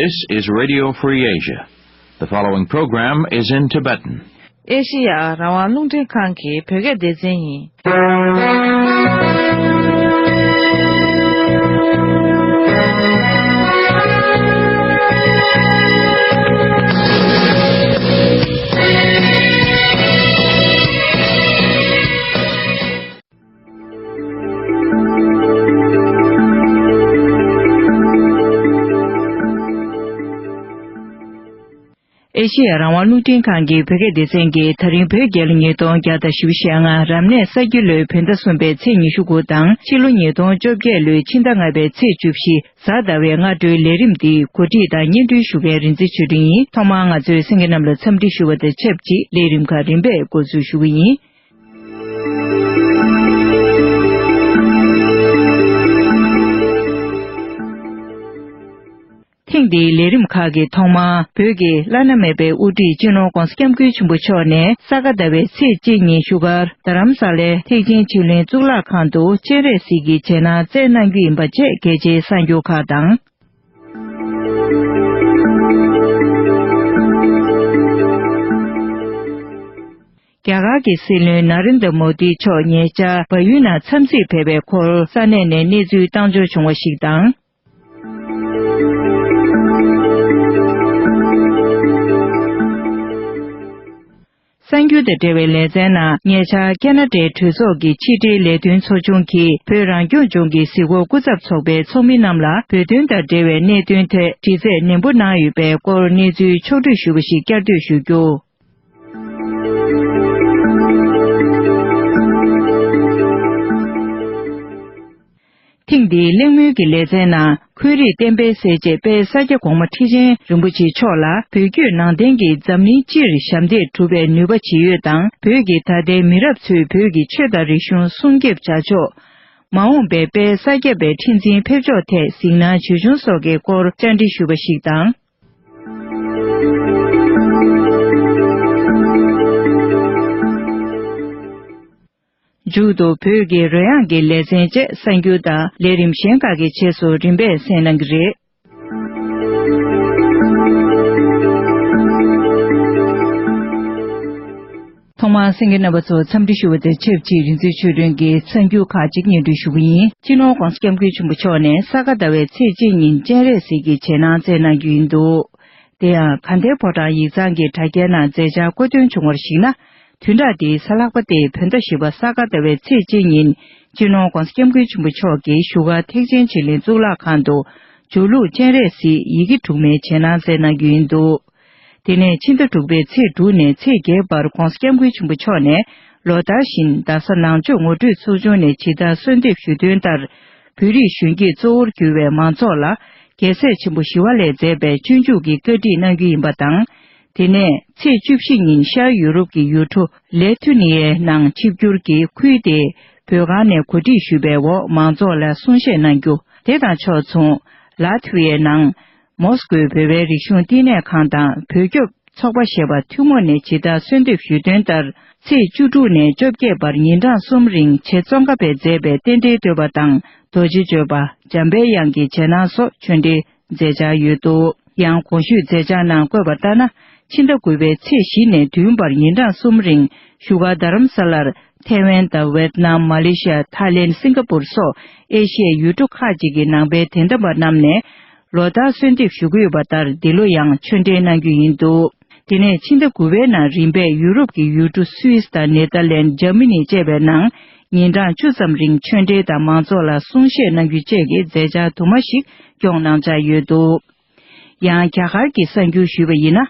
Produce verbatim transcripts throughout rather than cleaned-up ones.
This is Radio Free Asia. The following program is in Tibetan. ཨེ་ཤེ་ཡ་རང་དབང་རླུང་འཕྲིན་ཁང་གི་བོད་སྐད་སྡེ་ཚན་ཡིན། ཨེ་ཤེ་ཡ་རང་དབང་རླུང་འཕྲིན་ཁང་གི་བོད་སྐད་སྡེ་ཚན་གྱིས་ད་རིང་བོད་རྒྱལ་ལོ་ཉིས་སྟོང་བརྒྱ་དང་བཞི་བཅུ་ཞེ་ལྔ་རབ་གནས་ས་རྒྱུས་ལོའི་བོད་ཟླ་གསུམ་པའི་ཚེས་ཉི་ཤུ་དགུ་དང་ཕྱི་ལོ་ཉིས་སྟོང་བཅོ་བརྒྱད་ལོའི་ཕྱི་ཟླ་ལྔ་པའི་ཚེས་བཅུ་བཞི་གཟའ་ཟླ་བའི་སྔ་དྲོའི་ལས་རིམ་འདི་གོ་སྒྲིག་དང་སྙན་སྒྲོན་ཞུ་མཁན་རིག་འཛིན་ཆོས་སྒྲོན་ཡིན། ཐོག་མར་ང་ཚོས་གསན་མཁན་རྣམས་ལ་འཚམས་འདྲི་ཞུ་བ་དང་ཆབས་ཅིག་ལས་རིམ་ཁག་རིམ་པས་འགོ་འཛུགས་ཞུ་གི་ཡིན། ཐེངས་འདིའི་ལས་རིམ་ཁག་གི་ཐོག་མར་བོད་ཀྱི་བླ་ན་མེད་པའི་དབུ་ཁྲིད་སྤྱི་ནོར་༧གོང་ས་༧སྐྱབས་མགོན་ཆེན་པོ་མཆོག་ནས་ས་ག་ཟླ་བའི་ཚེས་གཅིག་ཉིན་བཞུགས་སྒར་རྡ་རམ་ས་ལའི་ཐེག་ཆེན་ཆོས་གླིང་གཙུག་ལག་ཁང་དུ་སྤྱན་རས་གཟིགས་ཀྱི་རྗེས་གནང་བསྩལ་གནང་རྒྱུ་ཡིན་པ་བཅས་གལ་ཆེའི་གསར་འགྱུར་ཁག་དང་། རྒྱ་གར་གྱི་སྲིད་བློན་ན་རེན་དྲ་མོ་དི་མཆོག་ཉེ་ཆར་བལ་ཡུལ་ནང་འཚམས་གཟིགས་ཕེབས་པའི་སྐོར་ས་གནས་ནས་གནས་ཚུལ་བཏང་འབྱོར་བྱུང་བ་ཞིག་དང་། གསར་འགྱུར་དང་འབྲེལ་བའི་ལེ་ཚན་ནང་ཉེ་ཆར་ཁེ་ན་ཌའི་གྲོས་ཚོགས་ཀྱི་ཕྱི་འབྲེལ་ལས་དོན་ཚོགས་ཆུང་གིས་བོད་རང་སྐྱོང་ལྗོངས་ཀྱི་གཟིགས་སྐོར་སྐུ་ཚབ་ཚོགས་པའི་ཚོགས་མི་རྣམས་ལ་བོད་དོན་དང་འབྲེལ་བའི་གནད་དོན་ཐད་དྲི་རྩད་ནན་པོ་གནང་ཡོད་པའི་སྐོར་གནས་ཚུལ་ཕྱོགས་བསྒྲིགས་ཞུས་པ་ཞིག་བསྐྱར་ཟློས་ཞུ་རྒྱུ། ཐེངས་འདིའི་གླེང་མོལ་གྱི་ལེ་ཚན་ནང་འཁོན་རིགས་གཏན་འབེབས་སེལ་ཆེད་དཔལ་ས་སྐྱ་གོང་མ་ཁྲི་ཆེན་རིན་པོ་ཆེ་མཆོག་ལ་བོད་བརྒྱུད་ནང་བསྟན་གྱིས་འཛམ་གླིང་སྤྱིར་ཞབས་འདེགས་སྒྲུབ་པའི་ནུས་པ་ཇི་ཡོད་དང་། བོད་ཀྱི་ད་ལྟའི་མི་རབས་ཚོས་བོད་ཀྱི་ཆོས་དང་རིག་གཞུང་སྲུང་སྐྱོབ་བྱ་ཕྱོགས། མ་འོངས་པའི་དཔལ་ས་སྐྱ་པའི་ཁྲི་འཛིན་ཕེབས་ཕྱོགས་ཐད་གཟིགས་སྣང་ཇི་བྱུང་སོགས་ཀྱི་སྐོར་བཅར་འདྲི་ཞུས་པ་ཞིག་དང་། མཇུག་ཏུ་བོད་ཀྱི་རོལ་དབྱངས་ཀྱི་ལེ་ཚན་བཅས་གསར་འགྱུར་དང་ལས་རིམ་གཞན་ཁག་གི་རྗེས་སུ་རིམ་པས་གསན་གནང་གི་རེད། ཐོག་མར་གསན་མཁན་རྣམ་པ་ཚོར་འཚམས་འདྲི་ཞུ་བ་དང་ཆབས་ཅིག་རིག་འཛིན་ཆོས་སྒྲོན་གྱིས་གསར་འགྱུར་ཁག་ཅིག་སྙན་སྒྲོན་ཞུ་གི་ཡིན། སྤྱི་ནོར་༧གོང་ས་༧སྐྱབས་མགོན་ཆེན་པོ་མཆོག་ནས་ས་ག་ཟླ་བའི་ཚེས་གཅིག་ཉིན་སྤྱན་རས་གཟིགས་ཀྱི་རྗེས་གནང་བསྩལ་གནང་རྒྱུ་ཡིན་འདུག་དེ་ཡང་དགའ་ལྡན་ཕོ་བྲང་ཡིག་ཚང་གི་དྲ་རྒྱའི་ནང་མཛད་འཆར་བཀོད་དོན་བྱུང་བར་གཞིགས་ན། བདུན་ཕྲག་འདིའི་གཟའ་ལྷག་པ་སྟེ་བོད་ཟླ་བཞི་པ་ས་ག་ཟླ་བའི་ཚེས་གཅིག་ཉིན་སྤྱི་ནོར་༧གོང་ས་༧སྐྱབས་མགོན་ཆེན་པོ་མཆོག་གིས་བཞུགས་སྒར་ཐེག་ཆེན་ཆོས་གླིང་གཙུག་ལག་ཁང་དུ་ཇོ་ལུགས་སྤྱན་རས་གཟིགས་ཡི་གེ་དྲུག་མའི་རྗེས་གནང་མཛད་གནང་རྒྱུ་ཡིན་འདུག་དེ་ནས་ཕྱི་ཟླ་དྲུག་པའི་ཚེས་དྲུག་ནས་ཚེས་བརྒྱད་བར་༧གོང་ས་༧སྐྱབས་མགོན་ཆེན་པོ་མཆོག་ནས་ལོ་ལྟར་བཞིན་རྡ་ས་ནང་ཆོས་ངོ་སྤྲོད་ཚོགས་ཆུང་ནས་ཇི་ལྟར་གསོལ་འདེབས་ཞུས་དོན་ལྟར། བོད་རིགས་གཞོན་སྐྱེས་གཙོ་བོར་གྱུར་བའི་མང་ཚོགས་ལ་རྒྱལ་སྲས་ཆེན་པོ་ཞི་བ་ལྷས་མཛད་པའི་སྤྱོད་འཇུག་གི་བཀའ་ཁྲིད་གནང་རྒྱུ་ཡིན་པ་དང་། དེ་ནས་ཚེས་བཅུ་བཞི་ཉིན་ཤར་ཡུ་རོབ་ཀྱི་ཡུལ་གྲུ་ལེ་ཐུ་ནི་ཡའི་ནང་ཆིབས་བསྒྱུར་གྱིས་ཁུལ་དེའི་བོད་ཁང་ནས་གོ་སྒྲིག་ཞུས་པའི་འོག་མང་ཚོགས་ལ་གསུང་བཤད་གནང་རྒྱུ། དེ་དང་ཕྱོགས་མཚུངས་ལ་ཐུ་ཡའི་ནང་མོ་སི་ཀོའི་བོད་པའི་རིག་གཞུང་བསྟི་གནས་ཁང་དང་བོད་སྐྱོབ་ཚོགས་པ་ཞེས་པ་ཐུན་མོང་ནས་ཇི་ལྟར་གསོལ་འདེབས་ཞུས་དོན་ལྟར། ཚེས་བཅུ་དྲུག་ནས་བཅོ་བརྒྱད་བར་ཉིན་གྲངས་གསུམ་རིང་ཆེད་ཙོང་ཁ་པས་མཛད་པའི་རྟེན་འབྲེལ་བསྟོད་པ་དང་རྡོ་རྗེ་གཅོད་པ་འཇམ་པའི་དབྱངས་ཀྱི་རྗེས་གནང་སོགས་ཆོས་འབྲེལ་མཛད་འཆར་ཡོད་འདུག་ཡང་གོང་ཞུས་མཛད་འཆར་ནང་བཀོད་པ་ལྟར་ན། ཕྱི་ཟླ་དགུ་པའི་ཚེས་བཞི་ནས་བདུན་བར་ཉིན་གྲངས་གསུམ་རིང་བཞུགས་སྒར་རྡ་རམ་ས་ལར་ཐའེ་ཝན་དང་ཝེད་ནམ། མ་ལེ་ཤི་ཡ། ཐའི་ལེན། སིང་ག་པུར་སོགས་ཨེ་ཤི་ཡའི་ཡུལ་གྲུ་ཁག་ཅིག་གི་ནང་པའི་དད་ལྡན་པ་རྣམས་ནས་ལོ་ལྟར་གསོལ་འདེབས་ཞུ་གི་ཡོད་པ་ལྟར་འདི་ལོ་ཡང་ཆོས་འབྲེལ་གནང་རྒྱུ་ཡིན་འདུག་དེ་ནས་ཕྱི་ཟླ་དགུ་པའི་ནང་རིམ་པས་ཡུ་རོབ་ཀྱི་ཡུལ་གྲུ་སུད་སི་དང་ནེ་ཐར་ལན། འཇར་མ་ནི་བཅས་པའི་ནང་ཉིན་གྲངས་བཅུ་ཙམ་རིང་ཆོས་འབྲེལ་དང་མང་ཚོགས་ལ་གསུང་བཤད་གནང་རྒྱུ་བཅས་ཀྱི་མཛད་འཆར་དུ་མ་ཞིག་སྐྱོང་གནང་འཆར་ཡོད་འདུག་ཡང་རྒྱ་གར་གྱི་གསར་འགྱུར་ཞུས་པ་ཡིན་ན།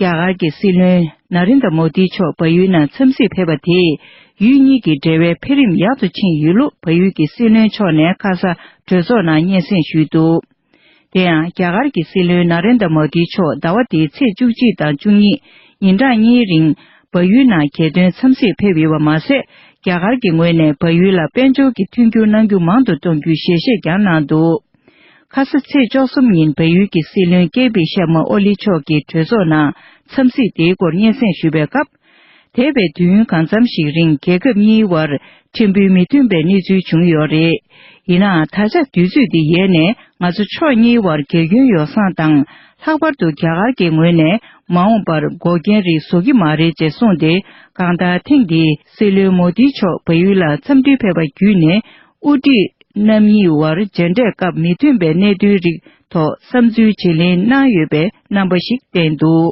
རྒྱ་གར་གྱི་སྲིད་བློན་ན་རེན་དྲ་མོ་དི་མཆོག་བལ་ཡུལ་ནང་འཚམས་གཟིགས་ཕེབས་པ་དེས་ཡུལ་གཉིས་ཀྱི་འབྲེལ་བའི་འཕེལ་རིམ་ཡག་ཏུ་ཕྱིན་ཡོད་ལུགས་བལ་ཡུལ་གྱི་སྲིད་བློན་མཆོག་ནས་ཁ་ས་གྲོས་ཚོགས་ནང་སྙན་སེང་ཞུས་འདུག་དེ་ཡང་རྒྱ་གར་གྱི་སྲིད་བློན་ན་རེན་དྲ་མོ་དི་མཆོག་ཟླ་བ་འདིའི་ཚེས་བཅུ་གཅིག་དང་བཅུ་གཉིས་ཉིན་གྲངས་གཉིས་རིང་བལ་ཡུལ་ནང་རྒྱལ་དོན་འཚམས་གཟིགས་ཕེབས་ཡོད་པ་མ་ཟད། རྒྱ་གར་གྱི་ངོས་ནས་བལ་ཡུལ་ལ་དཔལ་འབྱོར་གྱི་མཐུན་འགྱུར་གནང་རྒྱུ་མང་དུ་གཏོང་རྒྱུའི་ཞལ་བཞེས་ཀྱང་གནང་འདུག་ཁ་ས་ཚེས་བཅུ་གསུམ་ཉིན་བལ་ཡུལ་གྱི་སྲིད་བློན་ཀེ་པི་ཤར་མ་ཨོ་ལི་མཆོག་གིས་གྲོས་ཚོགས་ནང་འཚམས་གཟིགས་དེའི་སྐོར་སྙན་སེང་ཞུས་པའི་སྐབས། འདས་པའི་དུས་ཡུན་གང་འཚམ་ཞིག་རིང་རྒྱལ་ཁབ་གཉིས་བར་ཕྲན་བུ་མི་མཐུན་པའི་གནས་ཚུལ་བྱུང་ཡོད་རེད། ཡིན་ནའང་ད་ཆ་དུས་ཚོད་འདི་ཡལ་ནས་ ང་ཚོ་ཕྱོགས་གཉིས་བར་རྒྱལ་ཁྱོན་ཡོ་བསྲང་དང་། ལྷག་པར་དུ་རྒྱ་གར་གྱི་ངོས་ནས་མ་འོངས་པར་འགོག་རྐྱེན་རིགས་བཟོ་གི་མ་རེད་ཅེས་གསུངས་ཏེ། གང་ལྟར་ཐེངས་འདིའི་སྲིད་བློན་མོ་དིའི་མཆོག་བལ་ཡུལ་ལ་འཚམས་འདྲིར་ཕེབས་པ་བརྒྱུད་ནས། དབུ་ཁྲིད་རྣམ་གཉིས་བར་མཇལ་འཕྲད་སྐབས་མི་མཐུན་པའི་གནད་དོན་རིགས་ཐོག་བསམ་ཚུལ་བརྗེ་ལེན་གནང་ཡོད་པའི་རྣམ་པ་ཞིག་བསྟན་འདུག་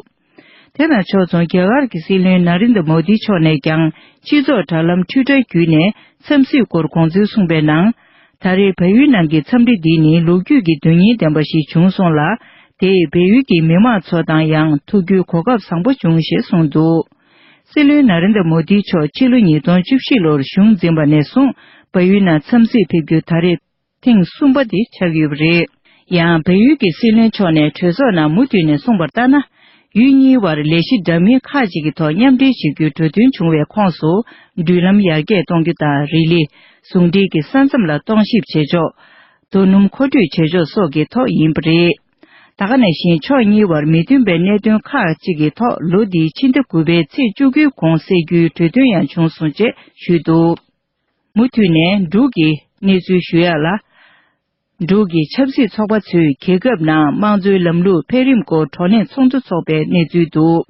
དེ་དང་ཕྱོགས་མཚུངས། རྒྱ་གར་གྱི་སྲིད་བློན་ན་རེན་དྲ་མོ་དི་མཆོག་ནས་ཀྱང་སྤྱི་ཚོགས་དྲ་ལམ་ཊུའི་ཊར་བརྒྱུད་ནས་འཚམས་གཟིགས་སྐོར་དགོངས་ཚུལ་གསུངས་པའི་ནང་། ད་རེས་བལ་ཡུལ་ནང་གི་འཚམས་འདྲི་འདི་ནི་ལོ་རྒྱུས་ཀྱི་དོན་སྙིང་ལྡན་པ་ཞིག་བྱུང་སོང་ལ། དེས་བལ་ཡུལ་གྱི་མི་མང་ཚོ་དང་ཡང་ཐུག་རྒྱུའི་གོ་སྐབས་བཟང་པོ་བྱུང་ཞེས་གསུངས་འདུག་སྲིད་བློན་ན་རེན་དྲ་མོ་དི་མཆོག་ཕྱི་ལོ་ཉིས་སྟོང་བཅུ་བཞི་ལོར་གཞུང་འཛིན་པ་ནས་བཟུང་བལ་ཡུལ་ནང་འཚམས་གཟིགས་ཕེབས་རྒྱུ་ད་རེས་ཐེངས་གསུམ་པ་དེ་ཆགས་ཡོད་པ་རེད། ཡང་བལ་ཡུལ་གྱི་སྲིད་བློན་མཆོག་ནས་གྲོས་ཚོགས་ནང་མུ་མཐུད་ནས་གསུངས་པར་ལྟར་ན། ཡུལ་གཉིས་བར་ལས་གཞི་འདྲ་མིན་ཁག་ཅིག་གི་ཐོག་མཉམ་འབྲེལ་བྱེད་རྒྱུའི་གྲོས་མཐུན་བྱུང་བའི་ཁོངས་སུ། འགྲུལ་ལམ་ཡར་རྒྱས་གཏོང་རྒྱུ་དང་། རི་ལི། ཟུང་འབྲེལ་གྱི་ས་མཚམས་ལ་གཏོང་ཞིབ་བྱེད་ཕྱོགས། རྡོ་སྣུམ་མཁོ་སྤྲོད་བྱེད་ཕྱོགས་སོགས་ཀྱི་ཐོག་ཡིན་པ་རེད། ད་ག་ནང་བཞིན་ཕྱོགས་གཉིས་བར་མི་མཐུན་པའི་གནད་དོན་ཁག་ཅིག་གི་ཐོག་ལོ་འདིའི་ཕྱི་ཟླ་དགུ་པའི་ཚེས་བཅུ་དགུའི་གོང་སེལ་རྒྱུའི་གྲོས་མཐུན་ཡང་བྱུང་སོང་ཅེས་ཞུས་འདུག་མུ་མཐུད་ནས་འབྲུག་གི་གནས་ཚུལ་ཞུ་ཡ་ལ། འབྲུག་གི་ཆབ་སྲིད་ཚོགས་པ་ཚོས་རྒྱལ་ཁབ་ནང་དམངས་གཙོའི་ལམ་ལུགས་འཕེལ་རིམ་སྐོར་བགྲོ་གླེང་ཚོགས་འདུ་འཚོགས་པའི་གནས་ཚུལ་འདུག་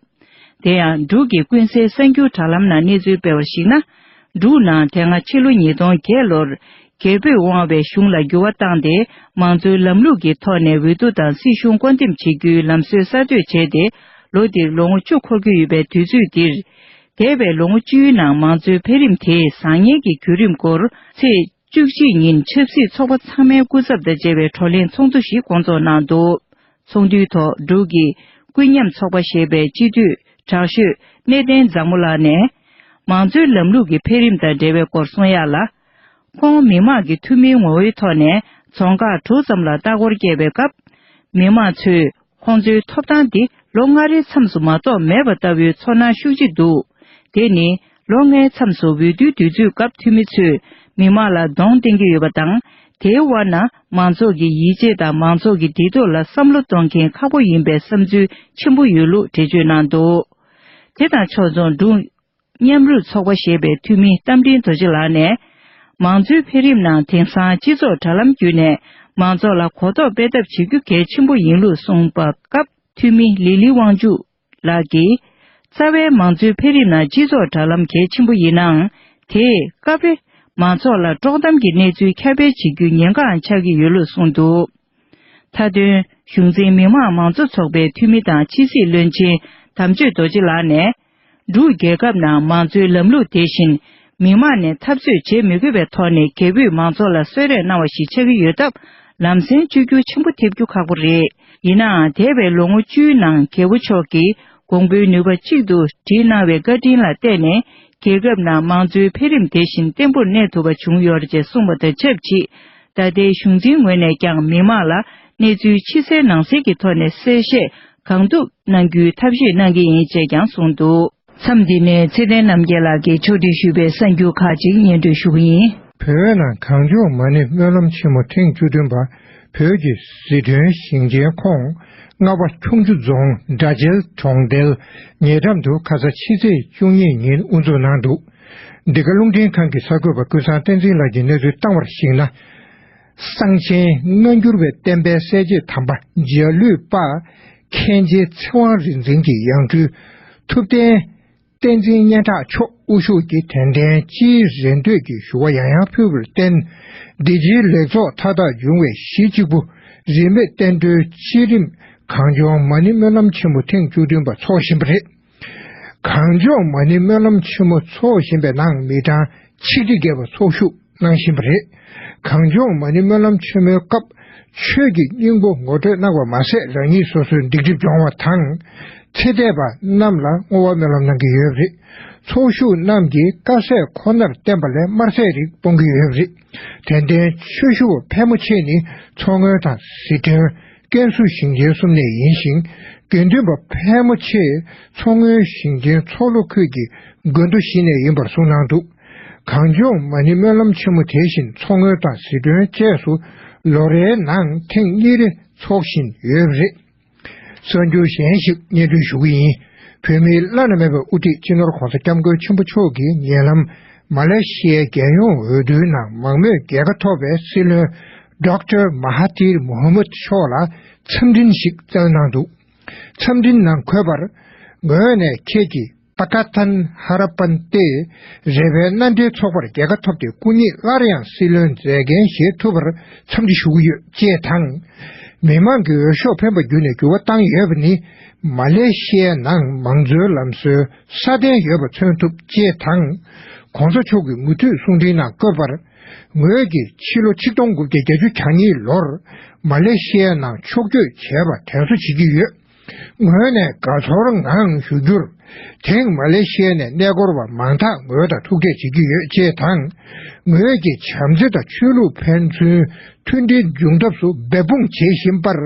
དེ་ཡང་འབྲུག་གི་ཀུན་གསལ་གསར་འགྱུར་དྲ་ལམ་ནང་གནས་ཚུལ་སྤེལ་བར་གཞིགས་ན། འབྲུག་ནང་དེ་སྔ་ཕྱི་ལོ་ཉིས་སྟོང་བརྒྱད་ལོར་རྒྱལ་པོས་དབང་བའི་གཞུང་ལ་འགྱུར་བ་བཏང་སྟེ། མང་གཙོའི་ལམ་ལུགས་ཀྱི་ཐོག་ནས་འོས་བསྡུ་དང་སྲིད་གཞུང་བསྐོ་འདེམས་བྱེད་རྒྱུའི་ལམ་སྲོལ་གསར་གཏོད་བྱས་ཏེ། ལོ་འདིར་ལོ་ངོ་བཅུ་འཁོར་གྱི་ཡོད་པའི་དུས་ཚོད་འདིར། འདས་པའི་ལོ་ངོ་བཅུའི་ནང་མང་གཙོའི་འཕེལ་རིམ་དེའི་བཟང་ངན་གྱི་བརྒྱུད་རིམ་སྐོར་ཚེས་བཅུ་གཅིག་ཉིན་ཆབ་སྲིད་ཚོགས་པ་ཚང་མའི་སྐུ་ཚབ་དང་བཅས་པའི་བགྲོ་གླེང་ཚོགས་འདུ་ཞིག་སྐོང་ཚོགས་གནང་འདུག་ཚོགས་འདུའི་ཐོག་འབྲུག་གི་ཀུན་མཉམ་ཚོགས་པ་ཞེས་པའི་སྤྱི་འཐུས་དྲག་ཤོས་གནས་བརྟན་བཟང་མོ་ལགས་ནས། མང་གཙོའི་ལམ་ལུགས་ཀྱི་འཕེལ་རིམ་དང་འབྲེལ་བའི་སྐོར་གསུང་ཡ་ལ། ཁོང་མི་དམངས་ཀྱི་འཐུས་མིའི་ངོ་བོའི་ཐོག་ནས་རྫོང་ཁག་དྲུག་ཙམ་ལ་ལྟ་སྐོར་བསྐྱལ་བའི་སྐབས། མི་དམངས་ཚོས་ཁོང་ཚོའི་ཐོབ་ཐང་འདི་ལོ་ལྔ་རེའི་མཚམས་སུ་མ་གཏོགས་མེད་པ་ལྟ་བུའི་ཚོར་སྣང་ཤུགས་ཆེ་འདུག་དེ་ནི་ལོ་ལྔའི་མཚམས་སུ་འོས་བསྡུའི་དུས་ཚོད་སྐབས་འཐུས་མི་ཚོས་མི་དམངས་ལ་གདོང་བསྟན་གྱི་ཡོད་པ་དང་། དེའི་དབར་ན་མང་ཚོགས་ཀྱི་ཡིད་ཆེས་དང་མང་ཚོགས་ཀྱི་བདེ་སྡུག་ལ་བསམ་བློ་གཏོང་མཁན་ཁག་པོ་ཡིན་པའི་བསམ་ཚུལ་ཆེན་པོ་ཡོད་ལུགས་འགྲེལ་བརྗོད་གནང་འདུག་དེ་དང་ཕྱོགས་མཚུངས། འབྲུག་མཉམ་རུབ་ཚོགས་པ་ཞེས་པའི་འཐུས་མི་རྟ་མགྲིན་རྡོ་རྗེ་ལགས་ནས། མང་གཙོའི་འཕེལ་རིམ་ནང་དེང་སང་སྤྱི་ཚོགས་དྲ་ལམ་བརྒྱུད་ནས་མང་ཚོགས་ལ་གོ་རྟོགས་སྤེལ་ཐབས་བྱེད་རྒྱུ་གལ་ཆེན་པོ་ཡིན་ལུགས་གསུངས་པ་སྐབས། འཐུས་མི་ལི་ལི་དབང་ཕྱུག་ལགས་ཀྱིས། རྩ་བའི་མང་གཙོའི་འཕེལ་རིམ་ནང་སྤྱི་ཚོགས་དྲ་ལམ་གལ་ཆེན་པོ་ཡིན་ནའང་། དེས་སྐབས་རེ་མང་ཚོགས་ལ་དཀྲོག་གཏམ་གྱི་གནས་ཚུལ་ཁྱབ་སྤེལ་བྱེད་རྒྱུའི་ཉེན་ཁའང་ཆགས་ཀྱི་ཡོད་ལུགས་གསུངས་འདུག་མཐའ་དོན། གཞུང་འཛིན་མི་དམངས་མང་གཙོ་ཚོགས་པའི་འཐུས་མི་དང་ཕྱི་སྲིད་བློན་ཆེན་དམ་ཆོས་རྡོ་རྗེ་ལགས་ནས། འབྲུག་རྒྱལ་ཁབ་ནང་མང་གཙོའི་ལམ་ལུགས་དེ་བཞིན་མི་དམངས་ནས་འཐབ་རྩོད་བྱེད་མི་དགོས་པའི་ཐོག་ནས་རྒྱལ་པོས་མང་ཚོགས་ལ་གསོལ་རས་གནང་བ་ཞིག་ཆགས་ཀྱི་ཡོད་སྟབས། ལམ་སེང་གཅོད་རྒྱུ་ཆེན་པོ་ཐེབས་རྒྱུ་ཁག་པོ་རེད། ཡིན་ནའང་འདས་པའི་ལོ་ངོ་བཅུའི་ནང་རྒྱལ་པོ་མཆོག་གིས་དགོངས་པའི་ནུས་པ་གཅིག་ཏུ་སྒྲིལ་གནང་བའི་བཀའ་དྲིན་ལ་བརྟེན་ནས། རྒྱལ་ཁབ་ནང་མང་གཙོའི་འཕེལ་རིམ་དེ་བཞིན་བརྟན་པོར་གནས་ཐུབ་པ་བྱུང་ཡོད་རེད་ཅེས་གསུངས་པ་དང་ཆབས་ཅིག་ད་ལྟའི་གཞུང་འཛིན་ངོས་ནས་ཀྱང་མི་མང་ལ་གནས་ཚུལ་ཕྱི་གསལ་ནང་གསལ་གྱི་ཐོག་ནས་གསལ་བཤད་གང་ཐུབ་གནང་རྒྱུའི་ཐབས་ཤེས་གནང་གི་ཡིན་ཅེས་ཀྱང་གསུངས་འདུག་མཚམས་འདི་ནས་ཚེ་བརྟན་རྣམ་རྒྱལ་ལགས་ཀྱིས་ཕྱོགས་སྒྲིག་ཞུས་པའི་གསར་འགྱུར་ཁག་ཅིག་སྙན་སྒྲོན་ཞུ་གི་ཡིན། བོད་ནང་གངས་ལྗོངས་མ་ཎི་སྨོན་ལམ་ཆེན་མོ་ཐེངས་བཅུ་བདུན་པ། བོད་ཀྱི་ཟི་ཁྲོན་ཞིང་ཆེན་ཁོངས་རྔ་བ་ཁྱུང་མཆུ་རྫོང་སྦྲ་ཆེན་གྲོང་རྡལ་ཉེ་འགྲམ་དུ་ཁ་ས་ཕྱི་ཚེས་བཅུ་གཉིས་ཉིན་དབུ་འཛུགས་གནང་འདུག་འདི་ག་རླུང་འཕྲིན་ཁང་གི་གསར་འགོད་པ་ཀུན་བཟང་བསྟན་འཛིན་ལགས་ཀྱིས་གནས་ཚུལ་བཏང་བར་གཞིགས་ན། གསང་ཆེན་སྔ་འགྱུར་བའི་བསྟན་པའི་གསལ་བྱེད་དམ་པ་འཇའ་ལུས་པ། མཁན་ཆེན་ཚེ་དབང་རིག་འཛིན་གྱི་ཡང་སྤྲུལ་ཐུབ་བསྟན་བསྟན་འཛིན་སྙན་གྲགས་མཆོག་དབུ་བཞུགས་ཀྱིས་དྲན་རྟེན་སྤྱིའི་རེ་འདོད་ཀྱི་ཞུ་བ་ཡང་ཡང་ཕུལ་བར་བརྟེན། འདི་ཕྱིའི་ལེགས་ཚོགས་མཐའ་དག་འབྱུང་བའི་གཞི་གཅིག་པུ་རིས་མེད་བསྟན་འགྲོའི་སྤྱི་རིམ་གངས་ལྗོངས་མ་ཎི་སྨོན་ལམ་ཆེན་མོ་ཐེངས་བཅུ་བདུན་པ་འཚོགས་བཞིན་པ་རེད། གངས་ལྗོངས་མ་ཎི་སྨོན་ལམ་ཆེན་མོ་འཚོགས་བཞིན་པའི་ནང་མི་གྲངས་ཆིག་ཁྲི་བརྒལ་བ་ཚོགས་ཞུགས་གནང་བཞིན་པ་རེད། གངས་ལྗོངས་མ་ཎི་སྨོན་ལམ་ཆེན་མོའི་སྐབས་ཆོས་ཀྱི་སྙིང་པོ་ངོ་སྤྲོད་གནང་བ་མ་ཟད། རང་ཉིད་སོ་སོའི་སྡིག་སྒྲིབ་སྦྱོང་བ་དང་། ཚེ་འདས་པ་རྣམས་ལ་བསྔོ་བ་སྨོན་ལམ་གནང་གི་ཡོད་པ་རེད། ཚོགས་ཞུགས་རྣམས་ཀྱིས་དཀའ་ཟས་ཁོ་ནར་བརྟེན་པ་ལས་དམར་ཟས་རིགས་སྤོང་གི་ཡོད་པ་རེད། དྲན་རྟེན་ཆོས་ཞུ་བ་ཕལ་མོ་ཆེ་ནི་མཚོ་སྔོན་དང་ཟི་ཁྲོན། ཀན་སུའུ་ཞིང་ཆེན་གསུམ་ནས་ཡིན་ཞིང་། དགེ་འདུན་པ་ཕལ་མོ་ཆེ་མཚོ་སྔོན་ཞིང་ཆེན་མཚོ་ལྷོ་ཁུལ་གྱི་དགོན་སྡེ་བཞི་ནས་ཡིན་པར་གསུངས་གནང་འདུག་གངས་ལྗོངས་མ་ཎི་སྨོན་ལམ་ཆེན་མོ་དེ་བཞིན་མཚོ་སྔོན་དང་ཟི་ཁྲོན་བཅས་སུ་ལོ་རེའི་ནང་ཐེངས་གཉིས་རེ་འཚོགས་བཞིན་ཡོད་པ་རེད། གསར་འགྱུར་གཞན་ཞིག་སྙན་སྒྲོན་ཞུ་གི་ཡིན། བོད་མིའི་བླ་ན་མེད་པའི་དབུ་ཁྲིད་སྤྱི་ནོར་༧གོང་ས་༧སྐྱབས་མགོན་ཆེན་པོ་མཆོག་གིས་ཉེ་ལམ་མ་ལེ་ཤི་ཡའི་རྒྱལ་ཡོངས་འོས་བསྡུའི་ནང་མང་མོས་རྒྱལ་ཁ་ཐོབ་པའི་སྲིད་བློན་ ཌོག་ཊར་མ་ཧ་ཐིར་མོ་ཧམ་མད་མཆོག་ལ་འཚམས་འཕྲིན་ཞིག་བསྩལ་གནང་འདུག་འཚམས་འཕྲིན་ནང་འཁོད་པར། ངོས་ནས་ཁྱེད་ཀྱི་པ་ཀ་ཐན་ཧ་ར་པན་ཏེ་རེ་བའི་མནའ་འབྲེལ་ཚོགས་པར་རྒྱལ་ཁ་ཐོབ་སྟེ་སྐུ་ཉིད་སླར་ཡང་སྲིད་བློན་མཛད་འགན་བཞེས་ཐུབ་པར་འཚམས་འདྲི་ཞུ་གི་ཡོད་ཅེས་དང་། མི་མང་གི་འོས་ཤོག་འཕེན་པ་བརྒྱུད་ནས་འགྱུར་བ་བཏང་ཡོད་པ་ནི། མ་ལེ་ཤི་ཡའི་ནང་མང་གཙོའི་ལམ་སྲོལ་སྲ་བརྟན་ཡོད་པ་མཚོན་ཐུབ་ཅེས་དང་། གོང་ས་མཆོག་གིས་མུ་མཐུད་གསུང་འཕྲིན་ནང་བཀོད་པར། ངོས་ཀྱིས་ཕྱི་ལོ་ཆིག་སྟོང་དགུ་བརྒྱ་བརྒྱད་ཅུ་གྱ་གཉིས་ལོར་མ་ལེ་ཤི་ཡའི་ནང་ཕྱོགས་བསྐྱོད་བྱས་པ་དྲན་གསོ་བྱེད་ཀྱི་ཡོད། ངོས་ནས་དགའ་ཚོར་ངང་ཞུ་རྒྱུར། དེང་མ་ལེ་ཤི་ཡ་ནས་གནས་སྐོར་བ་མང་དག་ངོས་དང་ཐུག་འཕྲད་བྱེད་ཀྱི་ཡོད་ཅེས་དང་། ངོས་ཀྱིས་བྱམས་བརྩེ་དང་ཆོས་ལུགས་ཕན་ཚུན་མཐུན་སྒྲིལ་འབྱུང་ཐབས་སུ་འབད་འབུངས་བྱེད་བཞིན་པར།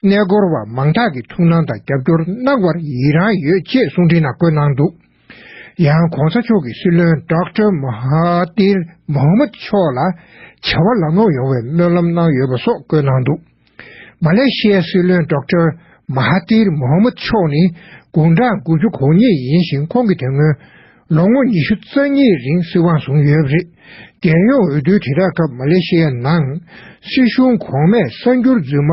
གནས་སྐོར་བ་མང་དག་གི་ཐུགས་སྣང་དང་རྒྱབ་སྐྱོར་གནང་བར་ཡི་རངས་ཡོད་ཅེས་གསུང་འཕྲིན་ནང་བཀོད་གནང་འདུག་ཡང་གོང་ས་མཆོག་གིས་སྲིད་བློན་ཌོག་ཊར་མ་ཧ་ཏིར་མོ་ཧམ་མད་མཆོག་ལ་བྱ་བ་ལམ་ལྷོང་ཡོང་བའི་སྨོན་ལམ་གནང་ཡོད་པ་སོགས་བཀོད་གནང་འདུག་མ་ལེ་ཤི་ཡའི་སྲིད་བློན་ཌོག་ཊར་མ་ཧ་ཏིར་མོ་ཧམ་མད་མཆོག་ནི་དགུང་གྲངས་དགུ་བཅུ་གོ་གཉིས་ཡིན་ཞིང་། ཁོང་གིས་དེ་སྔོན་ལོ་ངོ་ཉི་ཤུ་རྩ་གཉིས་རིང་སྲིད་དབང་བཟུང་ཡོད་པ་རེད། རྒྱལ་ཡོངས་འོས་བསྡུའི་དྲིལ་བསྒྲགས་སྐབས་མ་ལེ་ཤི་ཡའི་ནང་སྲིད་གཞུང་གོང་མས་གསར་འགྱུར་རྫུན་མ་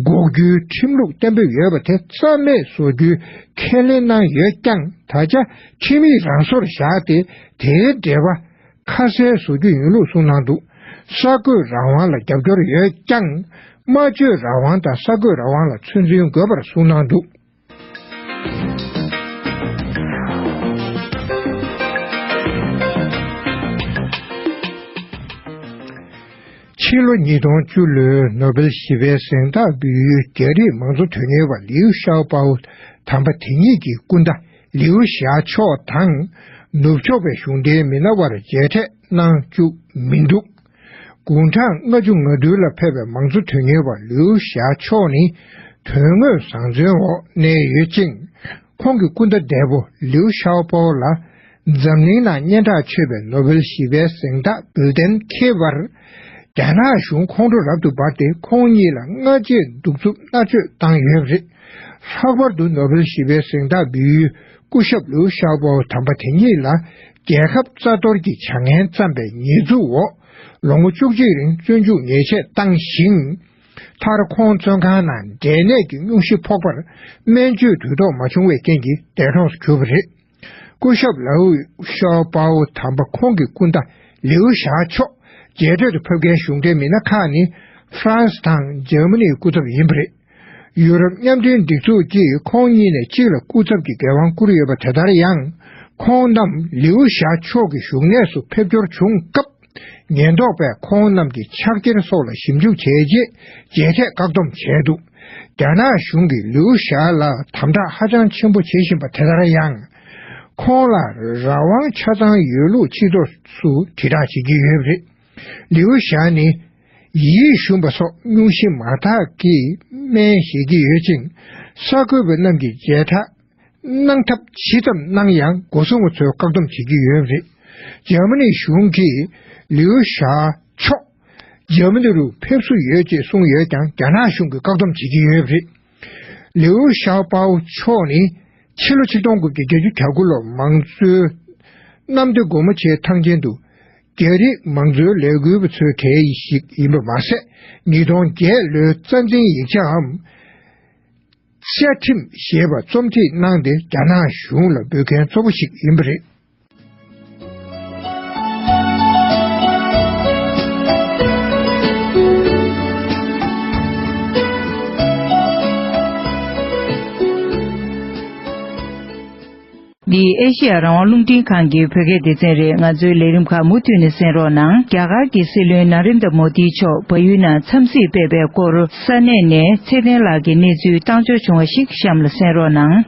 འགོག་རྒྱུའི་ཁྲིམས་ལུགས་གཏན་འབེབས་ཡོད་པ་དེ་རྩ་མེད་བཟོ་རྒྱུའི་ཁས་ལེན་གནང་ཡོད་ཀྱང་། ད་ཆ་ཁྲིམས་ཡིག་རང་སོར་བཞག་སྟེ་དེའི་འབྲེལ་བ་ཁ་གསལ་བཟོ་རྒྱུ་ཡིན་ལུགས་གསུངས་གནང་འདུག་གསར་འགོད་རང་དབང་ལ་རྒྱབ་སྐྱོར་ཡོད་ཀྱང་། སྨྲ་བརྗོད་རང་དབང་དང་གསར་འགོད་རང་དབང་ལ་ཚོད་འཛིན་དགོས་པར་གསུངས་གནང་འདུག་ཕྱི་ལོ་ཉིས་སྟོང་བཅུ་ལོའི་ནོ་བེལ་ཞི་བའི་གཟེངས་རྟགས་འབུལ་ཡུལ་རྒྱ་རིགས་མང་གཙོ་དོན་གཉེར་བ་ལིའུ་ཤའོ་པའོ་དམ་པ་དེ་ཉིད་ཀྱི་སྐུ་ཟླ་ལིའུ་ཞའོ་མཆོག་དང་། ནུབ་ཕྱོགས་པའི་གཞུང་འབྲེལ་མི་སྣ་དབར་མཇལ་འཕྲད་གནང་བཅུག་མི་འདུག་དགུང་གྲངས་ལྔ་བཅུ་ང་བདུན་ལ་ཕེབས་པའི་མང་གཙོ་དོན་གཉེར་བ་ལིའུ་ཞའོ་མཆོག་ནི་དོན་དངོས་བཟང་བཙོན་འོག་གནས་ཡོད་ཅིང་། ཁོང་གི་སྐུ་ཟླ་འདས་པོ་ལིའུ་ཤའོ་པའོ་ལ་འཛམ་གླིང་ནང་སྙན་གྲགས་ཆོད་པའི་ནོ་བེལ་ཞི་བའི་གཟེངས་རྟགས་འབུལ་གཏན་འཁེལ་བར། རྒྱ་ནག་གཞུང་ཁོང་ཁྲོ་རབ་ཏུ་འབར་ཏེ། ཁོང་གཉིས་ལ་སྔ་རྗེས་གདུག་རྩུབ་མནར་གཅོད་བཏང་ཡོད་པ་རེད། ལྷག་པར་དུ་ནོ་བེལ་ཞི་བའི་གཟེངས་རྟགས་འབུལ་ཡུལ་སྐུ་ཞབས་ལིའུ་ཤའོ་པའོ་དམ་པ་དེ་ཉིད་ལ་རྒྱལ་ཁབ་རྩ་གཏོར་གྱི་བྱ་ངན་བརྩམས་པའི་ཉེས་འཛུགས་འོག་ལོ་ངོ་བཅུ་གཅིག་རིང་བཙོན་འཇུག་ཉེས་ཆད་བཏང་ཞིང་། མཐར་ཁོང་བཙོན་ཁང་ནང་འབྲས་ནད་ཀྱི་སྙུང་གཞི་ཕོག་པར་སྨན་བཅོས་དུས་ཐོག་མ་བྱུང་བའི་རྐྱེན་གྱིས་འདས་གྲོངས་སུ་གྱུར་པ་རེད། སྐུ་ཞབས་ལའུ་ཤའོ་པའོ་དམ་པ་ཁོང་གི་སྐུ་ཟླ་ལིའུ་ཞའོ་མཆོག་མཇལ་འཕྲད་དུ་ཕེབས་མཁན་གཞུང་འབྲེལ་མི་སྣ་ཁག་ནི་ཧྥ་རན་སི་དང་འཇར་མ་ནིའི་སྐུ་ཚབ་ཡིན་པ་རེད། ཡུ་རོབ་མཉམ་འབྲེལ་སྒྲིག་འཛུགས་ཀྱིས་ཁོང་གཉིས་ནས་གཅིག་ལ་སྐུ་ཚབ་ཀྱི་འགན་དབང་བསྐུར་ཡོད་པ་དེ་ལྟར་ཡང་། ཁོང་རྣམས་ལིའུ་ཞའོ་མཆོག་གི་བཞུགས་གནས་སུ་ཕེབས་འབྱོར་བྱུང་སྐབས། ཉེན་རྟོག་པས་ཁོང་རྣམས་ཀྱི་ཕྱག་འཁྱེར་སོགས་ལ་ཞིབ་འཇུག་བྱས་རྗེས་མཇལ་འཕྲད་བཀག་སྡོམ་བྱས་འདུག་རྒྱ་ནག་གཞུང་གིས་ལིའུ་ཞའོ་ལ་དམ་དྲག་ཧ་ཅང་ཆེན་པོ་བྱེད་བཞིན་པ་དེ་ལྟར་ཡང་། ཁོང་ལ་རང་དབང་ཆ་ཚང་ཡོད་ལུགས་སྤྱི་ཚོགས་སུ་དྲིལ་བསྒྲགས་བྱེད་ཀྱི་ཡོད་པ་རེད། ལིའུ་ཞའོ་ནི་ཡིད་ཞུམ་པ་སོགས་སྙུང་གཞི་མ་དག་གི་སྨན་བཞེས་ཀྱི་ཡོད་ཅིང་། གསར་འགོད་པ་རྣམས་ཀྱིས་མཇལ་འཕྲད་གནང་ཐབས་ཇི་ཙམ་གནང་ཡང་། སྒོ་སྲུང་བ་ཚོས་བཀག་སྡོམ་བྱེད་ཀྱི་ཡོད་པ་རེད། འཇར་མ་ནིའི་གཞུང་གིས་ལིའུ་ཞའོ་མཆོག་འཇར་མ་ནི་རུ་ཕེབས་བསུ་ཡོད་ཅེས་གསུངས་ཡོད་ཀྱང་། རྒྱ་ནག་གཞུང་གིས་བཀག་སྡོམ་བྱེད་ཀྱི་ཡོད་པ་རེད། ལིའུ་ཞའོ་པའོ་མཆོག་ནི་ཕྱི་ལོ་ཆིག་སྟོང་དགུ་བརྒྱ་བརྒྱད་ཅུ་གྱ་དགུ་ལོར་མང་གཙོའི་གནམ་བདེ་སྒོ་མོ་ཆེའི་ཐང་ཆེན་དུ་རྒྱ་རིགས་མང་གཙོའི་ལས་འགུལ་བ་ཚོའི་གྲས་ཤིག་ཡིན་པ་མ་ཟད། ཉིས་སྟོང་བརྒྱད་ལོའི་རྩ་འཛིན་ཡིག་ཆའམ། བཅའ་ཁྲིམས་ཞེས་པ་རྩོམ་སྒྲིག་གནང་སྟེ། རྒྱ་ནག་གཞུང་ལ་འབུལ་མཁན་གཙོ་བོ་ཞིག་ཡིན་པ་རེད། འདི་ཨེ་ཤེ་ཡ་རང་དབང་རླུང་འཕྲིན་ཁང་གི་བོད་སྐད་སྡེ་ཚན་རེད། ང་ཚོའི་ལས་རིམ་ཁག་མུ་མཐུད་ནས་གསན་རོགས་གནང་། རྒྱ་གར་གྱི་སྲིད་བློན་ན་རེན་དྲ་མོ་དི་མཆོག་བལ་ཡུལ་ནང་འཚམས་གཟིགས་སྤེལ་བའི་སྐོར། ས་གནས་ནས་ཚེ་བརྟན་ལགས་ཀྱིས་གནས་ཚུལ་བཏང་འབྱོར་བྱུང་བ་ཞིག་གཤམ་ལ་གསན་རོགས་གནང་།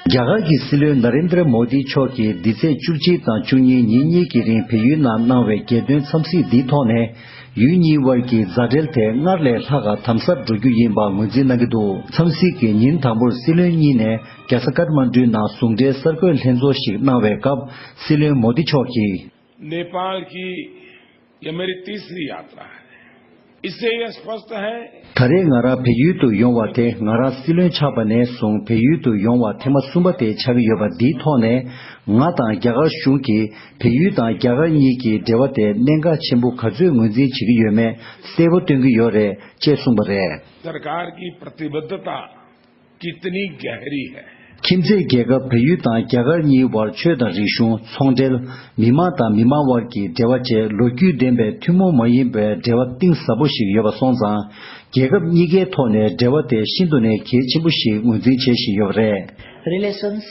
རྒྱ་གར་གྱི་སྲིད་བློན་ན་རེན་དྲ་མོ་དི་མཆོག་གིས་འདི་ཚེས་བཅུ་གཅིག་དང་བཅུ་གཉིས་ཉིན་གཉིས་ཀྱི་རིང་བལ་ཡུལ་ནང་གནང་བའི་རྒྱལ་དོན་འཚམས་གཟིགས་འདིའི་ཐོག་ནས། ཡུལ་གཉིས་དབར་གྱི་མཛའ་འབྲེལ་དེ་སྔར་ལས་ལྷག་ག་དམ་ཟབ་འགྲོ་རྒྱུ་ཡིན་པ་ངོས་འཛིན་གནང་གི་འདུག་འཚམས་གཟིགས་ཀྱི་ཉིན་དང་པོར་སྲིད་བློན་གཉིས་ནས་རྒྱལ་ས་ཀཏ་མན་ཌུའི་ནང་ཟུང་འབྲེལ་གསར་འགོད་ལྷན་ཚོགས་ཤིག་གནང་བའི་སྐབས། སྲིད་བློན་མོ་དི་མཆོག་གིས། नेपाल की यह मेरी तीसरी यात्रा है। इससे यह स्पष्ट है ད་རེས་ང་རང་བལ་ཡུལ་དུ་ཡོང་བ་དེ་ང་རང་སྲིད་བློན་ཆགས་པ་ནས་བཟུང་བལ་ཡུལ་དུ་ཡོང་བ་ཐེངས་མ་གསུམ་པ་དེ་ཆགས་ཀྱི་ཡོད་པ་འདིའི་ཐོག་ནས། ང་དང་རྒྱ་གར་གཞུང་གིས་བལ་ཡུལ་དང་རྒྱ་གར་གཉིས་ཀྱི་འབྲེལ་བ་དེ་གནད་འགག་ཆེན་པོ་ག་ཚོད་ངོས་འཛིན་བྱེད་ཀྱི་ཡོད་མེད་གསལ་པོ་སྟོན་གྱི་ཡོད་རེད་ཅེས་གསུངས་པ་རེད། सरकार की प्रतिबद्धता कितनी गहरी है। ཁྱིམ་མཚེས་རྒྱལ་ཁབ་བལ་ཡུལ་དང་རྒྱ་གར་གཉིས་དབར་ཆོས་དང་རིག་གཞུང་། ཚོང་འབྲེལ། མི་དམངས་དང་མི་དམངས་དབར་གྱི་འབྲེལ་བ་བཅས་ལོ་རྒྱུས་ལྡན་པའི་ཐུན་མོང་མ་ཡིན་པའི་འབྲེལ་བ་གཏིང་ཟབ་པོ་ཞིག་ཡོད་པ་སོང་ཙང་། རྒྱལ་ཁབ་གཉིས་ཀའི་ཐོག་ནས་འབྲེལ་བ་དེ་ཤིན་ཏུ་ནས་གལ་ཆེན་པོ་ཞིག་ངོས་འཛིན་བྱེད་བཞིན་ཡོད་པ་རེད། Relations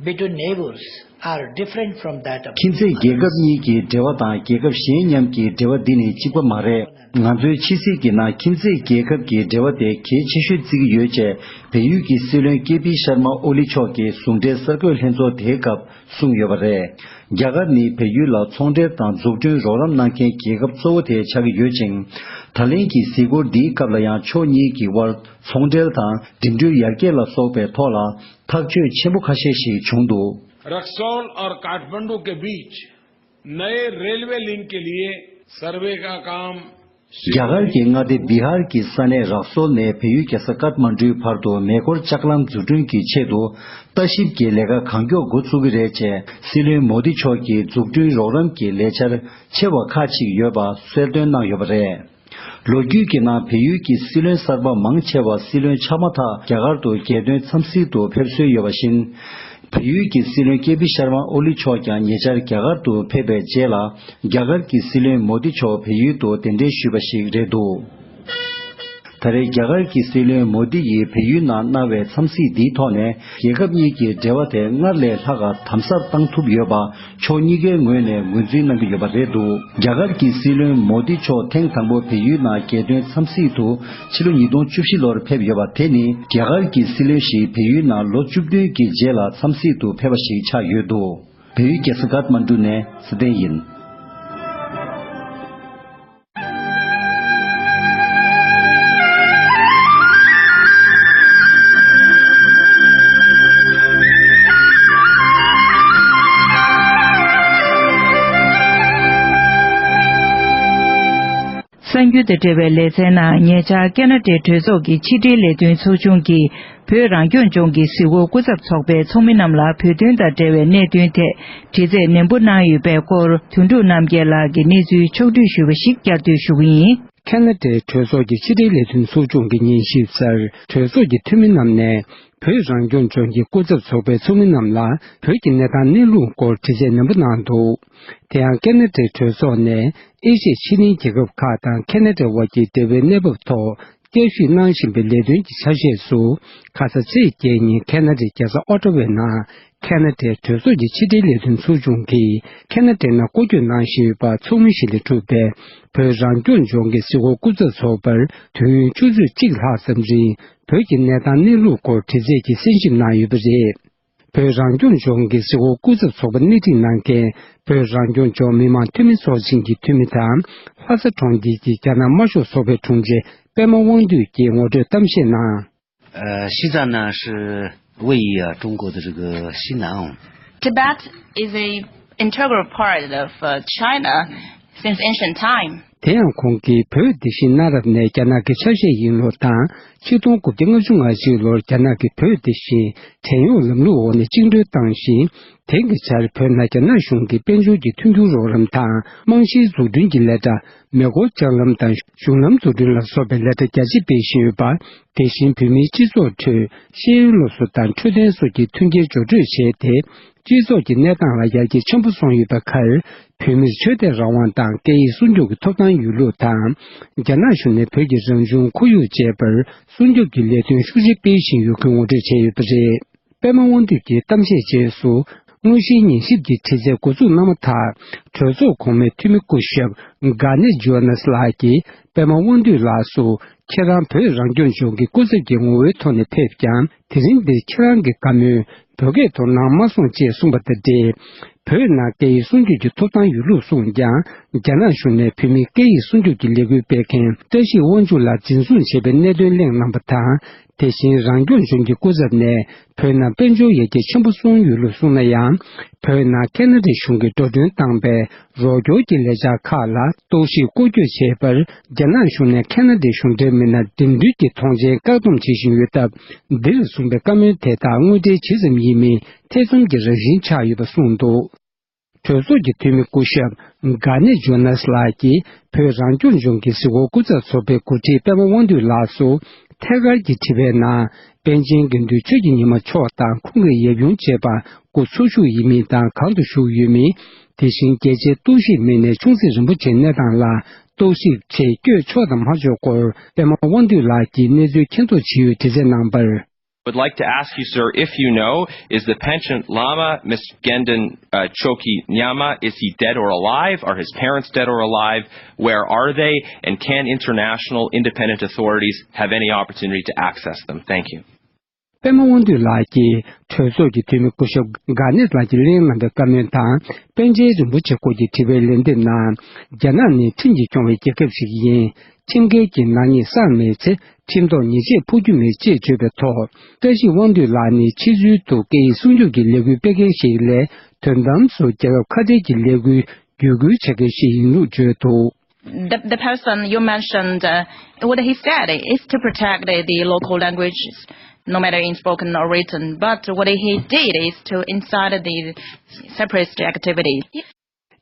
between neighbors are different from that of ཁྱིམ་མཚེས་རྒྱལ་ཁབ་གཉིས་ཀྱི་འབྲེལ་བ་དང་རྒྱལ་ཁབ་གཞན་མཉམ་གྱི་འབྲེལ་བ་འདི་ནི་གཅིག་པ་མ་རེད། ང་ཚོའི་ཕྱི་སྲིད་ཀྱི་ནང་ཁྱིམ་མཚེས་རྒྱལ་ཁབ་ཀྱི་འབྲེལ་བ་དེ་གལ་ཆེ་ཤོས་བརྩི་གི་ཡོད་ཅེས་བལ་ཡུལ་གྱི་སྲིད་བློན་ཀེ་པི་ཤར་མ་ཨོ་ལི་མཆོག་གིས་ཟུང་འབྲེལ་གསར་འགོད་ལྷན་ཚོགས་དེའི་སྐབས་གསུངས་ཡོད་པ་རེད། རྒྱ་གར་ནི་བལ་ཡུལ་ལ་ཚོང་འབྲེལ་དང་འཛུགས་སྐྲུན་རོགས་རམ་གནང་མཁན་རྒྱལ་ཁབ་གཙོ་བོ་དེ་ཆགས་ཀྱི་ཡོད་ཅིང་། ད་ལན་གྱི་གཟིགས་སྐོར་འདིའི་སྐབས་ལ་ཡང་ཕྱོགས་གཉིས་ཀྱི་དབར་ཚོང་འབྲེལ་དང་འགྲིམ་འགྲུལ་ཡར་རྒྱས་ལ་སོགས་པའི་ཐོག་ལ་ཐག་གཅོད་ཆེན་པོ་ཁ་ཤས་ཤིག་བྱུང་འདུག། रक्सौल और काठमांडू के बीच नए रेलवे लिंक के लिए सर्वे का काम རྒྱ་གར་གྱི་མངའ་སྡེ་བི་ཧར་གྱི་ས་གནས་རག་སོལ་ནས་བལ་ཡུལ་རྒྱལ་ས་ཀཐ་མན་ཌུའི་བར་དུ་མེ་འཁོར་ལྕགས་ལམ་འཛུགས་སྐྲུན་གྱི་ཆེད་དུ་ལྟ་ཞིབ་ཀྱི་ལས་ཀ་གང་མགྱོགས་འགོ་ཚུགས་ཀྱི་རེད་ཅེས་སྲིད་བློན་མོ་དི་མཆོག་གིས་འཛུགས་སྐྲུན་རོགས་རམ་གྱི་ལས་འཆར་ཆེ་བ་ཁག་ཅིག་ཡོད་པ་གསལ་སྟོན་གནང་ཡོད་པ་རེད། ལོ་རྒྱུས་ཀྱི་ནང་བལ་ཡུལ་གྱི་སྲིད་བློན་གསར་པ་མང་ཆེ་བ་སྲིད་བློན་ཆགས་མ་ཐག་རྒྱ་གར་དུ་རྒྱལ་དོན་འཚམས་གཟིགས་དུ་ཕེབས་སྲོལ་ཡོད་པ་བཞིན། བལ་ཡུལ་གྱི་སྲིད་བློན་ཀེ་པི་ཤར་མ་ཨོ་ལི་མཆོག་ཀྱང་ཉེ་ཆར་རྒྱ་གར་དུ་ཕེབས་པའི་རྗེས་ལ། རྒྱ་གར་གྱི་སྲིད་བློན་མོ་དི་མཆོག་བལ་ཡུལ་དུ་གདན་འདྲེན་ཞུས་པ་ཞིག་རེད་འདུག། ད་རེས་རྒྱ་གར་གྱི་སྲིད་བློན་མོ་དི་ཡིས་བལ་ཡུལ་ནང་གནང་བའི་འཚམས་གཟིགས་འདིའི་ཐོག་ནས། རྒྱལ་ཁབ་གཉིས་ཀྱི་འབྲེལ་བ་དེ་སྔར་ལས་ལྷག་ག་དམ་ཟབ་བཏང་ཐུབ་ཡོད་པ། ཕྱོགས་གཉིས་ཀའི་ངོས་ནས་ངོས་འཛིན་གནང་གི་ཡོད་པ་རེད་འདུག། རྒྱ་གར་གྱི་སྲིད་བློན་མོ་དི་མཆོག་ཐེངས་དང་པོ་བལ་ཡུལ་ནང་རྒྱལ་དོན་འཚམས་གཟིགས་དུ་ཕྱི་ལོ་ཉིས་སྟོང་བཅུ་བཞི་ལོར་ཕེབས་ཡོད་པ་དེ་ནི། རྒྱ་གར་གྱི་སྲིད་བློན་ཞིག་བལ་ཡུལ་ནང་ལོ་བཅུ་བདུན་གྱི་རྗེས་ལ་འཚམས་གཟིགས་དུ་ཕེབས་པ་ཞིག་ཆགས་ཡོད་འདུག། བལ་ཡུལ་རྒྱལ་ས་ཀཐ་མན་ཌུ་ནས་ཚེ་བརྟན་ཡིན། གསར་འགྱུར་དང་འབྲེལ་བའི་ལེ་ཚན་ནང་ཉེ་ཆར་ཁེ་ན་ཌའི་གྲོས་ཚོགས་ཀྱི་ཕྱི་དྲིལ་ལས་དོན་ཚོགས་ཆུང་གིས། བོད་རང་སྐྱོང་ལྗོངས་ཀྱི་གཟིགས་སྐོར་སྐུ་ཚབ་ཚོགས་པའི་ཚོགས་མི་རྣམས་ལ་བོད་དོན་དང་འབྲེལ་བའི་གནད་དོན་ཐད་དྲི་རྩད་ནན་པོ་གནང་ཡོད་པའི་སྐོར་དོན་གྲུབ་རྣམ་རྒྱལ་ལགས་ཀྱིས་གནས་ཚུལ་ཕྱོགས་བསྡུས་ཞུས་པ་ཞིག་བསྐྱར་ཟློས་ཞུ་གི་ཡིན། ཁེ་ན་ཌའི་གྲོས་ཚོགས་ཀྱི་ཕྱི་དྲིལ་ལས་དོན་ཚོགས་ཆུང་གིས་ཉན་ཞིབ་གསར། གྲོས་ཚོགས་ཀྱི་འཐུས་མི་རྣམས་ནས་བོད་རང་སྐྱོང་ལྗོངས་ཀྱི་སྐུ་ཚབ་ཚོགས་པའི་ཚོགས་མི་རྣམས་ལ་བོད་ཀྱི་གནས་སྟངས་གནས་ལུགས་སྐོར་དྲི་རྩད་ནན་པོ་གནང་འདུག། དེ་ཡང་ཁེ་ན་ཌའི་གྲོས་ཚོགས་ནས་ཨེ་ཤི་ཡའི་ཕྱི་གླིང་རྒྱལ་ཁབ་ཁག་དང་ཁེ་ན་ཌ་དབར་གྱི་འབྲེལ་བའི་གནས་བབ་ཐོག་བསྐྱར་ཞིབ་གནང་བཞིན་པའི་ལས་དོན་གྱི་ཆ་ཤས་སུ། ཁ་ས་ཚེས་བརྒྱད་ཉིན་ཁེ་ན་ཌའི་རྒྱལ་ས་ཨོ་ཊ་ཝའི་ནང་ཁེ་ན་ཌའི་གྲོས་ཚོགས་ཀྱི་ཕྱི་དྲིལ་ལས་དོན་ཚོགས་ཆུང་གིས་ཁེ་ན་ཌའི་ནང་སྐོར་སྐྱོད་གནང་བཞིན་ཡོད་པ་ཚོགས་མི་ཞིག་ལས་གྲུབ་པའི་བོད་རང་སྐྱོང་ལྗོངས་ཀྱི་གཟིགས་སྐོར་སྐུ་ཚབ་ཚོགས་པར་དུས་ཡུན་ཆུ་ཚོད་གཅིག་ལྷག་ཙམ་རིང་བོད་ཀྱི་གནས་སྟངས་གནས་ལུགས་སྐོར་དྲི་རྩད་ཀྱི་གསན་ཞིབ་གནང་ཡོད་པ་རེད། བོད་རང་སྐྱོང་ལྗོངས་ཀྱི་གཟིགས་སྐོར་སྐུ་ཚབ་ཚོགས་པ་སྣེ་ཁྲིད་གནང་མཁན་བོད་རང་སྐྱོང་ལྗོངས་མི་དམངས་འཐུས་མི་ཚོགས་ཆེན་གྱི་འཐུས་མི་དང་ལྷ་ས་གྲོང་ཁྱེར་གྱི་རྒྱ་ནག་དམར་ཤོག་ཚོགས་པའི་དྲུང་ཆེ་པད་མ་དབང་འདུས་ཀྱིས་ངོ་སྤྲོད་གཏམ་བཤད་གནང་། 呃，西藏呢是位于啊中国的这个西南。 Tibet is a integral part of uh, China since ancient time. དེ་ཡང་ཁོང་གིས་བོད་དེ་བཞིན་གནའ་རབས་ནས་རྒྱ་ནག་གི་ཆ་ཤས་ཡིན་ལུགས་དང་། ཆིག་སྟོང་དགུ་བརྒྱ་ལྔ་བཅུ་ང་གཅིག་ལོར་རྒྱ་ནག་གིས་བོད་དེ་བཞིན་བྲན་གཡོག་ལམ་ལུགས་འོག་ནས་བཅིངས་འགྲོལ་བཏང་ཞིང་། དེང་གི་ཆར་བོད་ནང་རྒྱ་ནག་གཞུང་གིས་དཔལ་འབྱོར་གྱི་མཐུན་འགྱུར་རོགས་རམ་དང་རྨང་གཞིའི་འཛུགས་སྐྲུན་གྱི་ལས་གྲྭ། མེ་འཁོར་ལྕགས་ལམ་དང་གཞུང་ལམ་འཛུགས་སྐྲུན་ལ་སོགས་པའི་ལས་གྲྭ་རྒྱ་ཆེ་སྤེལ་བཞིན་ཡོད་པ། དེ་བཞིན་བོད་མིའི་སྤྱི་ཚོགས་ཁྲོད་ཤེས་ཡོན་སློབ་གསོ་དང་འཕྲོད་བསྟེན་སོགས་ཀྱི་མཐུན་རྐྱེན་སྦྱོར་སྤྲོད་བྱས་ཏེ། སྤྱི་ཚོགས་ཀྱི་གནས་སྟངས་ལ་ཡར་རྒྱས་ཆེན་པོ་སོང་ཡོད་པ་ཁར། བོད་མིར་ཆོས་དད་རང་དབང་དང་སྐད་ཡིག་སྲུང་སྐྱོབ་ཀྱི་ཐོབ་ཐང་ཡོད་ལུགས་དང་། རྒྱ་ནག་གཞུང་ནས་བོད་ཀྱི་རང་བྱུང་ཁོར་ཡུག་བཅས་པར་སྲུང་སྐྱོབ་ཀྱི་ལས་དོན་ཤུགས་ཆེ་སྤེལ་བཞིན་ཡོད་སྐོར་ངོ་སྤྲོད་བྱས་ཡོད་པ་རེད། པད་མ་དབང་འདུས་ཀྱིས་གཏམ་བཤད་རྗེས་སུ། དངོས་གཞིའི་ཉན་ཞིབ་ཀྱི་དྲི་རྩད་འགོ་འཛུགས་གནང་མ་ཐག་གྲོས་ཚོགས་གོང་མའི་འཐུས་མི་སྐུ་ཞབས་གྷ་ནེ་ཇོ་ནེ་སི་ལགས་ཀྱིས་པད་མ་དབང་འདུས་ལགས་སུ། ཁྱེད་རང་བོད་རང་སྐྱོང་ལྗོངས་ཀྱི་སྐུ་ཚབ་ཀྱི་ངོ་བོའི་ཐོག་ནས་ཕེབས་ཀྱང་། དེ་རིང་འདིར་ཁྱེད་རང་གི་བཀའ་མོལ་བོད་སྐད་ཐོག་གནང་མ་སོང་ཅེས་གསུངས་པ་དང་འབྲེལ། བོད་ནང་སྐད་ཡིག་སྲུང་སྐྱོབ་ཀྱི་ཐོབ་ཐང་ཡོད་ལུགས་གསུངས་ཀྱང་། རྒྱ་ནག་གཞུང་ནས་བོད་མིའི་སྐད་ཡིག་སྲུང་སྐྱོབ་ཀྱི་ལས་འགུལ་སྤེལ་མཁན་བཀྲ་ཤིས་དབང་ཕྱུག་ལ་འཛིན་བཟུང་བྱས་པའི་གནད་དོན་གླེང་གནང་པ་དང་། དེ་བཞིན་རང་སྐྱོང་ལྗོངས་ཀྱི་སྐུ་ཚབ་ནས་བོད་ནང་དཔལ་འབྱོར་ཡར་རྒྱས་ཆེན་པོ་སོང་ཡོད་ལུགས་གསུངས་ན་ཡང་། བོད་ནང་ཁེ་ན་ཌའི་གཞུང་གིས་འགྲོ་གྲོན་བཏང་པའི་རོགས་སྐྱོར་གྱི་ལས་འཆར་ཁག་ལ་རྟོག་ཞིབ་སྐོར་སྐྱོད་བྱེད་པར་རྒྱ་ནག་གཞུང་ནས་ཁེ་ན་ཌའི་གཞུང་འབྲེལ་མི་སྣར་འགྲིམ་འགྲུལ་གྱི་ཐོངས་མཆན་བཀག་སྡོམ་བྱེད་བཞིན་ཡོད་སྟབས། འདིར་གསུངས་པའི་བཀའ་མོལ་དེ་དག་དངོས་འབྲེལ་ཇི་ཙམ་ཡིན་མིན་ཐེ་ཚོམ་གྱི་རང་བཞིན་ཆགས་ཡོད་པ་གསུངས་འདུག་གྲོས་ཚོགས་ཀྱི་འཐུས་མི་སྐུ་ཞབས་གྷ་ནེ་ཇོ་ནཱས་ལགས་ཀྱིས་བོད་རང་སྐྱོང་ལྗོངས་ཀྱི་གཟིགས་སྐོར་སྐུ་ཚབ་ཚོགས་པའི་འགོ་ཁྲིད་པད་མ་དབང་འདུས་ལགས་སུ་ཐད་ཀར་གྱི་དྲི་བའི་ནང་། པཎ་ཆེན་དགེ་འདུན་ཆོས་ཀྱི་ཉི་མ་མཆོག་དང་ཁོང་གི་ཡབ་ཡུམ་བཅས་པ་སྐུ་འཚོ་བཞུགས་ཡིན་མིན་དང་གང་དུ་བཞུགས་ཡོད་མིན། དེ་བཞིན་རྒྱལ་གཅེས་གཏོར་བཤིག་མི་སྣས་ཆུང་སྲིད་རིན་པོ་ཆེའི་གནས་སྟངས་ལ་རྟོག་ཞིབ་ཆེད་བསྐྱོད་ཆོག་དང་མ་ཆོག་སྐོར་པད་མ་དབང་འདུས་ལགས་ཀྱིས་གནས་ཚུལ་མཁྱེན་རྟོགས་བྱེད་ཡུལ་དྲི་རྩད་གནང་བར། Would like to ask you, sir, if you know, is the penchant Lama, Mister Gendon uh, Choki Nyama, is he dead or alive? Are his parents dead or alive? Where are they? And can international independent authorities have any opportunity to access them? Thank you. པད་མ་དབང་འདུས་ལགས་ཀྱིས་གྲོས་ཚོགས་ཀྱི་འཐུས་མི་སྐུ་ཞབས་གྷ་ནེ་ལགས་ཀྱིས་གླེང་གནང་བའི་བཀའ་མོལ་དང་པཎ་ཆེན་རིན་པོ་ཆེ་སྐོར་གྱི་དྲི་བའི་ལན་འདེབས་ནང་། རྒྱ་ནག་ནི་ཁྲིམས་ཀྱིས་སྐྱོང་བའི་རྒྱལ་ཁབ་ཞིག་ཡིན། ཁྲིམས་འགལ་གྱི་ནག་ཉེས་བསགས་མེད་ཚེ། ཁྲིམས་ཐོག་ཉེས་ཆད་ཕོག་རྒྱུ་མེད་ཅེས་བརྗོད་པའི་ཐོག་བཀྲ་ཤིས་དབང་འདུས་ལགས་ནི་ཕྱི་ཚུལ་དུ་སྐད་ཡིག་སྲུང་སྐྱོབ་ཀྱི་ལས་འགུལ་སྤེལ་མཁན་ཞིག་ལས། དོན་དམ་སུ་རྒྱལ་ཁབ་ཁ་བྲལ་གྱི་ལས་འགུལ་བརྒྱུད་སྐུལ་བྱེད་མཁན་ཞིག་ཡིན་ལུགས་བརྗོད་འདུག The, the person you mentioned, uh, what he said is to protect the, the local languages, no matter in spoken or written. But what he did is to incite the separatist activity.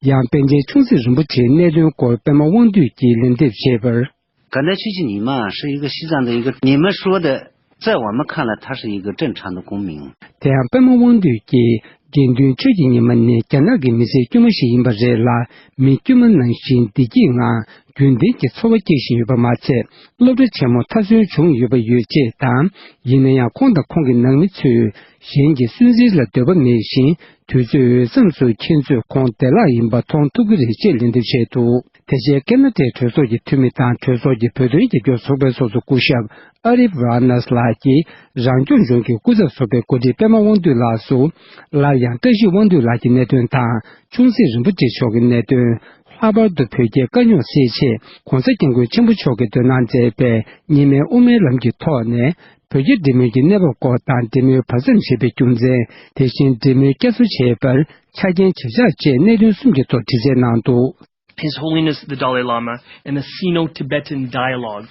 ཡང་པཎ་ཆེན་ཆུང་སྲིད་རིན་པོ་ཆེའི་གནད་དོན་སྐོར་པད་མ་དབང་འདུས་ཀྱིས་ལན་འདེབས་བྱས་པར། 刚才秋季尼玛是一个西藏的一个，你们说的，在我们看来，他是一个正常的公民。 དེ་ཡང་པད་མ་དབང་འདུས་ཀྱིས་དགེ་འདུན་ཆོས་ཀྱི་ཉི་མ་ནི་རྒྱ་ནག་གི་མི་སེར་དཀྱུས་མ་ཞིག་ཡིན་པ་རེད་ལ། མི་དཀྱུས་མ་ནང་བཞིན་བདེ་སྐྱིད་ངང་རྒྱུན་ལྡན་གྱི་འཚོ་བ་སྐྱེལ་བཞིན་ཡོད་པ་མ་ཚད། སློབ་གྲྭ་ཆེན་མོ་མཐར་སོན་བྱུང་ཡོད་པ་ཡོད་ཅེས་དང་། ཡིན་ན་ཡང་ཁོང་དང་ཁོང་གི་ནང་མི་ཚོས་གཞན་གྱི་སུན་གཙེར་ལ་འདོད་པ་མེད་བཞིན། དུས་ཚོད་འོས་འཚམ་སུ་ཁྱེད་ཚོས་ཁོང་བདེ་བླག་ཡིན་པ་མཐོང་ཐུབ་ཀྱི་རེད་ཅེས་ལན་འདེབས་བྱས་འདུག་དེ་རྗེས་ཁེ་ན་ཌའི་གྲོས་ཚོགས་ཀྱི་འཐུས་མི་དང་གྲོས་ཚོགས་ཀྱི་བོད་དོན་རྒྱབ་སྐྱོར་ཚོགས་པའི་ཚོགས་གཙོ་སྐུ་ཞབས་ཨ་རིབ་ར་ནཱས་ལགས་ཀྱིས་རང་སྐྱོང་ལྗོངས་ཀྱི་སྐུ་ཚབ་ཚོགས་པའི་འགོ་ཁྲིད་པད་མ་དབང་འདུས་ལགས་སུ། སླར་ཡང་བཀྲ་ཤིས་དབང་འདུས་ལགས་ཀྱི་གནད་དོན་དང་ཆུང་སྲིད་རིན་པོ་ཆེ་མཆོག་གི་གནད་དོན། ལྷག་པར་དུ་བོད་རྒྱའི་དཀའ་རྙོག་སེལ་ཆེད་༧གོང་ས་༧སྐྱབས་མགོན་ཆེན་པོ་མཆོག་གིས་འདོན་གནང་མཛད་པའི་གཉིས་སྨན་དབུ་མའི་ལམ་གྱི་ཐོག་ནས། བོད་རྒྱ་འབྲེལ་མོལ་གྱི་གནས་བབ་སྐོར་དང་། འབྲེལ་མོལ་བར་མཚམས་བཞག་པའི་རྒྱུ་མཚན། དེ་བཞིན་འབྲེལ་མོལ་བསྐྱར་གསོ་བྱས་པར་ཆ་རྐྱེན་ཇི་བཞག་བཅས་གནད་དོན་གསུམ་གྱི་ཐོག་དྲི་རྩད་གནང་འདུག His Holiness the Dalai Lama and the Sino-Tibetan dialogue.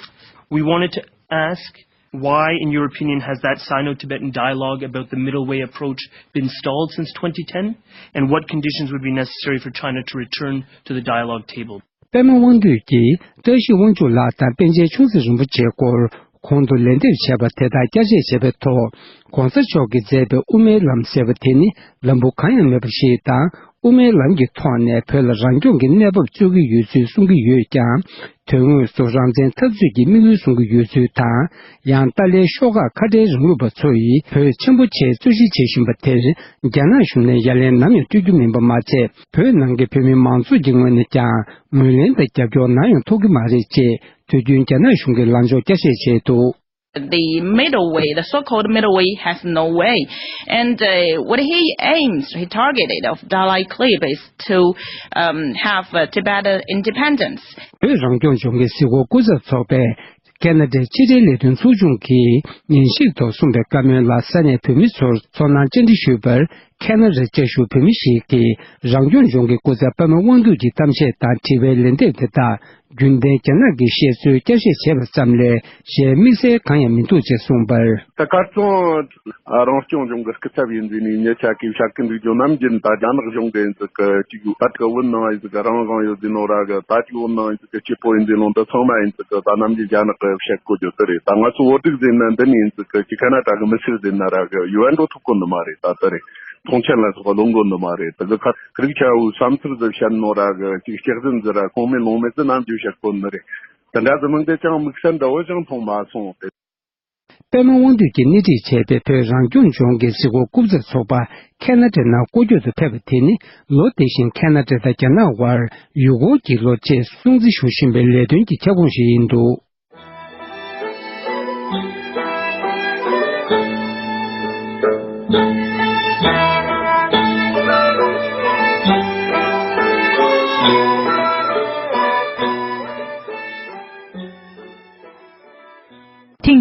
We wanted to ask why, in your opinion, has that Sino-Tibetan dialogue about the middle way approach been stalled since twenty ten? And what conditions would be necessary for China to return to the dialogue table? པད་མ་དབང་འདུས་ཀྱིས་བཀྲ་ཤིས་དབང་ཕྱུག་ལགས་དང་པཎ་ཆེན་ཆུང་སྲིད་རིན་པོ་ཆེའི་སྐོར་གོང་དུ་ལན་འདེབས་བྱས་པ་དེ་དག་བསྐྱར་དཔྱད་བྱས་པའི་ཐོག ྋགོང་ས་མཆོག་གིས་མཛད་པའི་དབུ་མའི་ལམ་ཟེར་བ་དེ་ནི་ལམ་བུ་གང་ཡང་མེད་པ་ཞིག་དང་། དབུ་མའི་ལམ་གྱི་ཐོག་ནས་བོད་ལ་རང་སྐྱོང་གི་གནས་བབ་རྩོད་ཀྱི་ཡོད་ཚུལ་གསུང་གི་ཡོད་ཀྱང་། དོན་དངོས་སུ་རང་བཙན་འཐབ་རྩོད་ཀྱི་དམིགས་ཡུལ་བཟུང་གི་ཡོད་ཚུལ་དང་། ཡང་ཏཱ་ལའི་ཤོག་ཁག་ཁ་བྲལ་རིང་ལུགས་པ་ཚོ་ཡིས་བོད་ཆེན་པོ་བྱེད་རྩོད་གཞི་བྱེད་བཞིན་པ་དེར་རྒྱ་ནག་གཞུང་ནས་ཡ་ལན་ནམ་ཡང་སྤྲོད་རྒྱུ་མིན་པ་མ་ཚད། བོད་ནང་གི་བོད་མི་མང་ཚོགས་ཀྱི་ངོས་ནས་ཀྱང་ངོས་ལེན་དང་རྒྱབ་སྐྱོར་ནམ་ཡང་ཐོབ་ཀྱི་མ་རེད་ཅེས་དུས་རྒྱུན་རྒྱ་ནག་གཞུང་གི་ལངས་ཕྱོགས་བསྐྱར་བཤད་བྱས་འདུག The middle way, the so-called middle way, has no way. And uh, what he aims, he targeted of Dalai Clip is to um, have uh, Tibet independence. བོད་རང་སྐྱོང་ལྗོངས་ཀྱི་གཟིགས་སྐོར་སྐུ་ཚབ་ཚོགས་པས་ཁེ་ན་ཌའི་ཕྱི་དྲིལ་ལས་དོན་ཚོགས་ཆུང་གིས་ཉིན་ཞིག་ཐོག་གསུངས་པའི་བཀའ་མོལ་ལ་ས་གནས་བོད་མི་ཚོར་ཚོར་སྣང་བཅར་འདྲི་ཞུས་པར། ཁེ་ན་ཌ་སྐྱ་ཞུགས་བོད་མི་ཞིག་གིས་རང་སྐྱོང་ལྗོངས་ཀྱི་སྐུ་ཚབ་པད་མ་དབང་འདུས་ཀྱི་གཏམ་བཤད་དང་དྲི་བའི་ལན་འདེབས་དེ་དག་རྒྱུན་ལྡན་རྒྱ་ནག་གི་བཤད་སྲོལ་བསྐྱར་བཤད་བྱས་པ་ཙམ་ལས་གཞན་དམིགས་བསལ་གང་ཡང་མི་འདུག་ཅེས་གསུངས་པར། ད་ཁ་རྩང་རང་སྐྱོང་ལྗོངས་ཀྱི་སྐུ་ཚབ་ཡིན་ཟེར་ནས་མྱི་ཆ་གིས་བཤད་ཀྱི་འདུག་རྒྱུ་ནམ་རྒྱུན་ད་རྒྱ་ནག་གཞུང་གི་ཡིན་ཟིག་གི་ཅིག་ད་ཅིག་བོད་ནང་ཡིན་ཟིག་གི་རང་དབང་ཡོད་ཟེར་ནོ་ར་གི་ད་ཅིག་བོད་ནང་ཡིན་ཟིག་གི་སྐྱིད་པོ་ཡིན་ཟེར་ནོ་འདི་ཚང་མ་ཡིན་ཟིག་གི་ད་ནམ་རྒྱུན་རྒྱ་ནག་གི་བཤད་གོ་རྒྱུ་དེ་རེད། ད་ང་ཚོ་བོད་ཕྲུག་ཟེར་ན་འདི་ནས་ཡིན་ཟིག་གི་ཅིག་ཁ་ན་ཌ་གི་མི་སེར་ཟེར་ན་ར་གི་ཡུ་ཨེན་འགྲོ་ཐུབ་གོ་ནི་མ་རེད། ད་དེ་རེད། ཐོངས་མཆན་ལ་སོགས་ལོང་གོ་ནི་མ་རེད། དེ་གི་ཁ་རིག་ཆ་བོའི་བསམ་ཚུལ་ཟིག་བཤད་ནོ་ར་གི་ཅིག་སྐྱག་རྫུན་ཟིག་ར་ཁུངས་མེད་ལུང་མེད་ཟིག་ནམ་རྒྱུན་བཤད་གོ་ནི་རེད། དེ་འདྲ་ཟིག་མིན་དེ་ཅང་དམིགས་བསལ་འདྲ་བོ་ཅང་མཐོང་མ་སོང་སྟེ། པད་མ་དབང་འདུས་ཀྱིས་སྣེ་ཁྲིད་བྱས་པའི་བོད་རང་སྐྱོང་ལྗོངས་ཀྱི་གཟིགས་སྐོར་སྐུ་ཚབ་ཚོགས་པ་ཁེ་ན་ཌའི་ནང་སྐོར་སྐྱོད་དུ་ཕེབས་པ་དེ་ནི་ལོ་འདི་བཞིན་ཁེ་ན་ཌ་དང་རྒྱ་ནག་དབར་ཡུལ་སྐོར་གྱི་ལོ་ཅེས་སྲུང་བརྩི་ཞུ་བཞིན་པའི་ལས་དོན་གྱི་ཁྱབ་ཁོངས་ཤིག་ཡིན་འདུག་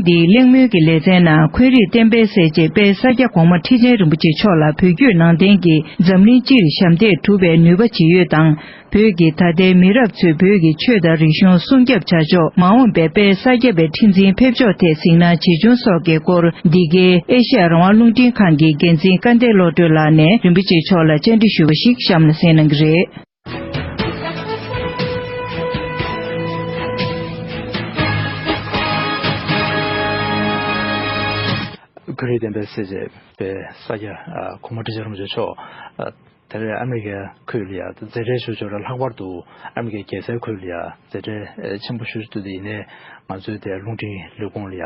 འདིའི་གླེང་མོལ་གྱི་ལེ་ཚན་ནང་འཁོན་རིགས་གཏན་འབེབས་སེལ་ཆེད་དཔལ་ས་སྐྱ་གོང་མ་ཁྲི་ཆེན་རིན་པོ་ཆེ་མཆོག་ལ་བོད་བརྒྱུད་ནང་བསྟན་གྱི་འཛམ་གླིང་སྤྱིར་ཞབས་འདེགས་སྒྲུབ་པའི་ནུས་པ་ཇི་ཡོད་དང་། བོད་ཀྱི་ད་ལྟའི་མི་རབས་ཚོས་བོད་ཀྱི་ཆོས་དང་རིག་གཞུང་སྲུང་སྐྱོབ་བྱ་ཕྱོགས། མ་འོངས་པའི་དཔལ་ས་སྐྱ་པའི་ཁྲི་འཛིན་ཕེབས་ཕྱོགས་ཐད་གཟིགས་སྣང་ཇི་བྱུང་སོགས་ཀྱི་སྐོར། འདི་གའི་ཨེ་ཤ་ཡ་རང་དབང་རླུང་འཕྲིན་ཁང་གི་འགན་འཛིན་སྐལ་ལྡན་བློ་གྲོས་ལགས་ནས་རིན་པོ་ཆེ་མཆོག་ལ་བཅར་འདྲི་ཞུས་པ་ཞིག་གཤམ་ལ་གསན་གནང་གི་རེད། འཁོན་རིགས་གཏན་འབེབས་སེལ་ཆེད་དཔལ་ས་སྐྱ་གོང་མ་ཁྲི་ཆེན་རིན་པོ་ཆེ་མཆོག་དེ་རིང་ཨ་མི་རི་ཀའི་ཁུལ་ལ་ཡ་མཛད་བྲེལ་ཞུ་ཆོག་ར། ལྷག་པར་དུ་ཨ་མི་རི་ཀའི་རྒྱལ་སའི་ཁུལ་ལ་ཡ་མཛད་བྲེལ་ཆེན་པོ་ཞུ་ཞུ་དུས་ཡིན་ནའི་ང་ཚོའི་དེ་རླུང་འཕྲིན་ལས་ཁུངས་ལ་ཡ་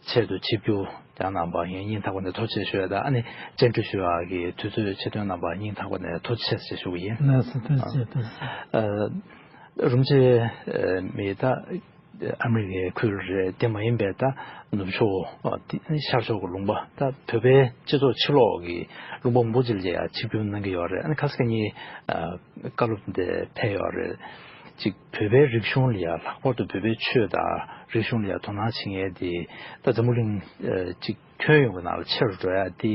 ཆེད་དུ་ཆིབས་བསྒྱུར་དེ་གནང་བ་ཡིན་སྙིང་ཐག་པ་ནས་ཐུགས་རྗེ་ཆེ་ཞུ་ཡ་དང་། ཨ་ནི་བཅར་འདྲི་ཞུ་ཡ་གི་དུས་ཚོད་ཆེད་དོན་གནང་བ་སྙིང་ཐག་པ་ནས་ཐུགས་རྗེ་ཆེ་ཞུ་གི་ཡིན། ལགས་སོ། ཐུགས་རྗེ་ཆེ། ཐུགས་རྗེ་ཆེ། རིན་པོ་ཆེ་མི་ད་ཨ་མི་རི་ཀའི་ཁུལ་རེད། དེ་མ་ཡིན་པའི་ད་ནུབ་ཕྱོགས་ཤར་ཕྱོགས་ཀྱི་ལུང་པ། ད་བོད་པའི་སྤྱི་ཚོགས་ཕྱི་ལོགས་ཀྱི་ལུང་པ་མང་པོ་ཅིག་ལ་ཡ་ཆིབས་བསྒྱུར་གནང་གི་ཡོད་རེད། ཨ་ནི་ཁ་སང་ཉིན་བཀའ་སློབ་འདི་ཕེབས་ཡོད་རེད། ཅིག་བོད་པའི་རིག་གཞུང་ལ་ཡ་ལྷག་པར་དུ་བོད་པའི་ཆོས་དང་རིག་གཞུང་ལ་ཡ་དོ་སྣང་བྱེད་མཁན་དེ་ད་འཛམ་བུ་གླིང་ཅིག་ཁྱོན་ཡོངས་ཀྱི་ནང་ལ་ཆེ་རུ་འགྲོ་ཡ་དེ་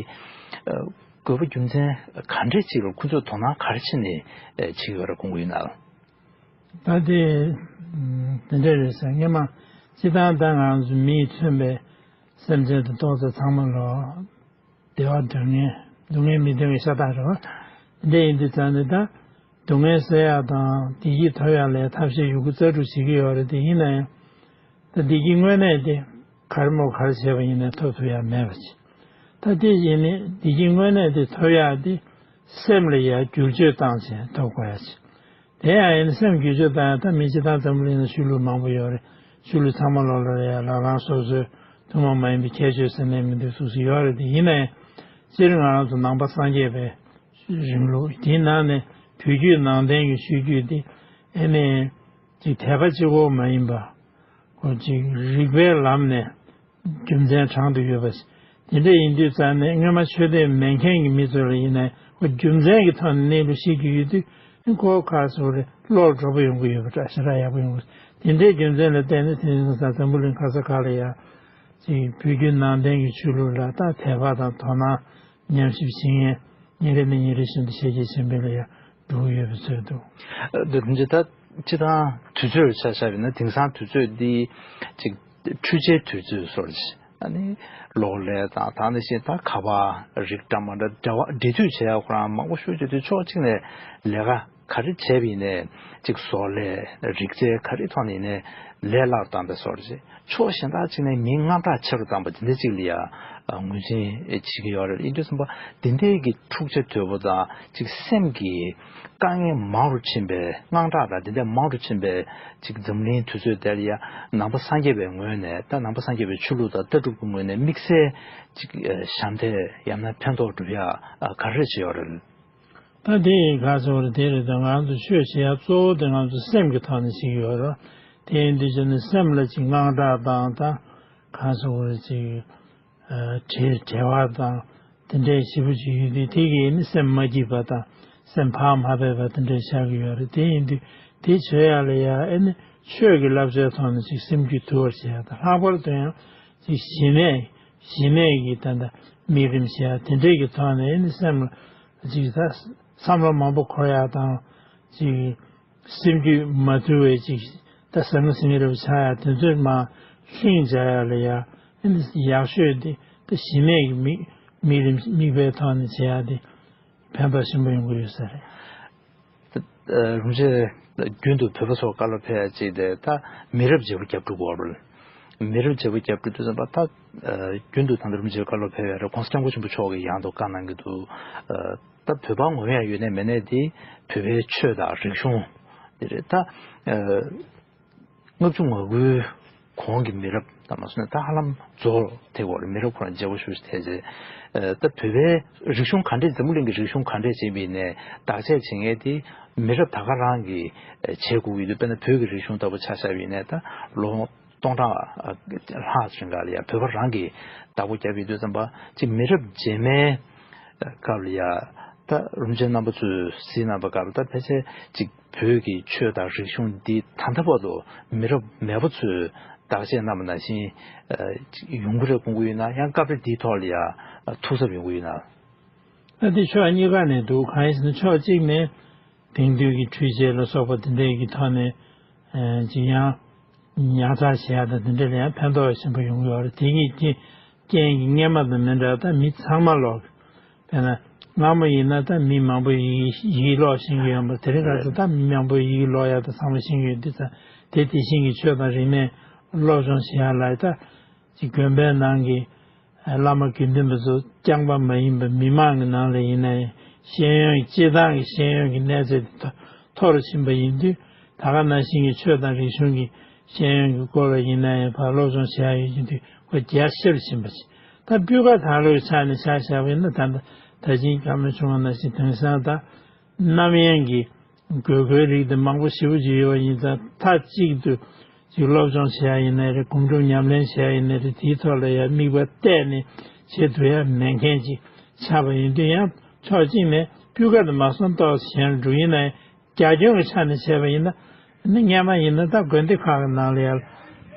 དགོས་པ་རྒྱུ་མཚན་ག་འདྲས་ཅིག་ལ་ཁོང་ཚོས་དོ་སྣང་ག་རེ་བྱས་ནས་བྱེད་ཀྱི་ཡོད་རེད། དགོངས་ཀྱི་ཡོད་ན། ད་དེ་དེ་འདྲས་རེད་ཟེར། སྔོན་མ་སྤྱིར་བཏང་ད་ང་ཚོ་མིས་མཚོན་པའི་སེམས་ཅན་དང་ཏོག་ཙམ་ཚང་མ་ལ་བདེ་བ་འདོད་མཁན། སྡུག་བསྔལ་མི་འདོད་མཁན་ཤ་སྟག་རེད་བ། དེ་འདྲ་ཡིན་དུས་ཙང་ནས་ད་སྡུག་བསྔལ་སེལ་ཡག་དང་བདེ་སྐྱིད་ཐོབ་ཡག་ལ་ཐབས་ཤེས་ཡོད་རྒུ་རྩལ་སྤྲུགས་བྱེད་ཀྱི་ཡོད་རེད། དེ་ཡིན་ན་ཡང་ད་བདེ་སྐྱིད་དངོས་གནས་དེ་ག་རེ་མོ་ག་རེ་བྱས་པ་ཡིན་ནའི་ཐོབ་ཐུབ་ཡག་མེད་པ་ཅིག་ད་དེ་ཡིན་ནའི་བདེ་སྐྱིད་དངོས་གནས་དེ་ཐོབ་ཡག་དེ་སེམས་ལ་ཡ་བསྒྱུར་བཅོས་བཏང་བྱས་ཐོབ་དགོས་ཡག་ཅིག་དེ་ཡང་ཡིན་ན་སེམས་བསྒྱུར་བཅོས་བཏང་ཡག་ད་མི་སྤྱིར་བཏང་འཛམ་བུ་གླིང་ན་ཆོས་ལུགས་མང་པོ་ཡོད་རེད། ཆོས་ལུགས་ཚང་མ་ལོག་ལ་ཡ་ལ་རང་སོ་སོའི་ཐུན་མོང་མ་ཡིན་པའི་ཁྱད་ཆོས་ཟེར་ནས་མི་འདུག་སུ་སུ་ཡོད་རེད། དེ་ཡིན་ན་ཡང་སྤྱིར་ང་རང་ཚོ་ནང་པ་སངས་རྒྱས་པའི་རིང་ལུགས་དེའི་ནང་ནས་བོད་བརྒྱུད་ནང་བསྟན་གྱི་ཆོས་བརྒྱུད་དེ་ཨེ་ནས་ཅིག་དད་པ་གཅིག་པོ་མ་ཡིན་པ། ཁོ་ཅིག་རིགས་པའི་ལམ་ནས་རྒྱུ་མཚན་དྲངས་ཏེ་ཡོད་པ་ཞིག་དེ་འདྲ་ཡིན་དུས་ཙང་ནས་སྔོན་མ་ཆོས་དད་མེད་མཁན་གྱི་མི་ཚོ་ལ་ཡིན་ན་ཁོ་རྒྱུ་མཚན་གྱི་ཐོག་ནས་གནས་ལུགས་ཤེས་ཀྱི་ཡོད་དུས་ཁོ་ཁ་སོ་རེ་བློར་གྲོགས་པོ་ཡོང་གི་ཡོད་པ་འདྲ་ཞེ་དྲག་ཡག་པོ་ཡོང་གི་དེ་འདྲའི་རྒྱུ་མཚན་ལ་བརྟེན་ནས་དེ་རིང་ས་འཛམ་བུ་གླིང་ག་ས་ག་ལ་ཡ་ཅིག་བོད་བརྒྱུད་ནང་བསྟན་གྱི་ཆོས་ལུགས་ལ་ད་དད་པ་དང་དོ་སྣང་ཉམས་ཞིབ་བྱེད་མཁན་ཉིན་རེ་ནས་ཉིན་རེ་བཞིན་དུ་ཞལ་གྱིས་བཞེས་པའི་ལ་ཡ་འགྲོ་གི་ཡོད་པའི་ཚོད་འདུག་འདི་རིན་ཆེན་ད་སྤྱི་བཏང་དུས་ཚོད་ཆ་བཞག་པ་ཡིན་ན་དེང་སང་དུས་ཚོད་འདི་ཅིག་འཕྲུལ་ཆས་དུས་ཚོད་སོགས་ཅིག་ཨ་ནི་གློག་ཀླད་དང་ད་ནི་ཞིག་ད་ཁ་པར་རིགས་འདྲ་མ་འདྲ་འབྲེལ་བ་འབྲེལ་མཐུད་བྱེད་ཡག་ཁོ་རང་མང་པོ་ཤོད་རྒྱུ་དུས་ཕྱོགས་གཅིག་ནས་ལས་ཀ་ག་རེ་བྱས་པ་ཡིན་ནའི་ཅིག་བཟོ་ལས་རིག་རྩལ་ག་རེ་ཐོག་ནས་ཡིན་ནའི་ལས་སླ་རུ་བཏང་པའི་བཟོ་འདྲ་ཅིག་ཕྱོགས་གཞན་དག་ཅིག་ནས་མིའི་དངངས་སྐྲག་ཆེ་རུ་བཏང་པ་དེ་འདྲ་ཅིག་ལ་ཡ་ངོས་འཛིན་བྱེད་ཀྱི་ཡོད་རེད། ཡིན་དུས་ཙམ་པ་དེ་འདྲའི་གི་འཁྲུག་ཆ་དོད་པོ་དང་ཅིག་སེམས་ཀྱི་དཀའ་ངལ་མང་རུ་ཕྱིན་པའི་དངངས་སྐྲག་དང་དེ་འདྲ་མང་རུ་ཕྱིན་པའི་ཅིག་འཛམ་གླིང་དུས་ཚོད་དེ་ལ་ཡ་ནང་པ་སངས་རྒྱས་པའི་ངོས་ནས་ད་ནང་པ་སངས་རྒྱས་པའི་ཆོས་ལུགས་དང་ལྟ་གྲུབ་ཀྱི་ངོས་ནས་དམིགས་བསལ་ཅིག་ཞབས་འདེགས་ཡང་ན་ཕན་ཐོགས་སྒྲུབ་ཡ་ག་རེ་བྱེད་ཡོད་རེད། ད་དེ་ག་ཟེར་བ་རེད། དེ་རེད། ད་ང་ཚོ་ཆོས་བྱེད་ཡ་གཙོ་བོ་དེ་ང་ཚོ་སེམས་ཀྱི་ཐོག་ནས་བྱེད་ཀྱི་ཡོད་རེད། དེ་ཡིན་དུས་ཙང་ནས་སེམས་ལ་ཅིག་དངངས་སྐྲག་དང་ད་ག་ཟེར་བ་རེད། ཅིག་བྲེལ་བྲེལ་བ་དང་དེ་འདྲའི་ཞེ་པོ་ཅིག་ཡོད་དུས་དེ་གིས་ནི་སེམས་མ་སྐྱིད་པ་དང་སེམས་བག་མ་ཕེབས་པ་དེ་འདྲ་ཆགས་ཀྱི་ཡོད་རེད། དེ་ཡིན་དུས་དེ་བྱེད་ཡ་ལ་ཡ་ཨེ་ནི་ཆོས་ཀྱི་བསླབ་བྱའི་ཐོག་ནས་ཅིག་སེམས་རྒྱུད་དུལ་བར་བྱེད་ཡ་དང་ལྷག་པར་དུ་ཡང་ཅིག་ཞི་གནས་ཞི་གནས་ཀྱི་ད་ལྟ་དམིགས་རིམ་བྱེད་ཡ་དེ་འདྲའི་གི་ཐོག་ནས་ཨེ་ནི་སེམས་ལ་ཅིག་ད་བསམ་བློ་མང་པོ་འཁོར་ཡག་དང་། ཅིག་སེམས་རྒྱུད་མ་དུལ་བའི་ཅིག་ད་ཟང་ངེ་ཟིང་ངེ་རེ་བ་ཆགས་ཡག་དེ་ཚོས་མར་ལྷིང་འཇགས་ཡག་ལ་ཡ་ཨ་ནི་ཡག་ཤོས་དེ་ད་ཞི་གནས་ཀྱི་དམིགས་དམིགས་རིམ་དམིགས་པའི་ཐོག་ནས་བྱེད་ཡག་དེ་ཕན་ཐོགས་ཆེན་པོ་ཡོང་གི་ཡོད་ས་རེད། ད་རིན་པོ་ཆེ་རྒྱུན་དུ་བོད་པ་ཚོར་བཀའ་སློབ་ཕེབས་ཡག་ཅིག་དེ་ད་མི་རབས་བརྗེ་པོ་རྒྱབ་འགྲོ་དགོས་རེད། མི་རབས་བརྗེ་པོ་རྒྱབ་འགྲོ་དུས་ཙམ་པ་ད་རྒྱུན་དུ་ད་ལྟ་རིན་པོ་ཆེ་བཀའ་སློབ་ཕེབས་ཡག་རེད། ༸གོང་ས་༸སྐྱབས་མགོན་ཆེན་པོ་མཆོག་གིས་ཡང་དུ་བཀའ་གནང་གི་འདུག་ད་བོད་པ་ངོ་མ་ཡོད་ནའི་མེད་ནའི་དེ་བོད་པའི་ཆོས་དང་རིག་གཞུང་དེ་རེད། ད་ལྔ་བཅུ་ང་དགུའི་གོང་གི་མི་རབས་ད་མ་སོང་ནས་ད་ཧ་ལམ་རྫོགས་ཐེབས་ཡོད་རེད། མི་རབས་ཁོ་རང་བརྗེ་པོ་ཞེ་པོ་ཅིག་ཐེབས་རྗེས་ད་བོད་པའི་རིག་གཞུང་ག་འདྲས་འཛམ་བུ་གླིང་གི་རིག་གཞུང་ག་འདྲས་བྱེད་པ་ཡིན་ནའི་བདག་གཅེས་བྱེད་མཁན་དེ་མི་རབས་ད་ག་རང་གིས་བྱེད་དགོས་ཀྱི་ཡོད་དུས་དཔེར་ན་བོད་ཀྱི་རིག་གཞུང་ལྟ་བུ་ཆ་བཞག་པ་ཡིན་ནའི་ད་ལོ་སྟོང་ཕྲག་ལྷག་ཙམ་སྒང་ལ་ཡ་བོད་པ་རང་གིས་བདག་པོ་བརྒྱབ་ཡོད་དུས་ཙམ་པ་ཅིག་མི་རབས་རྗེས་མའི་སྐབས་ལ་ཡ་ད་རིན་པོ་ཆེ་རྣམ་པ་ཚོས་གཟིགས་གནང་བའི་སྐབས་ལ་ད་ཕལ་ཆེར་ཅིག་བོད་ཀྱི་ཆོས་དང་རིག་གཞུང་འདི་ད་ལྟ་བར་དུ་མི་རབས་མེད་པ་ཚོས་ བརྟག་དཔྱད་གནང་བ་ནང་བཞིན་ཡོང་གི་རེད་དགོངས་ཀྱི་ཡོད་ན། ཡང་སྐབས་རེ་འདིའི་ཐོག་ལ་ཡང་ཐུགས་འཚབ་ཡོང་གི་ཡོད་ན། ད་འདི་ཕྱོགས་གཉིས་ཀ་ནས་འདུག་གང་ཡིན་ཟེར་ན་ཕྱོགས་གཅིག་ནས་དེང་དུས་ཀྱི་འཕྲུལ་ཆས་ལ་སོགས་པ་དེ་འདྲའི་གི་ཐོག་ནས་ཅིག་ཡང་ཉར་ཚགས་བྱེད་ཡ་དང་དེ་འདྲ་ལ་ཡང་ཕན་ཐོགས་ཆེན་པོ་ཡོང་གི་ཡོད་རེད། དེ་གི་རྐྱེན་རྐྱེན་གྱིས་སྔས་མ་དང་མི་འདྲ་བ། ད་མི་ཚང་མ་ལོག་དཔེར་ན་སྔ་མོ་ཡིན་ན་ད་མི་མང་པོ་ཡི་གེ་ཡི་གེ་ཀློག་ཤེས་ཀྱི་ཡོད་པ། དེ་རིང་ཁ་སང་ད་མི་མང་པོ་ཡི་གེ་ཀློག་ཡ་ད་ཚང་མ་ཤེས་ཀྱི་ཡོད་དུས་ཙང་། དེ་དེ་བཞིན་གྱི་ཆོས་དང་རིག་གནས་སློབ་སྦྱོང་བྱེད་ཡ་ལ་ད་ཅིག་དགོན་པའི་ནང་གི་བླ་མ་དགེ་འདུན་པ་ཚོ་རྐྱང་པ་མ་ཡིན་པར་མི་མང་གི་ནང་ལ་ཡིན་ན་ཡང་ཤེས་ཡོན་གྱི་སྤྱིར་བཏང་གི་ཤེས་ཡོན་གྱི་གནས་ཚད་དེ་མཐོ་རུ་ཕྱིན་པ་ཡིན་དུས། ད་ག་ནང་བཞིན་གྱི་ཆོས་དང་རིག་གཞུང་གི་ཤེས་ཡོན་གྱི་སྐོར་ལ་ཡིན་ན་ཡང་ཕར་སློབ་སྦྱོང་བྱེད་ཡ་ཡོད་ཀྱི་དུས་ཁོ་རྒྱ་ཆེར་ཕྱིན་པ་ཞིག་ད་སྤུས་ཀ་དང་ལོའི་ཆ་ནས་ཆ་བཞག་པ་ཡིན་ན། ད་ལྟ་ད་ཅིང་བཀའ་མོལ་བྱུང་བ་ནང་བཞིན་དེང་སང་ད་རྣམ་གཡེང་གི་དགོས་མཁོའི་རིགས་དེ་མང་པོ་ཞེ་པོ་ཅིག་ཡོད་པ་ཡིན་ཙང་། མཐའ་གཅིག་ཏུ་ཅིག་སློབ་སྦྱོང་བྱེད་ཡ་ཡིན་ན་རེད། སྒོམ་སྒྲུབ་ཉམས་ལེན་བྱེད་ཡ་ཡིན་ན་རེད། དེའི་ཐོག་ལ་ཡང་དམིགས་པ་གཏད་ནས་བྱེད་ཐུབ་ཡ་མེད་མཁན་ཅིག་ཆགས་པ་ཡིན་དུས། ཡང་ཕྱོགས་གཅིག་ནས་སྤུས་ཀ་དེ་མ་སོང་ཏོག་ཙམ་གཞན་ལ་འགྲོ་ཡིན་ན་ཡང་། རྒྱ་ཁྱོན་གྱི་ཆ་ནས་བྱས་པ་ཡིན་ན། ནི་སྔས་མ་ཡིན་ན་ད་དགོན་སྡེ་ཁག་གི་ནང་ལ་ཡང་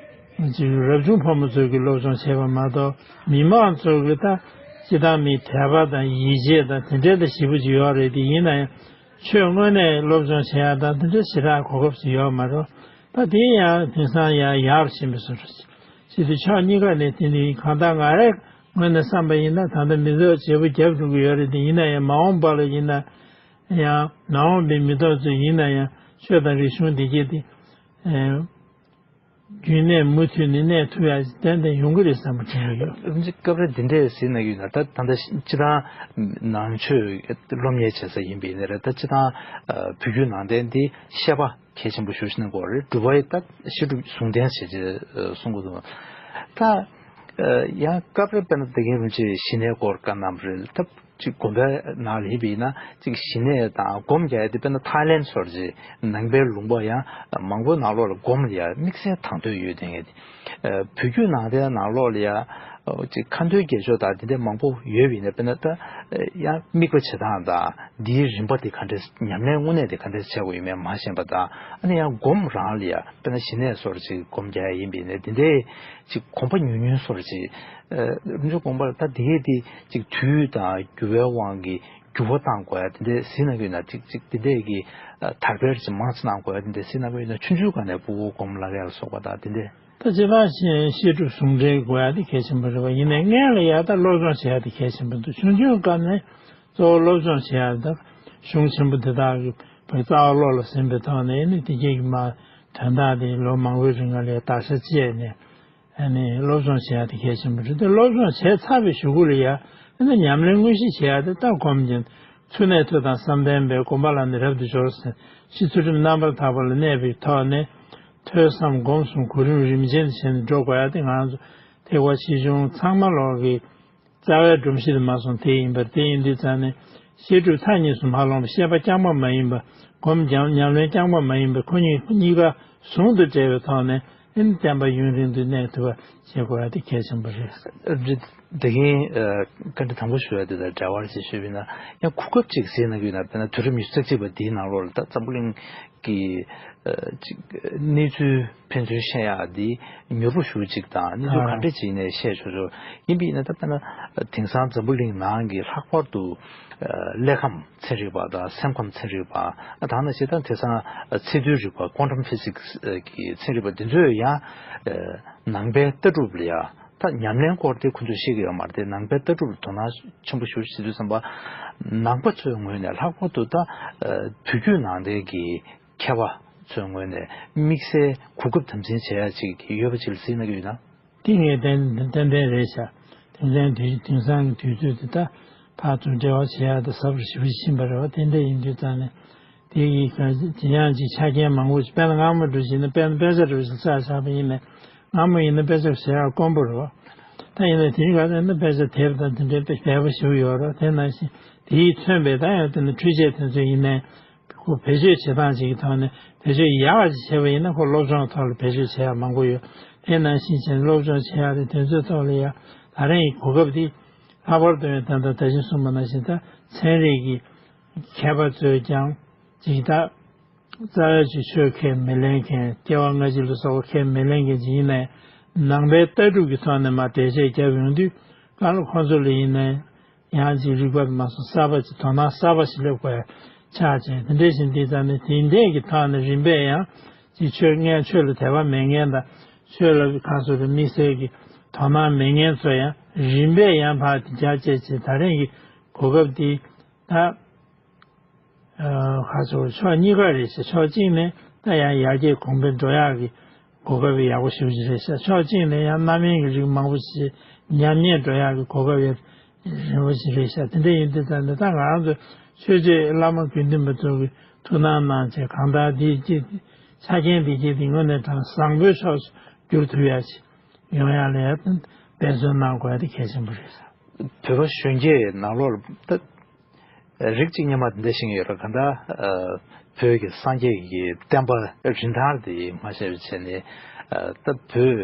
ཅིག་རབ་བྱུང་ཕོ་མོ་ཚོས་ཀྱི་སློབ་སྦྱོང་བྱས་པ་མ་གཏོགས། མི་མང་ཚོས་ཀྱི་ད་སྤྱིར་བཏང་མིའི་དད་པ་དང་ཡིད་ཆེས་དང་དེ་འདྲའི་ད་ཞེ་པོ་ཅིག་ཡོད་རེད། དེ་ཡིན་ན་ཡང་ཆོས་དངོས་གནས་སློབ་སྦྱོང་བྱེད་ཡ་དང་དེ་འདྲའི་ཞེ་དྲག་གོ་སྐབས་ཤིག་ཡོད་མ་རེད། ད་དེ་ཡང་དེང་སང་ཡང་ཡག་རུ་ཕྱིན་པའི་བཟོ་འདྲ་ཞིག་བྱེད་དུས། ཕྱོགས་གཉིས་ཀ་ནས་དེ་ནི་གང་ལྟར་ང་རའི་ངོས་ནས་བསམ་པ་ཡིན་ན། ད་ལྟ་མི་ཚོགས་བརྗེ་པོ་བརྒྱབ་འགྲོ་གི་ཡོད་རེད། དེ་ཡིན་ན་ཡང་མ་འོངས་པ་ལ་ཡིན་ན། ཡང་མ་འོངས་པའི་མི་ཐོག་ཚོས་ཡིན་ན་ཡང་ཆོས་དང་རིག་གཞུང་འདི་གྱད་དེ་ཨེ་རྒྱུན་གནས་མུ་མཐུད་ནས་གནས་ཐུབ་ཡ་ཏན་ཏན་ཡོང་གི་རེད་བསམ་པ་དྲན་གྱི་ཡོད། རིན་ཆེན་སྐབས་རེ་འདི་འདྲས་ཟེར་ན་ཡོད་ན། ད་ད་ལྟ་སྤྱིར་བཏང་ནང་ཆོས་སློབ་གཉེར་བྱེད་ས་ཡིན་པ་ཡིན་ན་རེད། ད་སྤྱིར་བཏང་ཨ་བོད་བརྒྱུད་ནང་བསྟན་འདི་བཤད་པ་གལ་ཆེན་པོ་ཞེ་པོ་ཅིག་གནང་གི་ཡོད་རེད། སྒྲུབ་པ་ཡི་ད་བཤད་སྒྲུབ་ཟུང་ལྡན་བྱས་རྗེས་གསུང་གི་འདུག་ད་ཡང་སྐབས་རེ་དཔེར་ན་ད་གིན་རིན་ཆེན་ཞི་གནས་སྐོར་བཀའ་གནང་བ་རེད། ད་ཅིག་དགོན་པའི་ནང་ལ་ཡིན་པ་ཡིན་ན་ཅིག་ཞི་གནས་དང་སྒོམ་རྒྱག་ཡ་དེ་དཔེར་ན་ཐའི་ལེན་སོགས་ཅིག་ནང་པའི་ལུང་པ་ཡང་མང་པོའི་ནང་ལོགས་ལ་སྒོམ་ལ་ཡ་དམིགས་བསལ་དང་དོད་ཡོད་དེ། ངས་བོད་བརྒྱུད་ནང་བསྟན་ནང་ལོགས་ལ་ཡ་ཅིག་ཁ་འདོན་རྒྱལ་མཆོག་དང་དེ་འདྲ་མང་པོ་ཡོད་པ་ཡིན་ན། དཔེར་ན་ད་ཡང་དམིགས་པ་བྱེད་སྟངས་དང་འདིའི་རིམ་པ་དེ་ག་འདྲ། ཉམས་ལེན་དངོས་གནས་དེ་ག་འདྲ་བྱེད་དགོས་ཡོད་མེད་མ་ཤེས་པ་དང་། ཨ་ནི་ཡང་སྒོམ་རང་ལ་ཡ་དཔེར་ན་ཞི་གནས་སོགས་ཅིག་སྒོམ་རྒྱག་ཡ་ཡིན་པ་ཡིན་ན། དེ་འདྲའི་ཅིག་གོམ་པ་ཉུང་ཉུང་སོགས་ཅིག་རིམ་བྱོན་དགོངས་པ་ལ་ད་དེ་གས་དེ་ཅིག་དུས་དང་འགྱུར་བའི་དབང་གིས་འགྱུར་བ་གཏང་དགོས་ཡ་དེ་འདྲས་ཟེར་ན་ཡོད་ན། ཅིག་ཅིག་དེ་འདྲས་ཀྱི་དར་སྤེལ་ཅིག་མང་ཙམ་གནང་དགོས་ཡ་དེ་འདྲས་ཟེར་ན་ཡོད་ན། ཆུང་ཆུང་སྒང་ནས་ཕྲུ་གུ་སྒོམ་བསླབ་ཡ་ལ་སོགས་པ་དང་དེ་འདྲས། ད་སྤྱིར་བཏང་བཤད་བཤད་སྒྲུབ་ཟུང་འབྲེལ་དགོས་ཡ་དེ་གལ་ཆེན་པོ་རེད་པ། ཡིན་ནའི་སྔོན་ལ་ཡ་ད་སློབ་སྦྱོང་བྱེད་ཡ་དེ་གལ་ཆེན་པོ་འདུག་ཆུང་ཆུང་སྒང་ནས་གཙོ་བོ་སློབ་སྦྱོང་བྱེད་ཡ་ད་གཞུང་ཆེན་པོ་དེ་དག་གི་བའི་རྩ་བ་བློ་ལ་ཟིན་པའི་ཐོག་ནས། ཨ་ནི་དེ་གས་ཀྱི་མ་དོན་དག་དེ་ལོ་མང་པོའི་རིང་ལ་ཡ་བརྡར་ཤ་བཅད་ནས། ཨ་ནི་སློབ་སྦྱོང་བྱེད་ཡ་དེ་གལ་ཆེན་པོ་རེད། དེ་སློབ་སྦྱོང་བྱས་ཚར་བའི་གཞུག་གུ་ལ་ཡ་ཨ་ནི་ཉམས་ལེན་དངོས་གཞི་བྱེད་ཡ་དེ་ད་སྒོམ་གྱིན། ཚུལ་གནས་ཐོས་དང་བསམ་གཏན་པས། སྒོམ་པ་ལ་ནི་རབ་ཏུ་སྦྱོར་ཟེར། ཕྱི་ཚུལ་ཁྲིམས་རྣམ་པར་དག་པ་ལ་གནས་པའི་ཐོག་ནས་ཐོས་བསམ་སྒོམ་གསུམ་གོ་རིམ་རིམ་བྱོན་བྱས་ནས་འགྲོ་དགོས་ཡ་དེ་ང་ཚོ་ཐེག་པ་ཆེ་ཆུང་ཚང་མ་ལོག་གི་རྩ་བའི་སྒྲོམ་གཞི་དེ་མ་སོང་དེ་ཡིན་པར། དེ་ཡིན་དུས་ཙང་ནས་བཤད་སྒྲུབ་མཐའ་གཉིས་སུ་མ་ལྷུང་བ། བཤད་པ་རྐྱང་པ་མ་ཡིན་པ། སྒོམ་ཉམས་ཉམས་ལེན་རྐྱང་པ་མ་ཡིན་པ། ཁོ་གཉིས་གཉིས་ཀ་ཟུང་དུ་འབྲེལ་བའི་ཐོག་ནས་ཨ་ནི་བསྟན་པ་ཡུན་རིང་དུ་གནས་ཐུབ་པ་བྱེད་དགོས་ཡ་དེ་གལ་ཆེན་པོ་རེད། ཨ་ནི་དེ་གིན་ཨ་བཀའ་འདྲི་དང་པོ་ཞུ་ཡ་དེ་དང་འབྲེལ་བར་ཅིག་ཞུས་པ་ཡིན་ན། ཡང་གོ་སྐབས་ཅིག་ཟེར་ན་ཡོད་ན། དཔེར་ན་དུས་རབས་ཉི་ཤུ་རྩ་གཅིག་པ་འདིའི་ནང་ལོགས་ལ་ད་འཛམ་བུ་གླིང་གི་ཨ་ཅིག་གནས་ཚུལ་ཕན་ཚུན་བཤད་ཡག་འདི་མྱུར་པོ་ཞེ་པོ་ཅིག་དང་། གནས་ཚུལ་ག་འདྲ་ཅིག་ནས་བཤད་ཆོག་ཆོག་ཡིན་པ་ཡིན་ན། ད་དཔེར་ན་དེང་སང་འཛམ་བུ་གླིང་ནང་གི་ལྷག་པར་དུ་ཨ་གླེགས་བམ་ཚན་རིག་པ་དང་སེམས་ཁམས་ཚན་རིག་པ། ཨ་ད་ནང་བཞིན་ད་དེང་སང་ཚད་རྡུལ་རིག་པ། ཀོན་ཊམ་ཕི་སིག་སི་གི་ཚན་རིག་པ་འདི་ཚོས་ཡང་ཨ་ནང་པའི་ལྟ་གྲུབ་ལ་ཡ་ད་ཉམས་ལེན་སྐོར་དེ་ཁོ་ཚོས་ཤེས་ཀྱི་ཡོད་མ་རེད་དེ། ནང་པའི་ལྟ་གྲུབ་ལ་དོ་སྣང་ཆེན་པོ་ཞེ་པོ་བྱེད་དུས་ཙམ་པ། ནང་པ་ཚོའི་ངོས་ནས་ལྷག་པར་དུ་ད་ཨ་བོད་བརྒྱུད་ནང་བསྟན་གྱི་མཁས་པ་ཚོའི་ངོས་ནས་དམིགས་བསལ་གོ་སྐབས་དམ་འཛིན་བྱེད་ཡ་ཅིག་ཡོད་པ་ཅིག་ལ་གཟིགས་གནང་གི་ཡོད་ན། དེ་ངས་ཏན་ཏན་ཏན་རེད་ཤག་དེང་སང་དུས་དེང་སང་གི་དུས་ཚོད་དེ་ད་ཕར་ཚུར་འབྲེལ་བ་བྱེད་ཡ་དེ་ཟབ་རུ་ཞེ་པོ་ཕྱིན་པ་རེད་པ། དེ་འདྲ་ཡིན་དུས་ཙང་ནས་དེ་ཡི་ག་དེ་ཡང་ཅིག་ཆ་རྐྱེན་མང་པོ་ཞིག་དཔེར་ན་སྔ་མོ་འདྲ་བྱས་ན། དཔེར་ན་དཔེ་ཆ་འདྲ་བ་ཞིག་བསགས་བཞག་པ་ཡིན་ནའི། སྔ་མོ་ཡིན་ན་དཔེ་ཆ་བྱེད་ཡ་དཀོན་པོ་རེད་པ། ད་ཡིན་ན་དེ་རིང་ག་ཚོད་ན་དཔེ་ཆ་དེབ་དང་དེ་འདྲའི་དཔེ་དཔེ་པོ་ཞེ་པོ་ཡོད་རེད། དེ་ནང་བཞིན་དེ་ཡིས་མཚོན་པའི་ད་ཡང་དེ་ནི་འཕྲུལ་ཆས་དེ་ཚོ་ཡིན་ནའི། ཁོ་བེད་སྤྱོད་བྱེད་སྟངས་ཅིག་གི་ཐོག་ནས་བེད་སྤྱོད་ཡག་པ་ཅིག་བྱས་པ་ཡིན་ན། ཁོ་སློབ་སྦྱོང་ཐོག་ལ་བེད་སྤྱོད་བྱེད་ཡག་མང་པོ་ཡོད། དེ་ནང་བཞིན་བྱས་ནས་སློབ་སྦྱོང་བྱེད་ཡག་དེ་དེ་ཚོའི་ཐོག་ལ་ཡ་ད་རེས་ཀྱི་གོ་སྐབས་འདི་ལྷག་པར་དུ་ཡང་ད་ལྟ་ད་གིན་གསུངས་པ་ནང་བཞིན་ད་ཚན་རིག་གི་མཁས་པ་ཚོས་ཀྱང་ཅིག་ད་ རྩ་བའི་ཆོས་ཁས་མི་ལེན་མཁན། སྐྱེ་བ་སྔ་ཕྱི་ལ་སོགས་པ་ཁས་མི་ལེན་མཁན་ཅིག་ཡིན་ནའི། ནང་པའི་ལྟ་གྲུབ་ཀྱི་ཐོག་ནས་མར་འགྲེལ་བཤད་བརྒྱབ་ཡོང་དུས། གང་ལ་ཁོང་ཚོ་ལ་ཡིན་ནའི་ཡང་ཅིག་རིག་པ་མ་སོང་གསར་པ་ཅིག་དོ་སྣང་གསར་པ་ཞིག་སླེབས་དགོས་ཡ་ཆགས་བྱས། དེ་འདྲ་བཞིན་དེ་ཙམ་ནས་དེ་འདྲས་ཀྱི་ཐོག་ནས་རིམ་པས་ཡང་ཅིག་ཆོས་ངས་ཆོས་ལ་དད་པ་མེད་མཁན་དང་། ཆོས་ལ་གང་སོ་རེ་དམིགས་བསལ་གྱི་དོ་སྣང་མེད་མཁན་ཚོ་ཡང་རིམ་པས་ཡང་ཕར་དེ་རྒྱ་བསྐྱེད་བྱས། ད་རེས་ཀྱི་གོ་སྐབས་འདི་ད། ཁ་ཚོར་ཕྱོགས་གཉིས་ཀ་རེད་ཤག་ཕྱོགས་གཅིག་ནས་ད་ཡང་ཡར་རྒྱས་གོང་འཕེལ་འགྲོ་ཡག་གི་གོ་སྐབས་ཡག་པོ་ཞེ་པོ་ཅིག་རེད་ཤག་ཕྱོགས་གཅིག་ནས་ཡང་རྣམ་གཡེང་གི་རིགས་མང་པོ་ཞིག་ཉམས་ཉེས་འགྲོ་ཡག་གི་གོ་སྐབས་ཡང་རིང་པོ་ཞིག་རེད་ཤག་དེ་འདྲ་ཡིན་དུས་ད་ནི་ད་ང་རང་ཚོ་ཆོས་རྗེ་བླ་མ་དགེ་འདུན་པ་ཚོ་གི་ཐུགས་སྣང་གནང་བྱས། གང་ལྟར་འདི་ཅི་ཆ་རྐྱེན་འདི་ཅི་འདི་དངོས་གནས་དྲང་བཟང་པོའི་ཕྱོགས་སུ་བསྒྱུར་ཐུབ་ཡག་ཅིག་ཡོང་ཡག་ལ་ཡང་འབད་བརྩོན་གནང་དགོས་ཡ་དེ་གལ་ཆེན་པོ་རེད་ཤག་བོད་པ་གཞོན་སྐྱེས་ནང་ལོགས་ལ་ད། རིགས་གཅིག་སྔོན་མ་འདི་འདྲ་ཤེས་ཀྱི་ཡོད་རེད། གང་ལྟར་ཨ་བོད་ཀྱི་སངས་རྒྱས་ཀྱི་བསྟན་པ་རིན་ཐང་དེ་མ་ཤེས་པ་བྱས་ནས། ཨ་ད་བོད་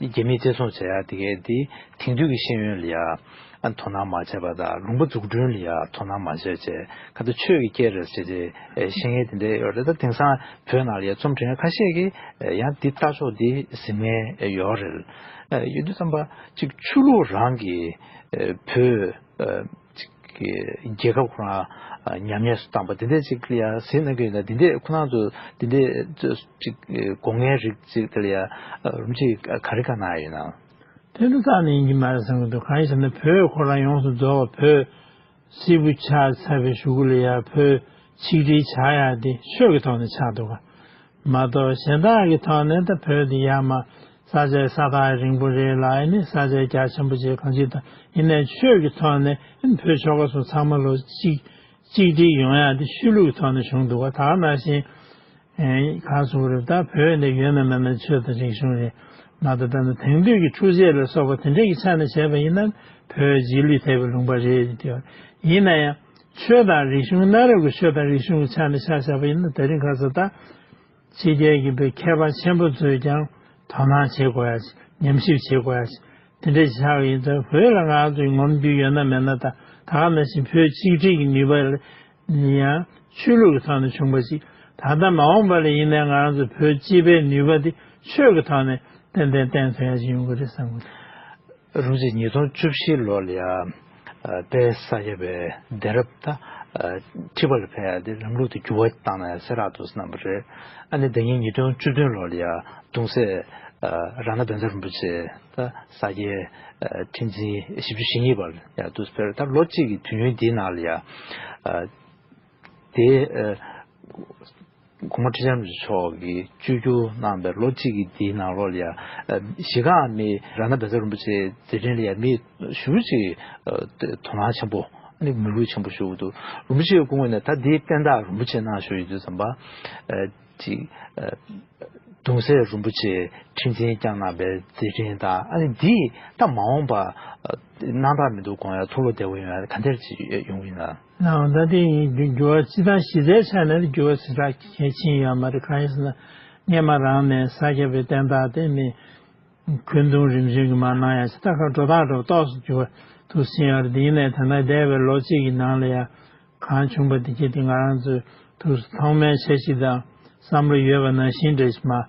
རྒྱ་མིས་བཙན་བཟུང་བྱེད་ཡ་དེ་གས་དེ་དེང་དུས་ཀྱི་ཤེས་ཡོན་ལ་ཡ་ཨ་དོ་སྣང་མ་བྱས་པ་དང་། ལུང་པ་འཛུགས་སྐྲུན་ལ་ཡ་དོ་སྣང་མ་བྱས་བྱས། གང་ལྟར་ཆོས་ཀྱི་སྐད་རེད་ཟེར་ཏེ་ཨེ་ཤེས་མཁན་དེ་འདྲ་ཡོད་རེད། ད་དེང་སང་བོད་ནང་ལ་ཡ་རྩོམ་འབྲི་མཁན་ཁ་ཤས་ཀྱིས་ཨེ་ཡང་འདི་ལྟ་ཕྱོགས་འདི་གཟིགས་མཁན་ཡོད་རེད། ཨེ་ཡོད་དུས་ཙམ་པ་ཅིག་ཆོས་ལུགས་རང་གི་ཨེ་བོད་ཨ་ཅིག་གི་རྒྱལ་ཁབ་ཁོ་རང་ཨ་ཉམས་ཉེས་སུ་བཏང་པ་འདི་འདྲ་ཅིག་ལ་ཡ་གཟིགས་གནང་གི་ཡོད་ན། འདི་འདྲ་ཁོ་རང་ཚོ་འདི་འདྲ་ཅིག་དགོངས་མཁན་རིགས་ཅིག་དེ་ལ་ཡ་ཨ་རིན་པོ་ཆེས་ག་རེ་བཀའ་གནང་ཡོད་ན། དེ་འདྲ་རྩ་ནས་ཡིན་གྱི་མ་རེད་བསམ་གྱི་འདུག་གང་ཡིན་ཟེར་ན་བོད་ཁོ་རང་ཡོངས་སུ་རྫོགས་པ། བོད་སིལ་བུ་ཆགས་ཚར་བའི་གཞུག་གུ་ལ་ཡ་བོད་ཆིག་སྒྲིལ་ཆགས་ཡ་དེ་ཆོས་ཀྱི་ཐོག་ནས་ཆགས་འདུག་ག་མ་གཏོགས་གཞན་དག་གི་ཐོག་ནས་ད་བོད་འདི་ཡར་མར་ས་ཆ་ས་ཐག་རིང་པོ་རེད་ལ། ཨ་ནི་ས་ཆ་རྒྱ་ཆེན་པོ་བྱས་གང་ཅི་ད་ཡིན་ནའི་ཆོས་ཀྱི་ཐོག་ནས་ཨ་ནི་བོད་ཆོལ་ཁ་གསུམ་ཚང་མ་ལོ་གཅིག་གཅིག་སྒྲིལ་ཡོང་ཡ་དེ་ཆོས་ལུགས་ཀྱི་ཐོག་ནས་བྱུང་འདུག་ག་ད་ག་ནང་བཞིན་ཨེ་གང་གསུང་རེད། ད་བོད་འདི་ཡོད་ན་མེད་ན་ཆོས་དང་རིག་གཞུང་རེད། མ་གཏོགས་ད་ནི་དེང་དུས་ཀྱི་འཕྲུལ་ཆས་ལ་སོགས་པ་དེ་འདྲས་ཀྱི་ཆ་ནས་བྱས་པ་ཡིན་ན་བོད་རྗེས་ལུས་ཐེབས་པའི་ལུང་པ་རེད་དེ། ཡིན་ན་ཡང་ཆོས་དང་རིག་གཞུང་གནའ་རབས་ཀྱི་ཆོས་དང་རིག་གཞུང་གི་ཆ་ནས་ཆ་བཞག་པ་ཡིན་ན་དེ་རིང་ཁ་སང་ད་ཕྱི་རྒྱལ་གྱི་བོད་མཁས་པ་ཆེན་པོ་ཚོས་ཀྱང་དོ་སྣང་བྱེད་དགོས་ཡ་ཅིག་ཉམས་ཞིབ་བྱེད་དགོས་ཡ་ཅིག་དེ་འདྲ་ཞིག་ཆགས་ཡིན་ཙང་། བོད་ལ་ང་ཚོའི་ངོམ་རྒྱུ་ཡོད་ན་མེད་ན་ད་ད་ག་ནང་བཞིན་བོད་གཅིག་སྒྲིལ་གྱི་ནུས་པ་ལ་ཡང་ཆོས་ལུགས་ཀྱི་ཐོག་ནས་བྱུང་བ་ཅིག་ད་ལྟ་མ་འོངས་པ་ལ་ཡིན་ནའི་ང་རང་ཚོ་བོད་སྤྱི་པའི་ནུས་པ་འདི་ཆོས་ཀྱི་ཐོག་ནས་ཏན་ཏན་བསྟན་ཐུབ་ཡ་ཅིག་ཡོང་གི་རེད་བསམ་གི་འདུག་རིན་པོ་ཆེ་ཉིས་སྟོང་བཅུ་བཞི་ལོ་ལ་ཡ་ཨ་དཔལ་ས་སྐྱ་པའི་གདན་རབས་ད་ཨ་ཁྲི་པ་ལ་ཕེབས་ཡ་དེ་ལམ་ལུགས་དེ་འགྱུར་བ་བཏང་གནང་ཡ་གསལ་བསྒྲགས་འདུག་གནང་བ་རེད། ཨ་ནི་ཟླ་ཉིན་ཉིས་སྟོང་བཅུ་བདུན་ལོ་ལ་ཡ་གདུང་སྲས་ཨ་རཏྣ་བཛྲ་རིན་པོ་ཆེ་ད་ས་སྐྱའི་ཨ་ཁྲི་འཛིན་བཞི་བཅུ་ཞེ་གཉིས་པ་ལ་ཡ་འདུག་སེ་ཕེབས་རེད། ད་ལོ་གཅིག་གི་དུས་ཡུན་འདིའི་ནང་ལ་ཡ་ཨ་དེ་ཨ་གོང་མ་ཁྲི་བྱང་རིན་པོ་ཆེ་མཆོག་གིས་བཅོས་བསྒྱུར་གནང་བའི་ལོ་གཅིག་གི་འདིའི་ནང་ལོགས་ལ་ཡ་ཨ་གཞི་རྐང་མི་རཏྣ་བཛྲ་རིན་པོ་ཆེའི་མཛད་འཕྲིན་ལ་ཡ་མི་ཞེ་པོ་ཅིག་ཨ་དོ་སྣང་ཆེན་པོ། ཨ་ནི་མོས་གུས་ཆེན་པོ་ཞུ་གི་འདུག་རིན་པོ་ཆེའི་སྐུ་ངོས་ནས་ད་འདིའི་བསྟན་བདག་རིན་པོ་ཆེ་གནང་ཞུ་ཡི་དུས་ཙམ་པ་ཨ་ཅིག་ཨ་གདུང་སྲས་རིན་པོ་ཆེ་ཁྲི་འཛིན་བསྐྱངས་གནང་བའི་མཛད་འཕྲིན་དང་། ཨ་ནི་འདིས་ད་མ་འོངས་པ་ཨ་སྣང་དག་མི་འདུག་དགོངས་ཡ། ཐུགས་བློ་བདེ་པོ་ཡོང་ཡ་ག་འདྲ་ཅིག་ཡོང་གི་ཡིན་ན། ནའང་ད་ལྟའི་འགྱུར་བ་སྤྱི་དང་གཞི་རྩའི་ཆ་ནས་འགྱུར་བ་ཞེ་དྲག་གལ་ཆེན་ཡོད་མ་རེད། གང་ཡིན་ཟེར་ན་སྔས་མ་རང་ནས་ས་སྐྱ་པའི་བསྟན་བདག་དེ་མི་འཁོན་འདུན་རིམ་བྱོན་གྱི་མ་གནང་ཡ་ཞིག་ད་ག་འགྲོ་སྟངས་འགྲོ་ཏོག་ཙམ་འགྱུར་བ་ཐུགས་ཟིན་ཡོད་རེད། དེ་ཡིན་ནའི་ད་ལྟ་འདས་པའི་ལོ་གཅིག་གི་ནང་ལ་ཡ་གང་བྱུང་བ་དེ་གྱད་དེ་ང་རང་ཚོས་ཐུགས་སུ་ཐོག་མའི་འཆར་གཞི་དང་བསམ་བློ་ཡོད་པ་ནང་བཞིན་འདྲ་ཞིག་མར་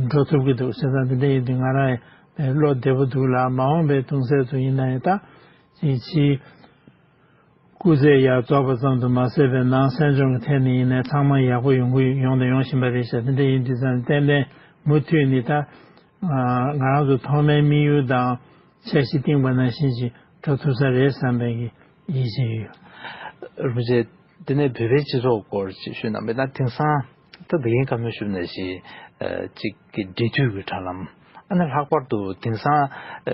འགྲོ་ཐུབ་ཀྱི་འདུག་ཟེར་ཙང་། དེ་འདྲ་ཡིན་དུས་ང་རང་ཡང་བློ་བདེ་པོ་འདུག་ལ། མ་འོངས་པའི་གདུང་སྲས་ཚོ་ཡིན་ན་ཡང་ད་ཅིག་ཕྱིའི་སྐུ་ཚེ་ཡར་རྫོགས་པ་ཙམ་དུ་མ་ཟད་པའི་ནང་གསན་སྦྱོང་གི་ཐད་ནས་ཡིན་ནའི་ཚང་མ་ཡག་པོ་ཡོང་གི་ཡོང་དང་ཡོང་བཞིན་པ་རེད་ཤག་དེ་འདྲ་ཡིན་དུས་ཙང་ཏན་ཏན་མུ་མཐུད་ནས་ད་ང་རང་ཚོ་ཐོག་མའི་དམིགས་ཡུལ་དང་འཆར་གཞི་བཏིང་པ་ནང་བཞིན་ཞིག་འགྲོ་ཐུབ་ས་རེད་བསམ་པའི་གི་ཡིད་ཆེས་ཡོད། རིན་པོ་ཆེ། དེ་ནས་བོད་པའི་སྤྱི་ཚོགས་སྐོར་ཅིག་ཞུས་གནང་བས་ན། དེང་སང་ད་དེ་རིང་བཀའ་མོལ་ཞུས་ནང་བཞིན་ཨ་ཅིག་གི་འབྲེལ་མཐུད་ཀྱི་དྲ་ལམ། ཨ་ནི་ལྷག་པར་དུ་དེང་སང་ཨ་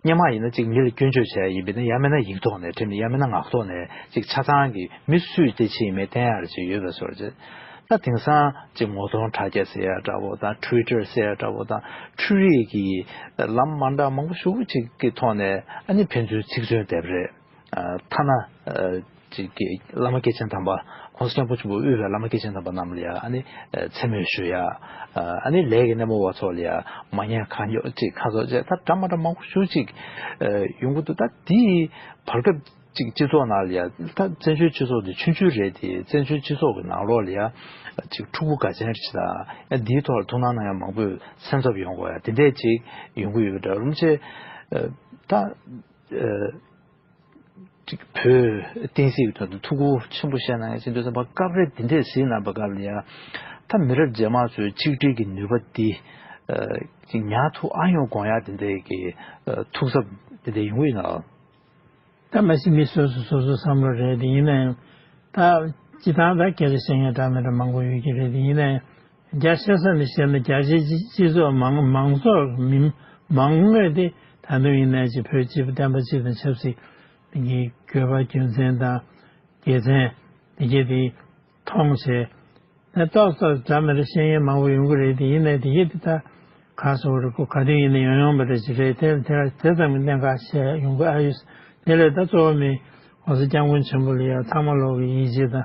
སྔོན་མ་ཡིན་ན་ཅིག་མི་ལ་སྐྱོན་བརྗོད་བྱས་ཡིན་པས་ན། ཡང་མིན་ན་ཡིག་ཐོག་ནས་བྲིས་ནས། ཡང་མིན་ན་ངག་ཐོག་ནས་ཅིག་ཆ་ཚང་གི་མི་སུས་དེ་བྱས་ཡིན་མིན་བསྟན་ཡག་ཅིག་ཡོད་པའི་བཟོ་འདྲ་ཅིག་ད་དེང་སང་ཅིག་ངོ་གདོང་ཁྲ་རྒྱ་ཟེར་ཡ་འདྲ་བོ་དང་། ཊུ་ཝི་ཊར་ཟེར་ཡ་འདྲ་བོ་དང་། འཕྲུལ་རིག་གི་ལམ་མ་འདྲ་མང་པོ་ཞེ་པོ་ཅིག་གི་ཐོག་ནས་ཨ་ནི་ཕན་ཚུན་ཚིག་མཚོན་འདེབས་རེས། ཨ་ཐ་ན་ཨ་ཅིག་གི་བླ་མ་སྐྱེས་ཆེན་དམ་པ་༸གོང་ས་སྐྱབས་མགོན་ཆེན་པོ་དབུས་པའི་བླ་མ་སྐྱེས་ཆེན་དམ་པ་རྣམས་ལ་ཡ་ཨ་ནི་ཨ་མཚན་སྨད་ཞུ་ཡ། ཨ་ནི་ལས་ཀྱི་སྣེ་མོ་བ་ཚོ་ལ་ཡ་མ་ཉེས་ཁ་ཉོག་ཅིག་ཁ་ཚོགས་བཅས་ད་འདྲ་མ་འདྲ་མང་པོ་ཞེ་པོ་ཅིག་ཨ་ཡོང་གི་འདུག་ད་དེའི་བར་སྐབས་ ཅིག་སྤྱི་ཚོགས་ནང་ལ་ཡ་ད་བཙན་བྱོལ་སྤྱི་ཚོགས་འདི་ཆུང་ཆུང་རེད་དེ། བཙན་བྱོལ་སྤྱི་ཚོགས་ཀྱི་ནང་ལོགས་ལ་ཡ་ཅིག་ཕྲུ་གུ་ག་ཚད་ཅིག་དང་ཡ་འདིའི་ཐོག་ལ་ཐུགས་སྣང་གནང་ཡ་མང་པོས་སེམས་འཚབ་ཡོང་དགོས་ཡ་དེ་འདྲས་ཅིག་ཡོང་གི་ཡོད་པ་འདྲ། རུམ་ཆེ་ད་ཅིག་བོད་བསྟན་སྲིད་ཀྱི་དོན་དུ་ཐུགས་ཁུར་ཆེན་པོ་བཞེས་གནང་ཡ་ཅིག་འདུག་བསམ་པ། སྐབས་རེ་འདི་འདྲས་གཟིགས་གནང་པའི་སྐབས་ལ་ཡ་ད་མི་རབས་རྗེས་མ་ཚོའི་ཆིག་སྒྲིལ་གྱི་ནུས་པ་འདི་ཅིག་ཉར་ཐུབ་ཨ་ཡོང་དགོངས་ཡ་དེ་འདྲས་ཀྱི་ཐུགས་འཚབ་དེ་འདྲས་ཡོང་གི་ཡོད་ན། ད་མ་གཞི་མི་སོ་སོ་སོ་སོའི་བསམ་བློ་རེད་དེ། ཡིན་ན་ཡང་ད་སྤྱི་བཏང་ད་སྐད་ཆ་བཤད་མཁན་འདྲ་མི་འདྲ་མང་པོ་ཡོད་ཀྱི་རེད་དེ། ཡིན་ན་ཡང་རྒྱ་ཆེ་ས་ནས་བཤད་ན་རྒྱ་ཆེའི་སྤྱི་སྤྱི་ཚོགས་མང་མང་ཚོགས་མི་མང་ངོས་དེ་ད་དུང་ཡིན་ན་ཅིག་བོད་སྤྱི་བོ་བསྟན་པ་སྤྱི་དང་ཆབ་སྲིད་ཀྱི་དགོས་པ་རྒྱུ་མཚན་དང་དགེ་མཚན་དེ་གྱད་དེ་མཐོང་བྱས། ད་ཏོག་ཙམ་འདྲ་མི་འདྲ་བཤད་མཁན་མང་པོ་ཡོང་གི་རེད་དེ། ཡིན་ནའི་དེ་གྱད་དེ་ད་ག་སོ་རེ་ཁོ་ག་དུས་ཡིན་ན་ཡོང་ཡོང་བ་རེད་ཅི་རེད། དེ་དེ་དེ་ཙམ་གྱི་གནད་འགག་བཤད་ཡོང་གི་ཨ་ཡོད། དེ་ལས་ད་གཙོ་བོ་མི་༸གོང་ས་༸སྐྱབས་མགོན་ཆེན་པོ་ལ་ཡ་ཚང་མ་ལོག་གི་ཡིད་ཆེས་དང་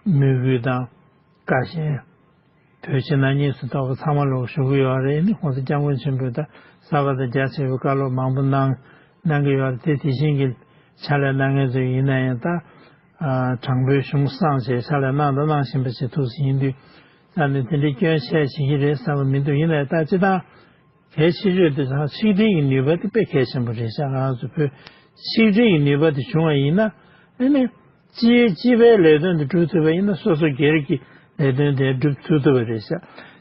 མོས་གུས་དང་བཀའ་བཞིན། བོད་ཕྱི་ནང་གཉིས་སུ་གཏོགས་པ་ཚང་མ་ལོག་ཞུ་གི་ཡོད་རེད། ནི་༸གོང་ས་༸སྐྱབས་མགོན་ཆེན་པོས་ད་གསར་པ་དང་རྒྱ་ཆེ་བའི་བཀའ་སློབ་མང་པོ་གནང་གནང་གི་ཡོད་རེད་དེ། དེ་བཞིན་གྱི་ཕྱག་ལས་གནང་མཁན་ཚོ་ཡིན་ན་ཡང་ད་དྲང་པོའི་གཞུང་བསྲངས་བྱས་ཕྱག་ལས་གནང་དང་གནང་བཞིན་པ་ཞིག་ཐུགས་སུ་ཡིན་དུས། ས་ནས་དེ་འདྲའི་སྐྱོན་ཆ་བྱེད་ཀྱི་རེད་བསམ་པ་མི་འདུག་ཡིན་ན་ཡང་ད་སྤྱི་བཏང་གལ་ཆེ་ཤོས་དེ་ཚང་ཆིག་སྒྲིལ་གྱི་ནུས་པ་དེ་དཔེ་གལ་ཆེན་པོ་རེད་ཤག་ང་ཚོ་བོད་ཆིག་སྒྲིལ་གྱི་ནུས་པ་དེ་བྱུང་བ་ཡིན་ན། ཨ་ནི། སྤྱི་སྤྱི་པའི་ལས་དོན་དེ་སྒྲུབ་ཐུབ་པ་ཡིན་ན་སོ་སོ་སྒེར་གྱི་ལས་དོན་དེ་སྒྲུབ་ཐུབ་ཐུབ་པ་རེད་ཤག་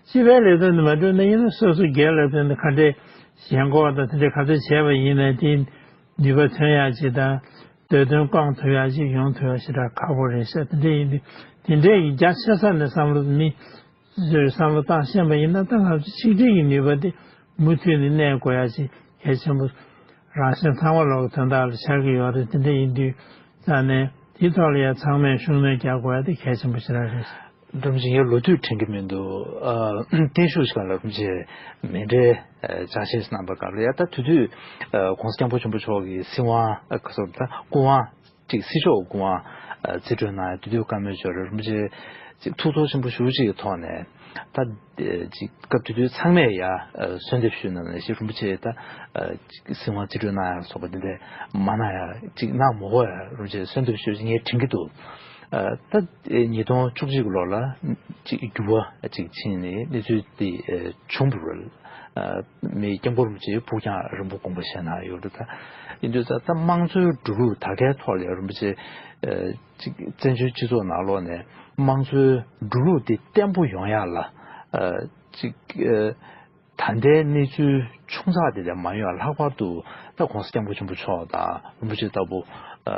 སྤྱི་པའི་ལས་དོན་དེ་མ་སྒྲུབ་ན་ཡིན་ན་སོ་སོ་སྒེར་ལས་དོན་དེ་ག་འདྲས་ཞེན་ཁོག་དང་དེ་འདྲས་ག་ཚོད་བྱས་པ་ཡིན་ནའི་དེ་ནུས་པ་ཐོན་ཡག་ཅིག་དང་འདོད་དོན་སྐོང་ཐུབ་ཡག་ཅིག་ཡོང་ཐུབ་ཡག་ཞེ་དྲག་ཁག་པོ་རེད་ཤག་དེ་འདྲས་ཡིན་དུས་དེ་འདྲས་ཀྱི་རྒྱ་ཆེ་ས་ནས་བསམ་བློ་མི་ཚོས་བསམ་བློ་བཏང་ཤེས་པ་ཡིན་ན། ད་ང་ཚོ་ཆིག་སྒྲིལ་གྱི་ནུས་པ་དེ་མུ་མཐུད་ནས་གནས་དགོས་ཡ་ཅིག་གལ་ཆེན་པོ་རང་གཞན་ཚང་མ་ལོག་དོན་དག་ལ་ཆགས་ཀྱི་ཡོད་རེད། དེ་འདྲ་ཡིན་དུས་ས་ནས་དེའི་ཐོག་ལ་ཡ་ཚང་མས་ཤུགས་སྣོན་རྒྱག་དགོས་ཡ་དེ་གལ་ཆེན་པོ་ཞེ་དྲག་རེད། བསྡོམས་ཤིང་ཡང་ལོ་དུས་དྲན་གྱི་མི་འདུག་ཨ། བརྟན་བཞུགས་ཤིག་ལ་རིན་པོ་ཆེ་མཎྜལ་ཕྱག་བཞེས་གནང་པ་སྐབས་ལ་ཡ། ད་དེ་དུས་༸གོང་ས་༸སྐྱབས་མགོན་ཆེན་པོ་མཆོག་གི་སྲིད་དབང་ཨ་ཁ་སོ་ད་སྐུ་དབང་ཅིག་སྲིད་ཕྱོགས་སྐུ་དབང་ཨ་རྩིས་སྤྲོད་གནང་ཡ་དེ་དུས་བཀའ་མོལ་ཅིག་ཡོད་རེད། རིན་པོ་ཆེ་ཅིག་ཐུགས་ཚོར་ཆེན་པོ་ཞེ་པོ་ཅིག་གི་ཐོག་ནས་ད་ཅིག་སྐབས་དེ་དུས་ཚང་མས་ཡ་གསོལ་འདེབས་ཞུས་གནང་ནས་ཞེ་རིན་པོ་ཆེ་ད་ཅིག་སྲིད་དབང་རྩིས་སྤྲོད་གནང་ཡ་སོགས་པ་དེ་འདྲ་མ་གནང་ཡ་ཅིག་གནང་མ་དགོས་ཡ་རིན་པོ་ཆེ་གསོལ་འདེབས་ཞུས་ངས་དྲན་གྱི་འདུག་ཨ། ད་ཉིས་སྟོང་བཅུ་གཅིག་ལོ་ལ་ཅིག་འགྱུར་བ་ཅིག་ཕྱིན་ནས་གནས་ཚུལ་འདི་བྱུང་བ་རེད། ཨ། མི་སྐྱབས་མགོན་རིན་པོ་ཆེའི་ཕུགས་རྒྱང་རིང་པོ་དགོངས་པ་བཞེས་གནང་ཡོད་རེད། ད་ཡིན་དུས་ད་ད་དམངས་གཙོའི་འགྲོ་ལུགས་ད་གའི་ཐོག་ལ་རིན་པོ་ཆེ་ཨ་ཅིག་བཙན་བྱོལ་སྤྱི་ཚོགས་ནང་ལོགས་ནས་དམངས་གཙོའི་འགྲོ་ལུགས་འདི་བརྟན་པོ་ཡོང་ཡག་ལ་ཨ་ཅིག་ཨ། ད་ལྟའི་གནས་ཚུལ་ཆུང་ཙག་དེ་ལས་མ་ཡོང་བ་ལྷག་པར་དུ་ད་༸གོང་ས་༸སྐྱབས་མགོན་ཆེན་པོ་མཆོག་དང་རིན་པོ་ཆེ་ལྟ་བུ་ཨ་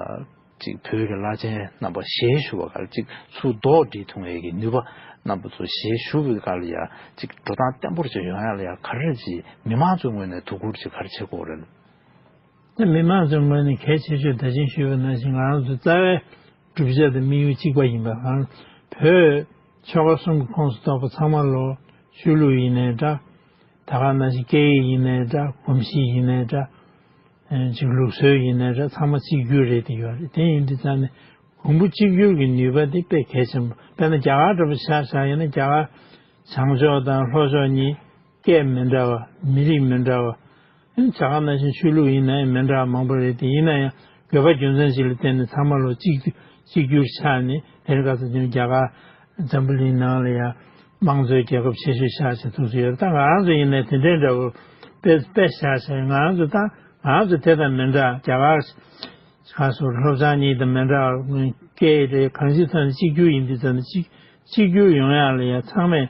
ཅིག་བོད་ཀྱི་བླ་ཆེན་རྣམ་པ་ཞལ་བཞུགས་པ་ག་ལ་ཅིག་ཚུར་རྡོག་སྒྲིལ་ཐུབ་ཡས་ཀྱི་ནུས་པ་རྣམ་པ་ཚོ་ཞལ་བཞུགས་པའི་སྐབས་ལ་ཡ་ཅིག་འགྲོ་སྟངས་བརྟན་པོར་ཅིག་ཡོང་ཡ་ལ་ཡ་ག་རེ་ཅིག་མི་མང་ཚོའི་ངོས་ནས་དོ་ཁུར་ཅིག་ག་རེ་བྱེད་དགོས་རེད། ད་མི་མང་ཚོའི་ངོས་ནས་གལ་ཆེ་ཤོས་ད་ཅིང་ཞུས་པ་ནང་བཞིན་ང་རང་ཚོ་རྩ་བའི་བསྒྲུབ་བྱ་དང་དམིགས་ཡུལ་གཅིག་པ་ཡིན་པ། ང་བོད་ཆོལ་ཁ་གསུམ་གྱི་ཁོངས་སུ་གཏོགས་པ་ཚང་མ་ལོ་ཆོས་ལུགས་ཡིན་ནའི་འདྲ། ད་ག་ནང་བཞིན་སྐད་ཡིག་ཡིན་ནའི་འདྲ། གོམས་གཤིས་ཡིན་ནའི་འདྲ། ཨེ་ཅིག་ལུགས་སྲོལ་ཡིན་ནའི་འདྲ། ཚང་མ་གཅིག་གྱུར་རེད་དེ་ཡོད་རེད། དེ་ཡིན་དུས་ཙང་ནས་གོང་བུ་གཅིག་གྱུར་གྱི་ནུས་པ་དེ་དཔེ་གལ་ཆེན་པོ། དཔེར་ན་རྒྱ་གར་འདྲ་པོ་ཆ་བཞག་ཡིན་ན་རྒྱ་གར་བྱང་ཕྱོགས་དང་ལྷོ་ཕྱོགས་གཉིས་སྐད་མི་འདྲ་བ། མི་རིགས་མི་འདྲ་བ། ཨེ་རྒྱ་གར་ནང་བཞིན་ཆོས་ལུགས་ཡིན་ན་ཡང་མི་འདྲ་བ་མང་པོ་རེད་དེ། ཡིན་ན་ཡང་དགོས་པ་རྒྱུ་མཚན་ཞིག་ལ་བརྟེན་ནས་ཚང་མ་ལོ་གཅིག་གཅིག་གྱུར་ཆགས་ནས་དེ་རིང་ཁ་སང་རྒྱ་གར་འཛམ་བུ་གླིང་ནང་ལ་ཡང་དམངས་གཙོའི་རྒྱལ་ཁབ་ཆེ་ཤོས་ཆགས་བྱས་ཐུགས་སུ་ཡོད། ད་ང་རང་ཚོ་ཡིན་ནའི་དེ་འདྲའི་འདྲ་བོ་དཔེ་དཔེ་བཞག་བྱས་ང་རང་ཚོ་ད་ང་རང་ཚོ་དེ་དང་མི་འདྲ། རྒྱ་གར་ཁ་སོ་ལྷོ་བྱང་གཉིས་དང་མི་འདྲ་བར་སྐད་རེད། གང་ཅིའི་ཐོག་ནས་གཅིག་གྱུར་ཡིན་དུས་ཙམ་ནས་གཅིག་གཅིག་གྱུར་ཡོང་ཡག་ལ་ཡ་ཚང་མས་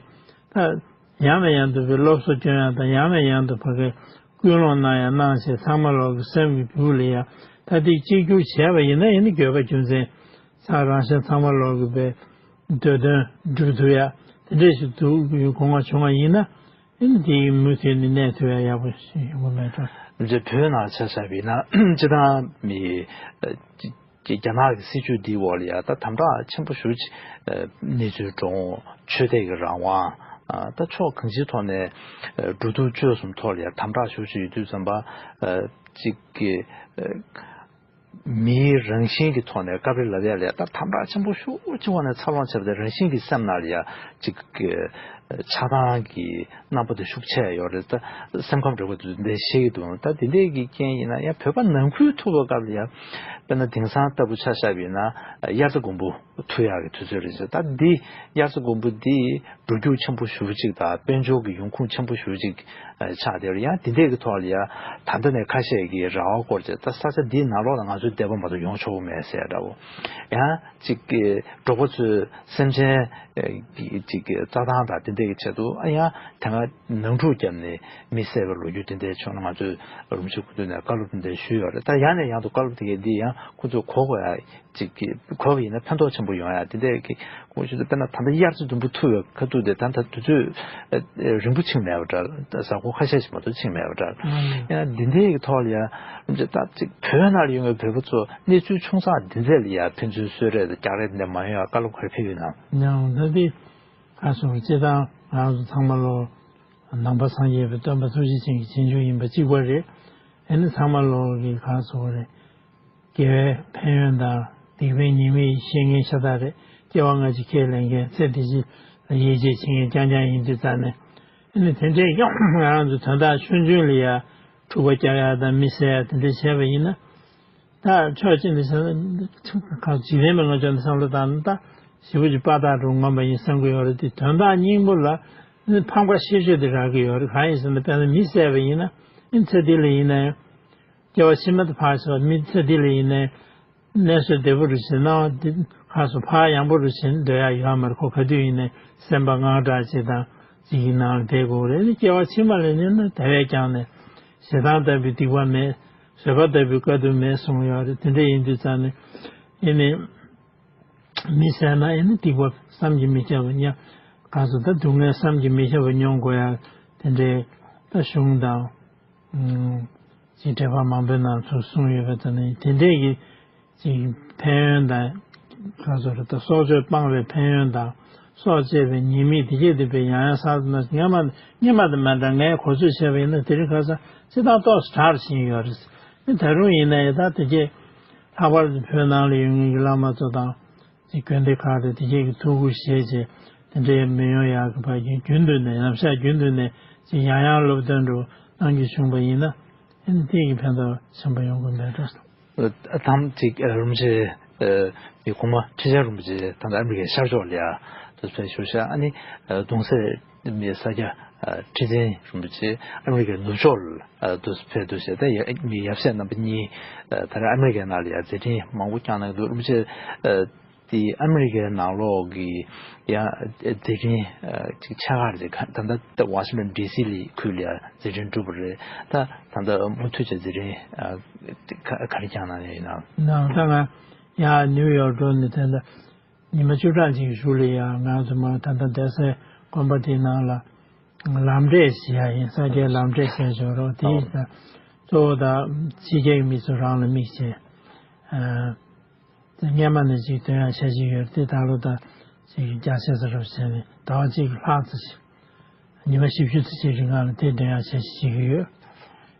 ད་ཡང་ནས་ཡང་དུ་བའི་སློབ་གསོ་སྐྱོན་ཡག་དང་ཡང་ནས་ཡང་དུ་ཕ་གའི་སྐུལ་སློང་གནང་ཡག་གནང་བྱས་ཚང་མ་ལོག་གི་སེམས་ཀྱི་སྦུག་ལ་ཡ་ད་འདི་གཅིག་གྱུར་བྱས་པ་ཡིན་ན་ཡིན་ན་དགོས་པ་རྒྱུ་མཚན་ཚང་རང་གཞན་ཚང་མ་ལོག་གི་བའི་འདོད་དོན་སྒྲུབ་ཐུབ་ཡག་དེ་འདྲས་ཞིག་འདུག་དགོངས་པ་བྱུང་བ་ཡིན་ན། ཨེ་ནི་དེ་ཡི་མུ་མཐུད་ནས་གནས་ཐུབ་ཡ་ཡག་པོ་ཞིག་ཡོང་གི་མེད་དོ། རྗེ་བོད་ནང་ཆ་བཞག་པ་ཡིན་ན་སྤྱི་བཏང་མི་ཨ་ཅི་ཅི་རྒྱ་ནག་གི་སྲིད་བྱུས་འདིའི་འོག་ལ་ཡ་ད་དམ་དྲག་ཆེན་པོ་ཞེ་པོ་ཅིག་ཨ་གནས་ཚུལ་འགྲོ་འོང་། ཆོས་དད་ཀྱི་རང་དབང་ཨ་ད་ཕྱོགས་གང་ཅིའི་ཐོག་ནས་ཨ་འགྲོ་འདུག་སྤྱོད་གསུམ་ཐོག་ལ་ཡ་དམ་དྲག་ཞེ་པོ་ཅིག་ཡོད་དུས་ཙམ་པ་ཨ་ཅིག་གི་ཨ། མིའི་རང་བཞིན་གྱི་ཐོག་ནས་སྐབས་རེ་ལ་ཡ་ལ་ཡ་ད་དམ་དྲག་ཆེན་པོ་ཤུགས་ཆེ་བ་ནས་འཚར་ལོངས་བྱས་པ་དེ་རང་བཞིན་གྱི་སེམས་ནང་ལ་ཡ་ཅིག་གི་ཆགས་སྡང་གི་རྣམ་པ་དེ་ཤུགས་ཆེ་ཡོད་རེད། ད་སེམས་ཁམས་འདྲ་པོ་དེ་འདྲ་ཤེས་ཀྱི་འདུག་ད་དེ་འདྲས་ཀྱི་རྐྱེན་ཡིན་ན་ཡང་བོད་པ་ནང་ཁུལ་ཐུག་པའི་སྐབས་ལ་ཡ་དཔེར་ན་དེང་སང་ལྟ་བུ་ཆ་བཞག་པ་ཡིན་ན་དབྱར་རྩྭ་དགུན་འབུ་འཐུ་ཡག་གི་དུས་ཚོད་རེད་ཟེར། ད་འདི་དབྱར་རྩྭ་དགུན་འབུ་འདི་འགྲོ་རྒྱུག་ཆེན་པོ་ཞེ་པོ་ཅིག་དང་དཔལ་འབྱོར་གྱི་ཡོང་ཁུངས་ཆེན་པོ་ཞེ་པོ་ཅིག་ཆགས་བསྡད་ཡོད་རེད། ཡང་འདི་འདྲས་ཀྱི་ཐོག་ལ་ཡ་ད་ལྟ་ནས་ཁ་ཤས་ཀྱིས་རེ་བ་བསྐོར་བྱས་ད་ས་ཆ་འདིའི་ནང་ལོགས་ལ་ང་ཚོའི་སྡེ་པ་མ་གཏོགས་ཡོང་ཆོག་གི་མེད་ཟེར་འདྲ་བོ། ཡང་ཅིག་གི་འབྲོག་པ་ཚོའི་སེམས་ཅན་གྱི་ཅིག་གི་རྩྭ་ཐང་དང་དེ་འདྲས་ཀྱི་ཆེད་དུ་ཨ་ཡང་དེ་སྔ་ནང་འཁྲུག་བརྒྱབ་ནས་མི་བསད་པའི་ལོ་རྒྱུས་དེ་འདྲས་བྱུང་ན་ང་ཚོས་རུམ་ཆུ་ཁུ་ཏུ་ནས་བཀའ་སློབ་དེ་འདྲས་ཞུས་ཡོད་རེད། ད་ཡང་ནས་ཡང་དུ་བཀའ་སློབ་དེ་གས་འདི་ཡང་ཁོ་ཚོས་གོ་དགོས་ཡ། ཅིག་གི་གོ་བ་ཡིན་ན་ཕན་ཐོགས་ཆེན་པོ་ཡོང་ཡ་དེ་འདྲས་ཀྱི་ཁོང་ཚོས་དཔེར་ན་ད་ལྟ་དབྱར་རྩྭ་དུམ་བུ་འཐུ་བའི་ཁ་ཐུག་དེ་ད་ལྟ་དུས་ཚོད་རིང་པོ་ཕྱིན་མེད་པ་འདྲ། གཟའ་འཁོར་ཁ་ཤས་ཤིག་མ་གཏོགས་ཕྱིན་མེད་པ་འདྲ། ཡང་འདི་འདྲས་ཀྱི་ཐོག་ལ་ཡ་ཅིག་ད་ཅིག་བོད་ནང་ལ་ཡོད་པའི་བོད་པ་ཚོ་གནས་ཚུལ་ཆུང་ཙག་འདི་འདྲས་ལ་ཡ་ཕན་ཚུན་གསོད་རེས་དང་རྒྱག་རེས་འདི་འདྲས་མ་ཡོང་ཡ་བཀའ་སློབ་ག་རེ་ཕེབས་ཡོད་ན། ཡང་ད་འདི་ཁ་སོང་སྤྱི་བཏང་ང་ཚོ་ཚང་མ་ལོ་ནང་པ་སངས་རྒྱས་པའི་སྟོན་པ་ཐུགས་རྗེ་ཅན་གྱི་རྗེས་འཇུག་ཡིན་པ་གཅིག་པ་རེད། ཨེ་ནི་ཚང་མ་ལོ་གི་ཁ་སོང་རེད། དགེ་བའི་ཕན་ཡོན་དང་སྡིག་པའི་ཉེས་དམིགས་ཤེས་མཁན་ཤ་སྟག་རེད། སྐྱེ་བ་སྔ་ཕྱི་ཁས་ལེན་མཁན་ཚེ་འདི་ཕྱི་ལ་ཡིད་ཆེས་བྱེད་མཁན་རྐྱང་རྐྱང་ཡིན་དུས་ཙང་ནས། ཨ་ནི་དེ་འདྲའི་ཡང་ང་རང་ཚོ་དོན་དག་ཆུང་ཆུང་ལ་ཡ་འཁྲུག་པ་རྒྱག་ཡ་དང་མི་བསད་ཡ་དེ་འདྲ་བྱས་པ་ཡིན་ན། ད་ཕྱོགས་གཅིག་ནས་བྱས་ན་འཇིག་རྟེན་པའི་ངོས་ཕྱོགས་ནས་བསམ་བློ་བཏང་ན་ད་ཞེ་པོ་ཅིག་དཔའ་རྟགས་འདྲ་ངོམ་པ་ཡིན་བསམ་གྱི་ཡོད་རེད་དེ། དོན་དག་སྙིང་པོ་ལ་ནི་ཕམ་ཁ་ཤས་ཤོས་དེ་རག་གི་ཡོད་རེད། གང་ཡིན་ཟེར་ན་དཔེར་ན་མི་བསད་པ་ཡིན་ན་ཨ་ནི་ཚེ་འདི་ལ་ཡིན་ན་ཡང་། སྐྱེ་བ་ཕྱི་མ་དང་ཕར་ཕྱིན་པ་མི་ཚེ་འདི་ལ་ཡིན་ནའི་གནས་སོ་བདེ་པོ་རུ་ཕྱིན་ན་འདི་ཁ་སོ་ཕར་ཡང་པོ་རུ་ཕྱིན་སྡོད་ཡ་ཡོད་མ་རེད། ཁོ་ག་དུས་ཡིན་ནའི་སེམས་པ་དངངས་སྐྲག་ཅིག་དང་ཅིག་གི་ནང་ལ་བསྡད་དགོས་རེད། སྐྱེ་བ་ཕྱི་མ་ལ་ཉོན་ན་དེ་བས་ཀྱང་ནས་ཞེ་སྡང་ལྟ་བུའི་སྡིག་པ་མེད། བཟོད་པ་ལྟ་བུའི་དཀའ་སྡུག་མེད་གསུངས་ཡོད་རེད། དེ་འདྲ་ཡིན་དུས་ཙང་ནས་ཨེ་ནི་མི་བསད་ན་ཨེ་ནི་སྡིག་པ་བསམ་གྱིས་མི་ཁྱབ་པ་མྱ་ག་སོ་ད་སྡུག་བསྔལ་བསམ་གྱིས་མི་ཁྱབ་པ་མྱོང་དགོས་ཡ་དེ་འདྲའི་ད་གཞུང་དང་། ཅིག་འགྲེལ་པ་མང་པོའི་ནང་ཚུར་གསུངས་ཡོད་པ་དང་ནི་དེ་འདྲས་ཀྱི་ཅིག་ཕན་ཡོན་དང་ག་ཚོད་རེད་ད་སྲོག་གཅོད་སྤང་བའི་ཕན་ཡོན་དང་སྲོག་བཅད་པའི་ཉེས་དམིགས་དེ་གྱད་དེ་བས་ཡང་ཡང་གསར་དུ་ན་སྔ་མ་སྔ་མ་དང་མ་འདྲ་ངས་གོ་ཚོད་བྱས་པ་ཡིན་ན་དེ་རིང་ཁ་སང་སྤྱི་བཏང་ཏོག་ཙམ་དྲག་ཕྱིན་ཡོད་རེད། ནི་ད་རུང་ཡིན་ན་ཡང་ད་དེ་གྱད་ལྷག་པར་དུ་བོད་ནང་ལ་ཡོད་མཁན་གྱི་བླ་མ་ཚོ་དང་། ཅིག་དགོན་སྡེ་ཁག་དེ་དེ་གས་ཀྱི་ཐུགས་ཁུར་བཞེས་བྱས་དེ་འདྲའི་མི་ཡོང་ཡག་གི་བར་གྱི་རྒྱུན་དུ་ནས་ནམ་ཞག་རྒྱུན་དུ་ནས་ཅིག་ཡང་ཡང་སློབ་སྟོན་འདྲ་བོ་གནང་རྒྱུ་བྱུང་བ་ཡིན་ན་ཨ་ནི་དེ་གི་ཕན་ཐོགས་ཆེན་པོ་ཡོང་གི་མེད་འགྲོ། ཐམ་ཅིག་རིན་པོ་ཆེ་མི་གོང་མ་ཁྲི་ཆེན་རིན་པོ་ཆེ་ད་ལྟ་ཨ་མི་རི་ཀའི་ཤར་ཕྱོགས་ལ་ཡ་དུ་ཕེབས་བཞུགས་ཤག་ཨ་ནི་གདུང་སྲས་མི་ས་སྐྱ་ཁྲི་བཙན་རིན་པོ་ཆེ་ཨ་མི་རི་ཀའི་ནུབ་ཕྱོགས་ལ་དུ་ཕེབས་འདུག་ཟེར། ད་ཡ་མི་ཡབ་སྲས་རྣམ་པ་གཉིས་ད་རེས་ཨ་མི་རི་ཀའི་ནང་ལ་ཡ་མཛད་འཕྲིན་མང་པོ་བསྐྱངས་གནང་གི་འདུག་རིན་པོ་ཆེ། དེ་ཨ་མི་རི་ཀའི་ནང་ལོགས་ཀྱི་ཡང་མཛད་འཕྲིན་ཅིག་ཆེ་ཁག་ཅིག་ད་ལྟ་ཝ་ཤིང་ཊོན་ཌི་སི་ལ་ཁུལ་ལ་ཡང་མཛད་འཕྲིན་གྲུབ་པ་རེད། ད་ད་ལྟ་མུ་མཐུད་ཀྱི་མཛད་འཕྲིན་ག་རེ་བསྐྱངས་གནང་ཡོད་ན། ནང་ད་ང་ཡང་ནིའུ་ཡོག་འགྲོ་ནས་ད་ལྟ་ཉི་མ་བཅུ་གྲངས་ཅིག་གཞུག་ལ་ཡང་ང་ཚོ་མ་ད་ལྟ་བསྡད་སའི་དགོན་པ་དེའི་ནང་ལ་ལམ་འབྲས་ཞེས་ཡ་ཡིན། ས་སྐྱའི་ལམ་འབྲས་ཞེས་བརྗོད་རོགས་དེ་ཡིན་ཙང་གཙོ་བོ་ད་ཕྱི་རྒྱལ་གྱི་མི་ཚོ་རང་ལ་དམིགས་བྱས། སྔས་མ་ནས་ཅིག་འདོན་ཡག་བྱ་བཞིན་ཡོད་དེ་ད་ལོ་ད་ཅིག་རྒྱ་ཆེ་ས་རུ་བྱས་ནས་ཟླ་བ་གཅིག་ལྷག་ཙམ་ཞིག་ཉི་མ་བཞི་བཅུ་ཙམ་ཞིག་རིང་ལ་དེ་འདོན་ཡག་བྱ་བཞིན་བྱེད་ཀྱི་ཡོད།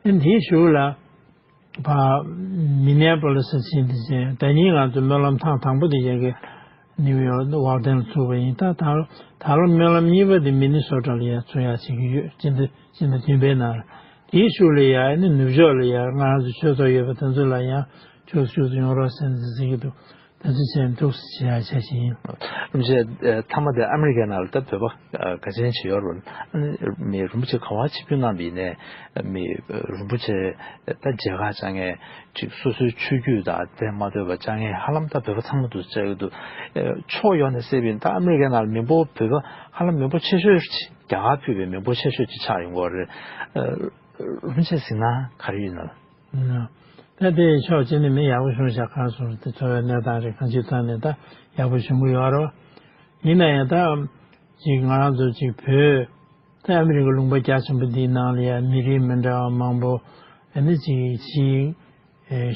ཨེ་འདིའི་གཞུག་ལ་ཕ་མི་ནེ་པོ་ལི་སི་ཕྱིན་དེ་བྱས་ད་ཉིན་ང་ཚོ་སྨོན་ལམ་ཐེངས་དང་པོ་དེ་རྒྱག་གི་ནིའུ་ཡོག་ཝར་ཌེན་ལ་ཚུགས་པ་ཡིན། ད་ད་ད་ལོ་སྨོན་ལམ་གཉིས་པ་དེ་མི་ནི་སོ་ཊ་ལ་ཡ་ཚུགས་ཡག་བྱེད་ཀྱི་ཡོད། སྤྱི་ཟླ་སྤྱི་ཟླ་བདུན་པའི་ནང་ལ་དེའི་གཞུག་ལ་ཡ་ཨེ་ནི་ནུབ་ཕྱོགས་ལ་ཡ་ང་རང་ཚོ་ཆོས་ཚོགས་ཡོད་པ་དེ་ཚོ་ལ་ཡང་ཆོས་ཚོགས་ཡོང་རོགས་ཟེར་ཟེར་གྱི་འདུག་ད་ཚོད་ཆེན་འདུག་ཟེར་བྱས་བྱས་ཤིང་། རིན་པོ་ཆེ་མཐའ་མ་དེ་ཨ་མི་རི་ཀའི་ནང་ལ་ད་བོད་པ་ག་ཚོད་ཅིག་ཡོད་རུང་ཨ་ནི་མི་རིན་པོ་ཆེ་ག་བ་ཆིབས་བསྒྱུར་གནང་བ་ཡིན་ནའི་མི་རིན་པོ་ཆེ་ད་མཇལ་ཁ་བཅར་མཁན་ཅིག་སོ་སོའི་ཆོས་བརྒྱུད་དང་དེ་མ་ལྟོས་པ་བཅར་མཁན་ཧ་ལམ་ད་བོད་པ་ཚང་མ་འདུག་བཅར་གྱི་འདུག་ཕྱོགས་ཡོངས་ནས་བསྲེས་པ་ཡིན་ད་ཨ་མི་རི་ཀའི་ནང་ལ་མི་འབོར་བོད་པ་ཧ་ལམ་མི་འབོར་ཆེ་ཤོས་ཅིག་རྒྱ་གར་ཕུད་པའི་མི་འབོར་ཆེ་ཤོས་ཅིག་ཆགས་ཡོང་གི་རེད། རིན་པོ་ཆེ་གཟིགས་སྣང་ག་རེ་ཡོད་ན། ད་དེ་ཕྱོགས་གཅིག་ནས་མི་ཡག་པོ་བྱུང་ཤག་གང་སོང་དེ་འཚོ་བའི་གནས་སྟངས་རེད་གང་ཅིའི་ཐོག་ནས་ད་ཡག་པོ་བྱུང་གི་ཡོད་རེད། ཡིན་ན་ཡང་ད་ཅིག་ང་རང་ཚོ་ཅིག་བོད་ད་ཨ་མི་རི་ཀ་ལུང་པ་རྒྱ་ཆེན་པོ་འདིའི་ནང་ལ་ཡང་མི་རིགས་མི་འདྲ་བ་མང་པོ་ཨ་ནི་ཅིག་ཅིག་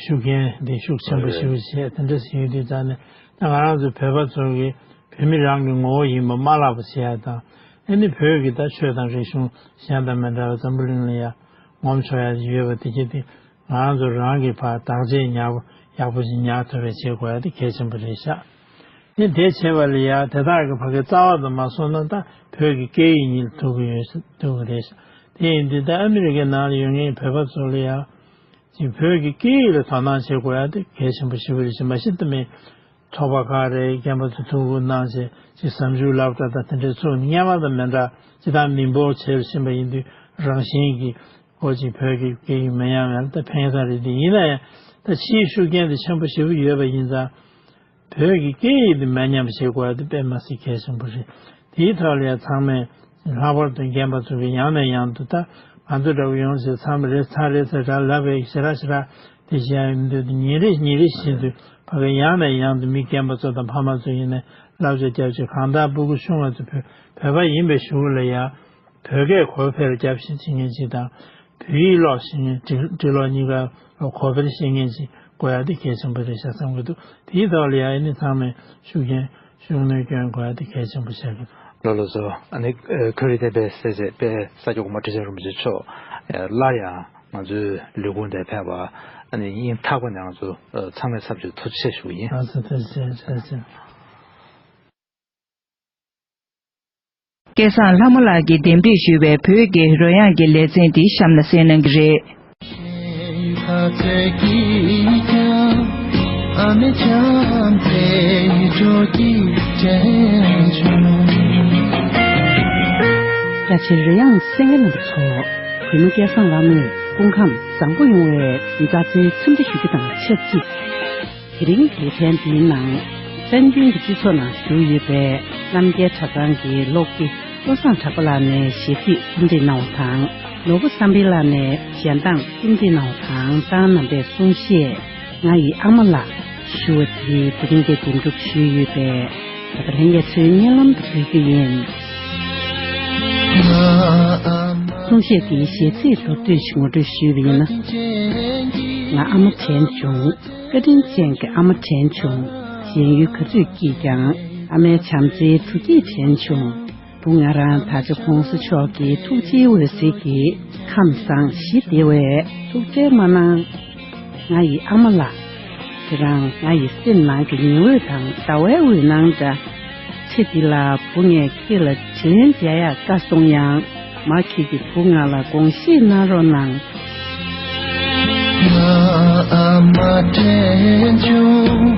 ཤུགས་རྐྱེན་འདི་ཤུགས་ཆེན་པོ་ཞེ་པོ་བྱས་དེ་འདྲ་ཞིག་ཡོད་དུས་ཙང་ནས་ད་ང་རང་ཚོ་བོད་པ་ཚོ་གི་བོད་མི་རང་གི་ངོ་བོ་ཡིན་པ་མ་བརླག་པ་བྱེད་ཡ་དང་ཨ་ནི་བོད་ཀྱི་ད་ཆོས་དང་རིག་གཞུང་གཞན་དང་མི་འདྲ་བ་འཛམ་བུ་གླིང་ལ་ཡང་ངོམ་ཆོག་ཡ་ཡོད་པ་དེ་གྱད་དེ། ང་རང་ཚོ་རང་གི་ཕར་བདག་གཅེས་ཉར་པོ་ ཡག་པོ་ཞིག་ཉར་ཐུབ་པ་བྱེད་དགོས་ཡ་དེ་གལ་ཆེན་པོ་རེད་ཤག་དེ་དེ་བྱེད་པ་ལ་ཡ་དེ་དག་གི་ཕ་གི་རྩ་བ་དུ་མ་སོང་ན་ད་བོད་ཀྱི་སྐད་ཡིག་གཉིས་ལ་ཐུག་གི་ཡོད་ཐུག་གི་རེད་ཤག་དེ་ཡིན་དུས་ད་ཨ་མི་རི་ཀའི་ནང་ལ་ཡོད་མཁན་བོད་པ་ཚོ་ལ་ཡ་ཅིག་བོད་ཀྱི་སྐད་ཡིག་ལ་དོ་སྣང་བྱེད་དགོས་ཡ་དེ་གལ་ཆེན་པོ་ཞེ་པོ་རེད་ཤག་མ་གཞི་དུ་མའི་ཚོགས་པ་ཁག་རེད། རྒན་པ་ཚོ་ཐུགས་ཁུར་གནང་བྱས་ཅིག་བཟང་སྤྱོད་སློབ་གྲྭ་དང་དེ་འདྲའི་ཚུགས་ནས་སྔོན་མ་དང་མི་འདྲ་ཅིག་ད་མི་འབོར་ཆེ་རུ་ཕྱིན་པ་ཡིན་དུས་རང་བཞིན་གྱིས་ཨོ་ཅིག་བོད་ཀྱི་སྐད་ཡིག་མི་ཉམས་ཡ་ད་ཕན་ས་རེད། དེ་ཡིན་ན་ཡང་ད་ཕྱིའི་ཤུགས་རྐྱེན་དེ་ཆེན་པོ་ཞེ་པོ་ཡོད་པ་ཡིན་ཙང་། བོད་ཀྱི་སྐད་ཡིག་དེ་མ་ཉམས་པ་བྱེད་དགོས་པ་དེ་དཔེ་མ་སྲིད་གལ་ཆེན་པོ་རེད། དེའི་ཐོག་ལ་ཡང་ཚང་མས་ལྷག་པར་དུ་རྒན་པ་ཚོ་གིས་ཡང་ནས་ཡང་དུ་ད་ང་ཚོ་འདྲ་བོ་ཡོང་ཟེར་ཚང་མ་རེད་ཚར་རེད་ཟེར་ར་ལབ་པའི་ཞེ་དྲག་ཞེ་དྲག་དེ་བྱེད་ཡ་ཡོང་དུས་དེ་ཉིན་རེ་ཉིན་རེ་བཞིན་དུ་ཕ་གི་ཡང་ནས་ཡང་དུ་མི་རྒན་པ་ཚོ་དང་ཕ་མ་ཚོ་ཡིན་ནའི་བསླབ་བྱ་རྒྱབ་བྱས་གང་ལྟར་སྤུ་གུ་ཆུང་བ་ཚོ་བོད་བོད་པ་ཡིན་པའི་གཞུག་ལ་ཡང་། བོད་སྐད་གོ་འཕེར་རྒྱབ་བཞིན་བྱེད་མཁན་ཅིག་དང་། བོད་ཡིག་ཀློག་ཤེས་མཁན་འབྲི་འབྲི་ཀློག་གཉིས་ཀ་གོ་འཕེར་ཤེས་མཁན་ཅིག་དགོས་ཡ་དེ་གལ་ཆེན་པོ་རེད་ཤག་བསམ་གྱི་འདུག་དེའི་ཐོག་ལ་ཡ་ཨ་ནི་ཚང་མས་ཤུགས་རྐྱེན་ཤུགས་སྣོན་སྐྱོན་དགོས་ཡ་དེ་གལ་ཆེན་པོ་ཆགས་ཀྱི་འདུག་ལགས་ལགས་སོ། ཨ་ནི་ཁོ་རེ་དེ་པས་ཟེར་ཟེར་པས་ས་སྐྱ་གོང་མ་ཁྲི་ཆེན་རིན་པོ་ཆེ་མཆོག་སླར་ཡང་ང་ཚོའི་ལས་ཁུངས་དེར་ཕེབས་པ་ཨ་ནི་སྙིང་ཐག་པ་ནས་ང་ཚོ་ཚང་མས་འཚམས་འདྲི་ཐུགས་རྗེ་ཆེ་ཞུ་གི་ཡིན། ལགས་སོ་ཐུགས་རྗེ་ཆེ་ཐུགས་རྗེ་ཆེ། སྐལ་བཟང་ལྷ་མོ་ལགས་ཀྱིས་འདེམས་སྒྲིག་ཞུས་པའི་བོད་ཀྱི་རོལ་དབྱངས་ཀྱི་ལེ་ཚན་འདི་གཤམ་ལ་གསན་གནང་གི་རེད། རྒྱ་ཆེའི་རོལ་དབྱངས་གསན་མཁན་རྣམ་པ་ཚོ། གུས་མོ་སྐལ་བཟང་ལྷ་མོས་སྐུ་ཁམས་བཟང་པོ་ཡོང་བའི་མཛའ་བརྩེའི་འཚམས་འདྲི་ཞུ་རྒྱུ་དང་ཆབས་ཅིག་དེ་རིང་གི་ལེ་ཚན་འདིའི་ནང་། བཙན་བྱོལ་གྱི་སྤྱི་ཚོགས་ནང་བཞུགས་ཡོད་པའི་རྣམ་རྒྱལ་གྲྭ་ཚང་གི་སློབ་དགེ་བློ་བཟང་གྲགས་པ་ལགས་ནས་ཞལ་གཟིགས་རྩོམ་སྒྲིག་གནང་བ་དང་། ནོར་བུ་བསམ་འཕེལ་ལགས་ནས་གཞས་གདངས་རྩོམ་སྒྲིག་གནང་བ་དང་། ད་རྣམ་པས་གསུང་བཤད། ང་ཡི་ཨ་མ་ལགས་ཞུ་བ་དེ་དེ་རིང་གི་འདེམས་སྒྲུག་ཞུས་ཡོད་པས། ད་ལྟ་ལྷན་རྒྱས་ཚོའི་སྙན་ལམ་དུ་འབུལ་རྒྱུ་ཡིན། གསུང་བཤད་ཀྱི་གཞས་ཚིག་མདོར་བསྡུས་ཤིག་ངོ་སྤྲོད་ཞུས་པ་ཡིན་ན། ང་ཨ་མ་དྲན་བྱུང་། བཀའ་དྲིན་ཅན་གྱི་ཨ་མ་དྲན་བྱུང་། གཞན་ཡུལ་ག་ཚོད་སྐྱིད་ཀྱང་། ཨ་མའི་བྱམས་བརྩེའི་ཐུགས་བསྐྱེད་དྲན་བྱུང་། བུ་ང་རང་ད་ཆ་གོང་ས་མཆོག་གི་ཐུགས་རྗེའི་འོད་ཟེར་གྱིས་ཁམས་བཟང་ཞི་བདེ་བའི་ཐུགས་བྲེལ་མ་གནང་། ང་ཡི་ཨ་མ་ལགས། ཁྱེད་རང་ང་ཡི་སེམས་ནང་གི་ཉི་འོད་དང་ཟླ་བའི་འོད་སྣང་འདྲ། ཚེ་འདི་ལ་བུ་ངས་ཁྱེད་ལ་དྲིན་ལན་འཇལ་ཡག་དཀའ་སོང་ཡང་། མ་ཁྱེད་ཀྱི་བུ་ང་ལ་དགོངས་བཞེས་གནང་རོགས་གནང་། ང་ཨ་མ་དྲན་བྱུང་།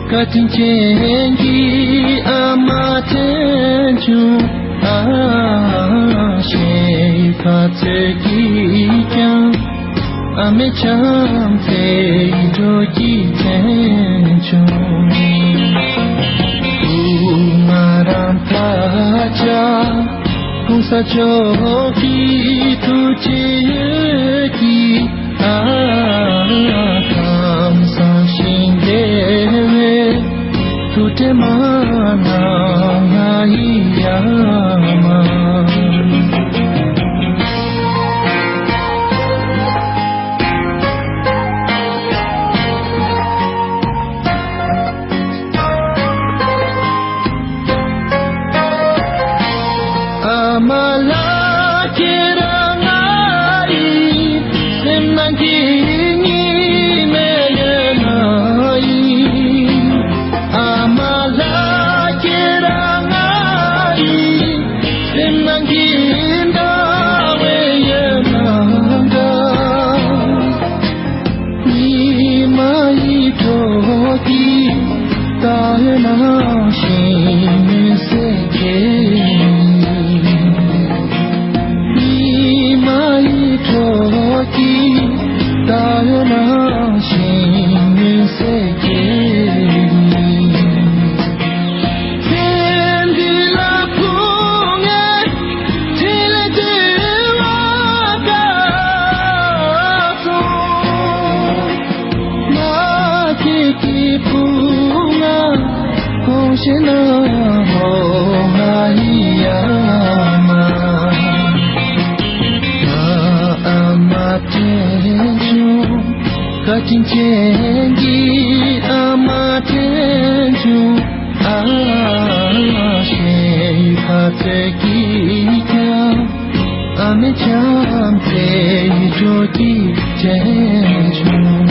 བཀའ་དྲིན་ཅན་གྱི་ཨ་མ་དྲན་བྱུང་། ཨ་ཞེས་ག་ཚོད་སྐྱིད་ཀྱང་། ཨ་མའི་བྱམས་བརྩེའི་འགྲོ་སྐྱིད་དྲན་བྱུང་། བུ་ང་རང་ད་ཆ་གོང་ས་མཆོག་གི་ཐུགས་རྗེ་ཀྱིས། ཨ་ཁམས་བཟང་ཞིང་བདེ་བའི་ཐུགས་བྲེལ་མ་གནང་། ང་ཡི་ཨ་མ། ཨ་མ་ལགས། ཁྱེད་རང་ང་ཡི་སེམས་ནང་གི་ཉི་མའི་ཡན་ལག་ཡིན། ཨ་མ་ལགས། ཁྱེད་རང་ང་ཡི་སེམས་ནང་གི་ཟླ་བའི་ཡན་ལག་འདྲ། ཉི་མ་ཡི་གྲོགས་ཀྱིས་ད་ཡོད་ནང་བཞིན་མུན་སེལ་གྱིས། ཉི་མ་ཡི་གྲོགས་ཀྱིས་ད་ཡོད་ནང་བཞིན་མུན་སེལ་གྱིས། ཚེ་འདི་ལ་བུ་ངས་འཕྲིན་ལས་བསྟོད་པ་དགའ་སོང་། ང་ཁྱེད་ཀྱི་བུ་ང་གོང་ཞེ་ན་འོ་ང་ཡི་ཨ་མ། ང་ཨ་མ་དྲན་བྱུང་། བཀའ་དྲིན་ཅན་གྱི་ཨ་མ་དྲན་བྱུང་། ཨ་ཞེས་ག་ཚོད་སྐྱིད་ཀྱང་། ཨ་མའི་བྱམས་བརྩེའི་འགྲོ་སྐྱིད་དྲན་བྱུང་།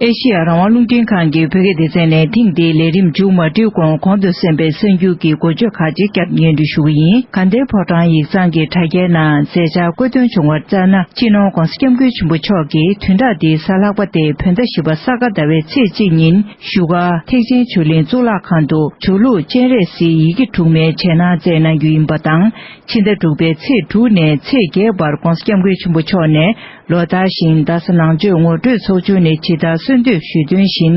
ཨེ་ཤི་ཡ་རང་དབང་རླུང་འཕྲིན་ཁང་གི་བོད་སྐད་སྡེ་ཚན་ནས་ཐེངས་འདིའི་ལས་རིམ་མཇུག་མ་སྒྲིལ་གོང་གོང་དུ་གསན་པའི་གསར་འགྱུར་གྱི་འགོ་བརྗོད་ཁག་ཅིག་བསྐྱར་སྙན་སྒྲོན་ཞུ་གི་ཡིན། དགའ་ལྡན་ཕོ་བྲང་ཡིག་ཚང་གི་དྲ་རྒྱའི་ནང་མཛད་འཆར་བཀོད་དོན་བྱུང་བར་བཅར་ན། སྤྱི་ནོར་༧གོང་ས་༧སྐྱབས་མགོན་ཆེན་པོ་མཆོག་གིས་བདུན་ཕྲག་འདིའི་གཟའ་ལྷག་པ་སྟེ་བོད་ཟླ་བཞི་པ་ས་ག་ཟླ་བའི་ཚེས་གཅིག་ཉིན་བཞུགས་སྒར་ཐེག་ཆེན་ཆོས་གླིང་གཙུག་ལག་ཁང་དུ་ཆོས་ལུགས་སྤྱན་རས་གཟིགས་ཡི་གེ་དྲུག་མའི་རྗེས་གནང་མཛད་གནང་རྒྱུ་ཡིན་པ་དང་། ཕྱི་ཟླ་དྲུག་པའི་ཚེས་དྲུག་ནས་ཚེས་བརྒྱད་བར་༧གོང་ས་༧སྐྱབས་མགོན་ཆེན་པོ་མཆོག་ནས་ལོ་ལྟར་བཞིན་རྡ་ས་ནང་ཆོས་ངོ་སྤྲོད་ཚོགས་ཆུང་ནས་ཇི་ལྟར་གསོལ་འདེབས་ཞུས་དོན་བཞིན།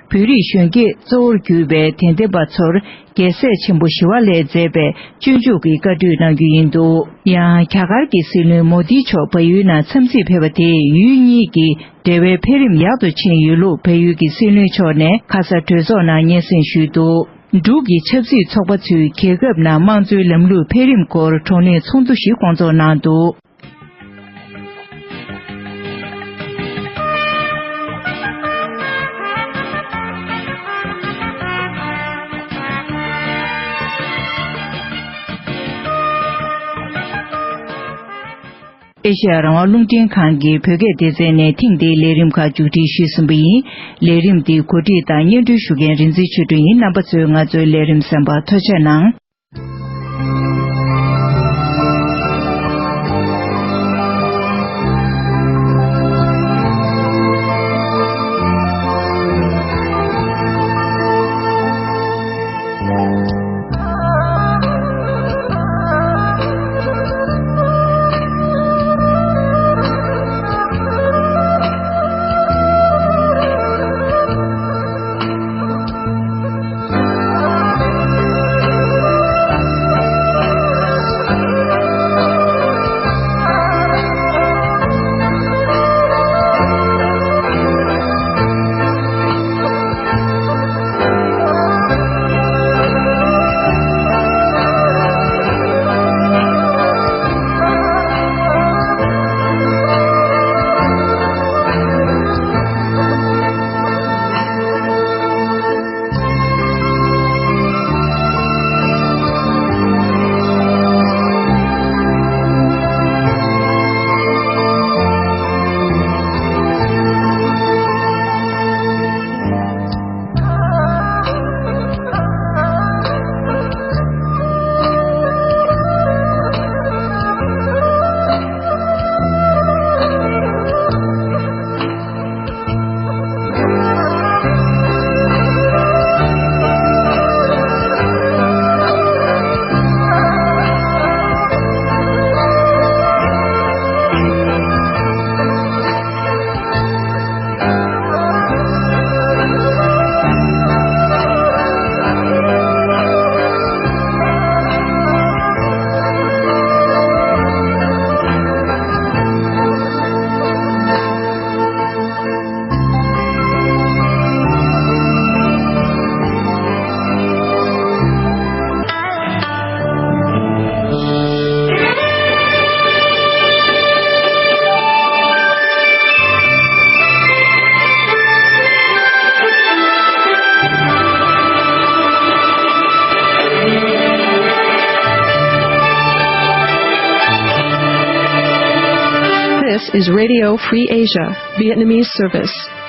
བོད་རིགས་གཞོན་སྐྱེས་གཙོ་བོར་གྱུར་པའི་དད་ལྡན་པ་ཚོར་རྒྱལ་སྲས་ཆེན་པོ་ཞི་བ་ལྷས་མཛད་པའི་སྤྱོད་འཇུག་གི་བཀའ་འཁྲོལ་གནང་རྒྱུ་ཡིན་འདུག་ཡང་རྒྱ་གར་གྱི་སྲིད་བློན་མོ་དི་མཆོག་བལ་ཡུལ་ནང་འཚམས་གཟིགས་ཕེབས་པ་དེས་ཡུལ་གཉིས་ཀྱི་འབྲེལ་བའི་འཕེལ་རིམ་ཡག་ཏུ་ཕྱིན་ཡོད་ལུགས་བལ་ཡུལ་གྱི་སྲིད་བློན་མཆོག་ནས་ཁ་ས་གྲོས་ཚོགས་ནང་སྙན་སེང་ཞུས་འདུག་འབྲུག་གི་ཆབ་སྲིད་ཚོགས་པ་ཚོས་རྒྱལ་ཁབ་ནང་དམངས་གཙོའི་ལམ་ལུགས་འཕེལ་རིམ་སྐོར་བགྲོ་གླེང་ཚོགས་འདུ་ཞིག་སྐོང་ཚོགས་གནང་འདུག་ཨེ་ཤེ་ཡ་རང་དབང་རླུང་འཕྲིན་ཁང་གི་བོད་སྐད་སྡེ་ཚན་ནས་ཐེངས་འདིའི་ལས་རིམ་ཁག་མཇུག་སྒྲིལ་ཞུས་ཟིན་པ་ཡིན། ལས་རིམ་འདི་གོ་སྒྲིག་དང་སྙན་སྒྲོན་ཞུ་མཁན་རིག་འཛིན་ཆོས་སྒྲོན་ཡིན། རྣམ་པ་ཚོས་ང་ཚོའི་ལས་རིམ་གསན་པར་ཐུགས་རྗེ་གནང་། This is Radio Free Asia, Vietnamese service.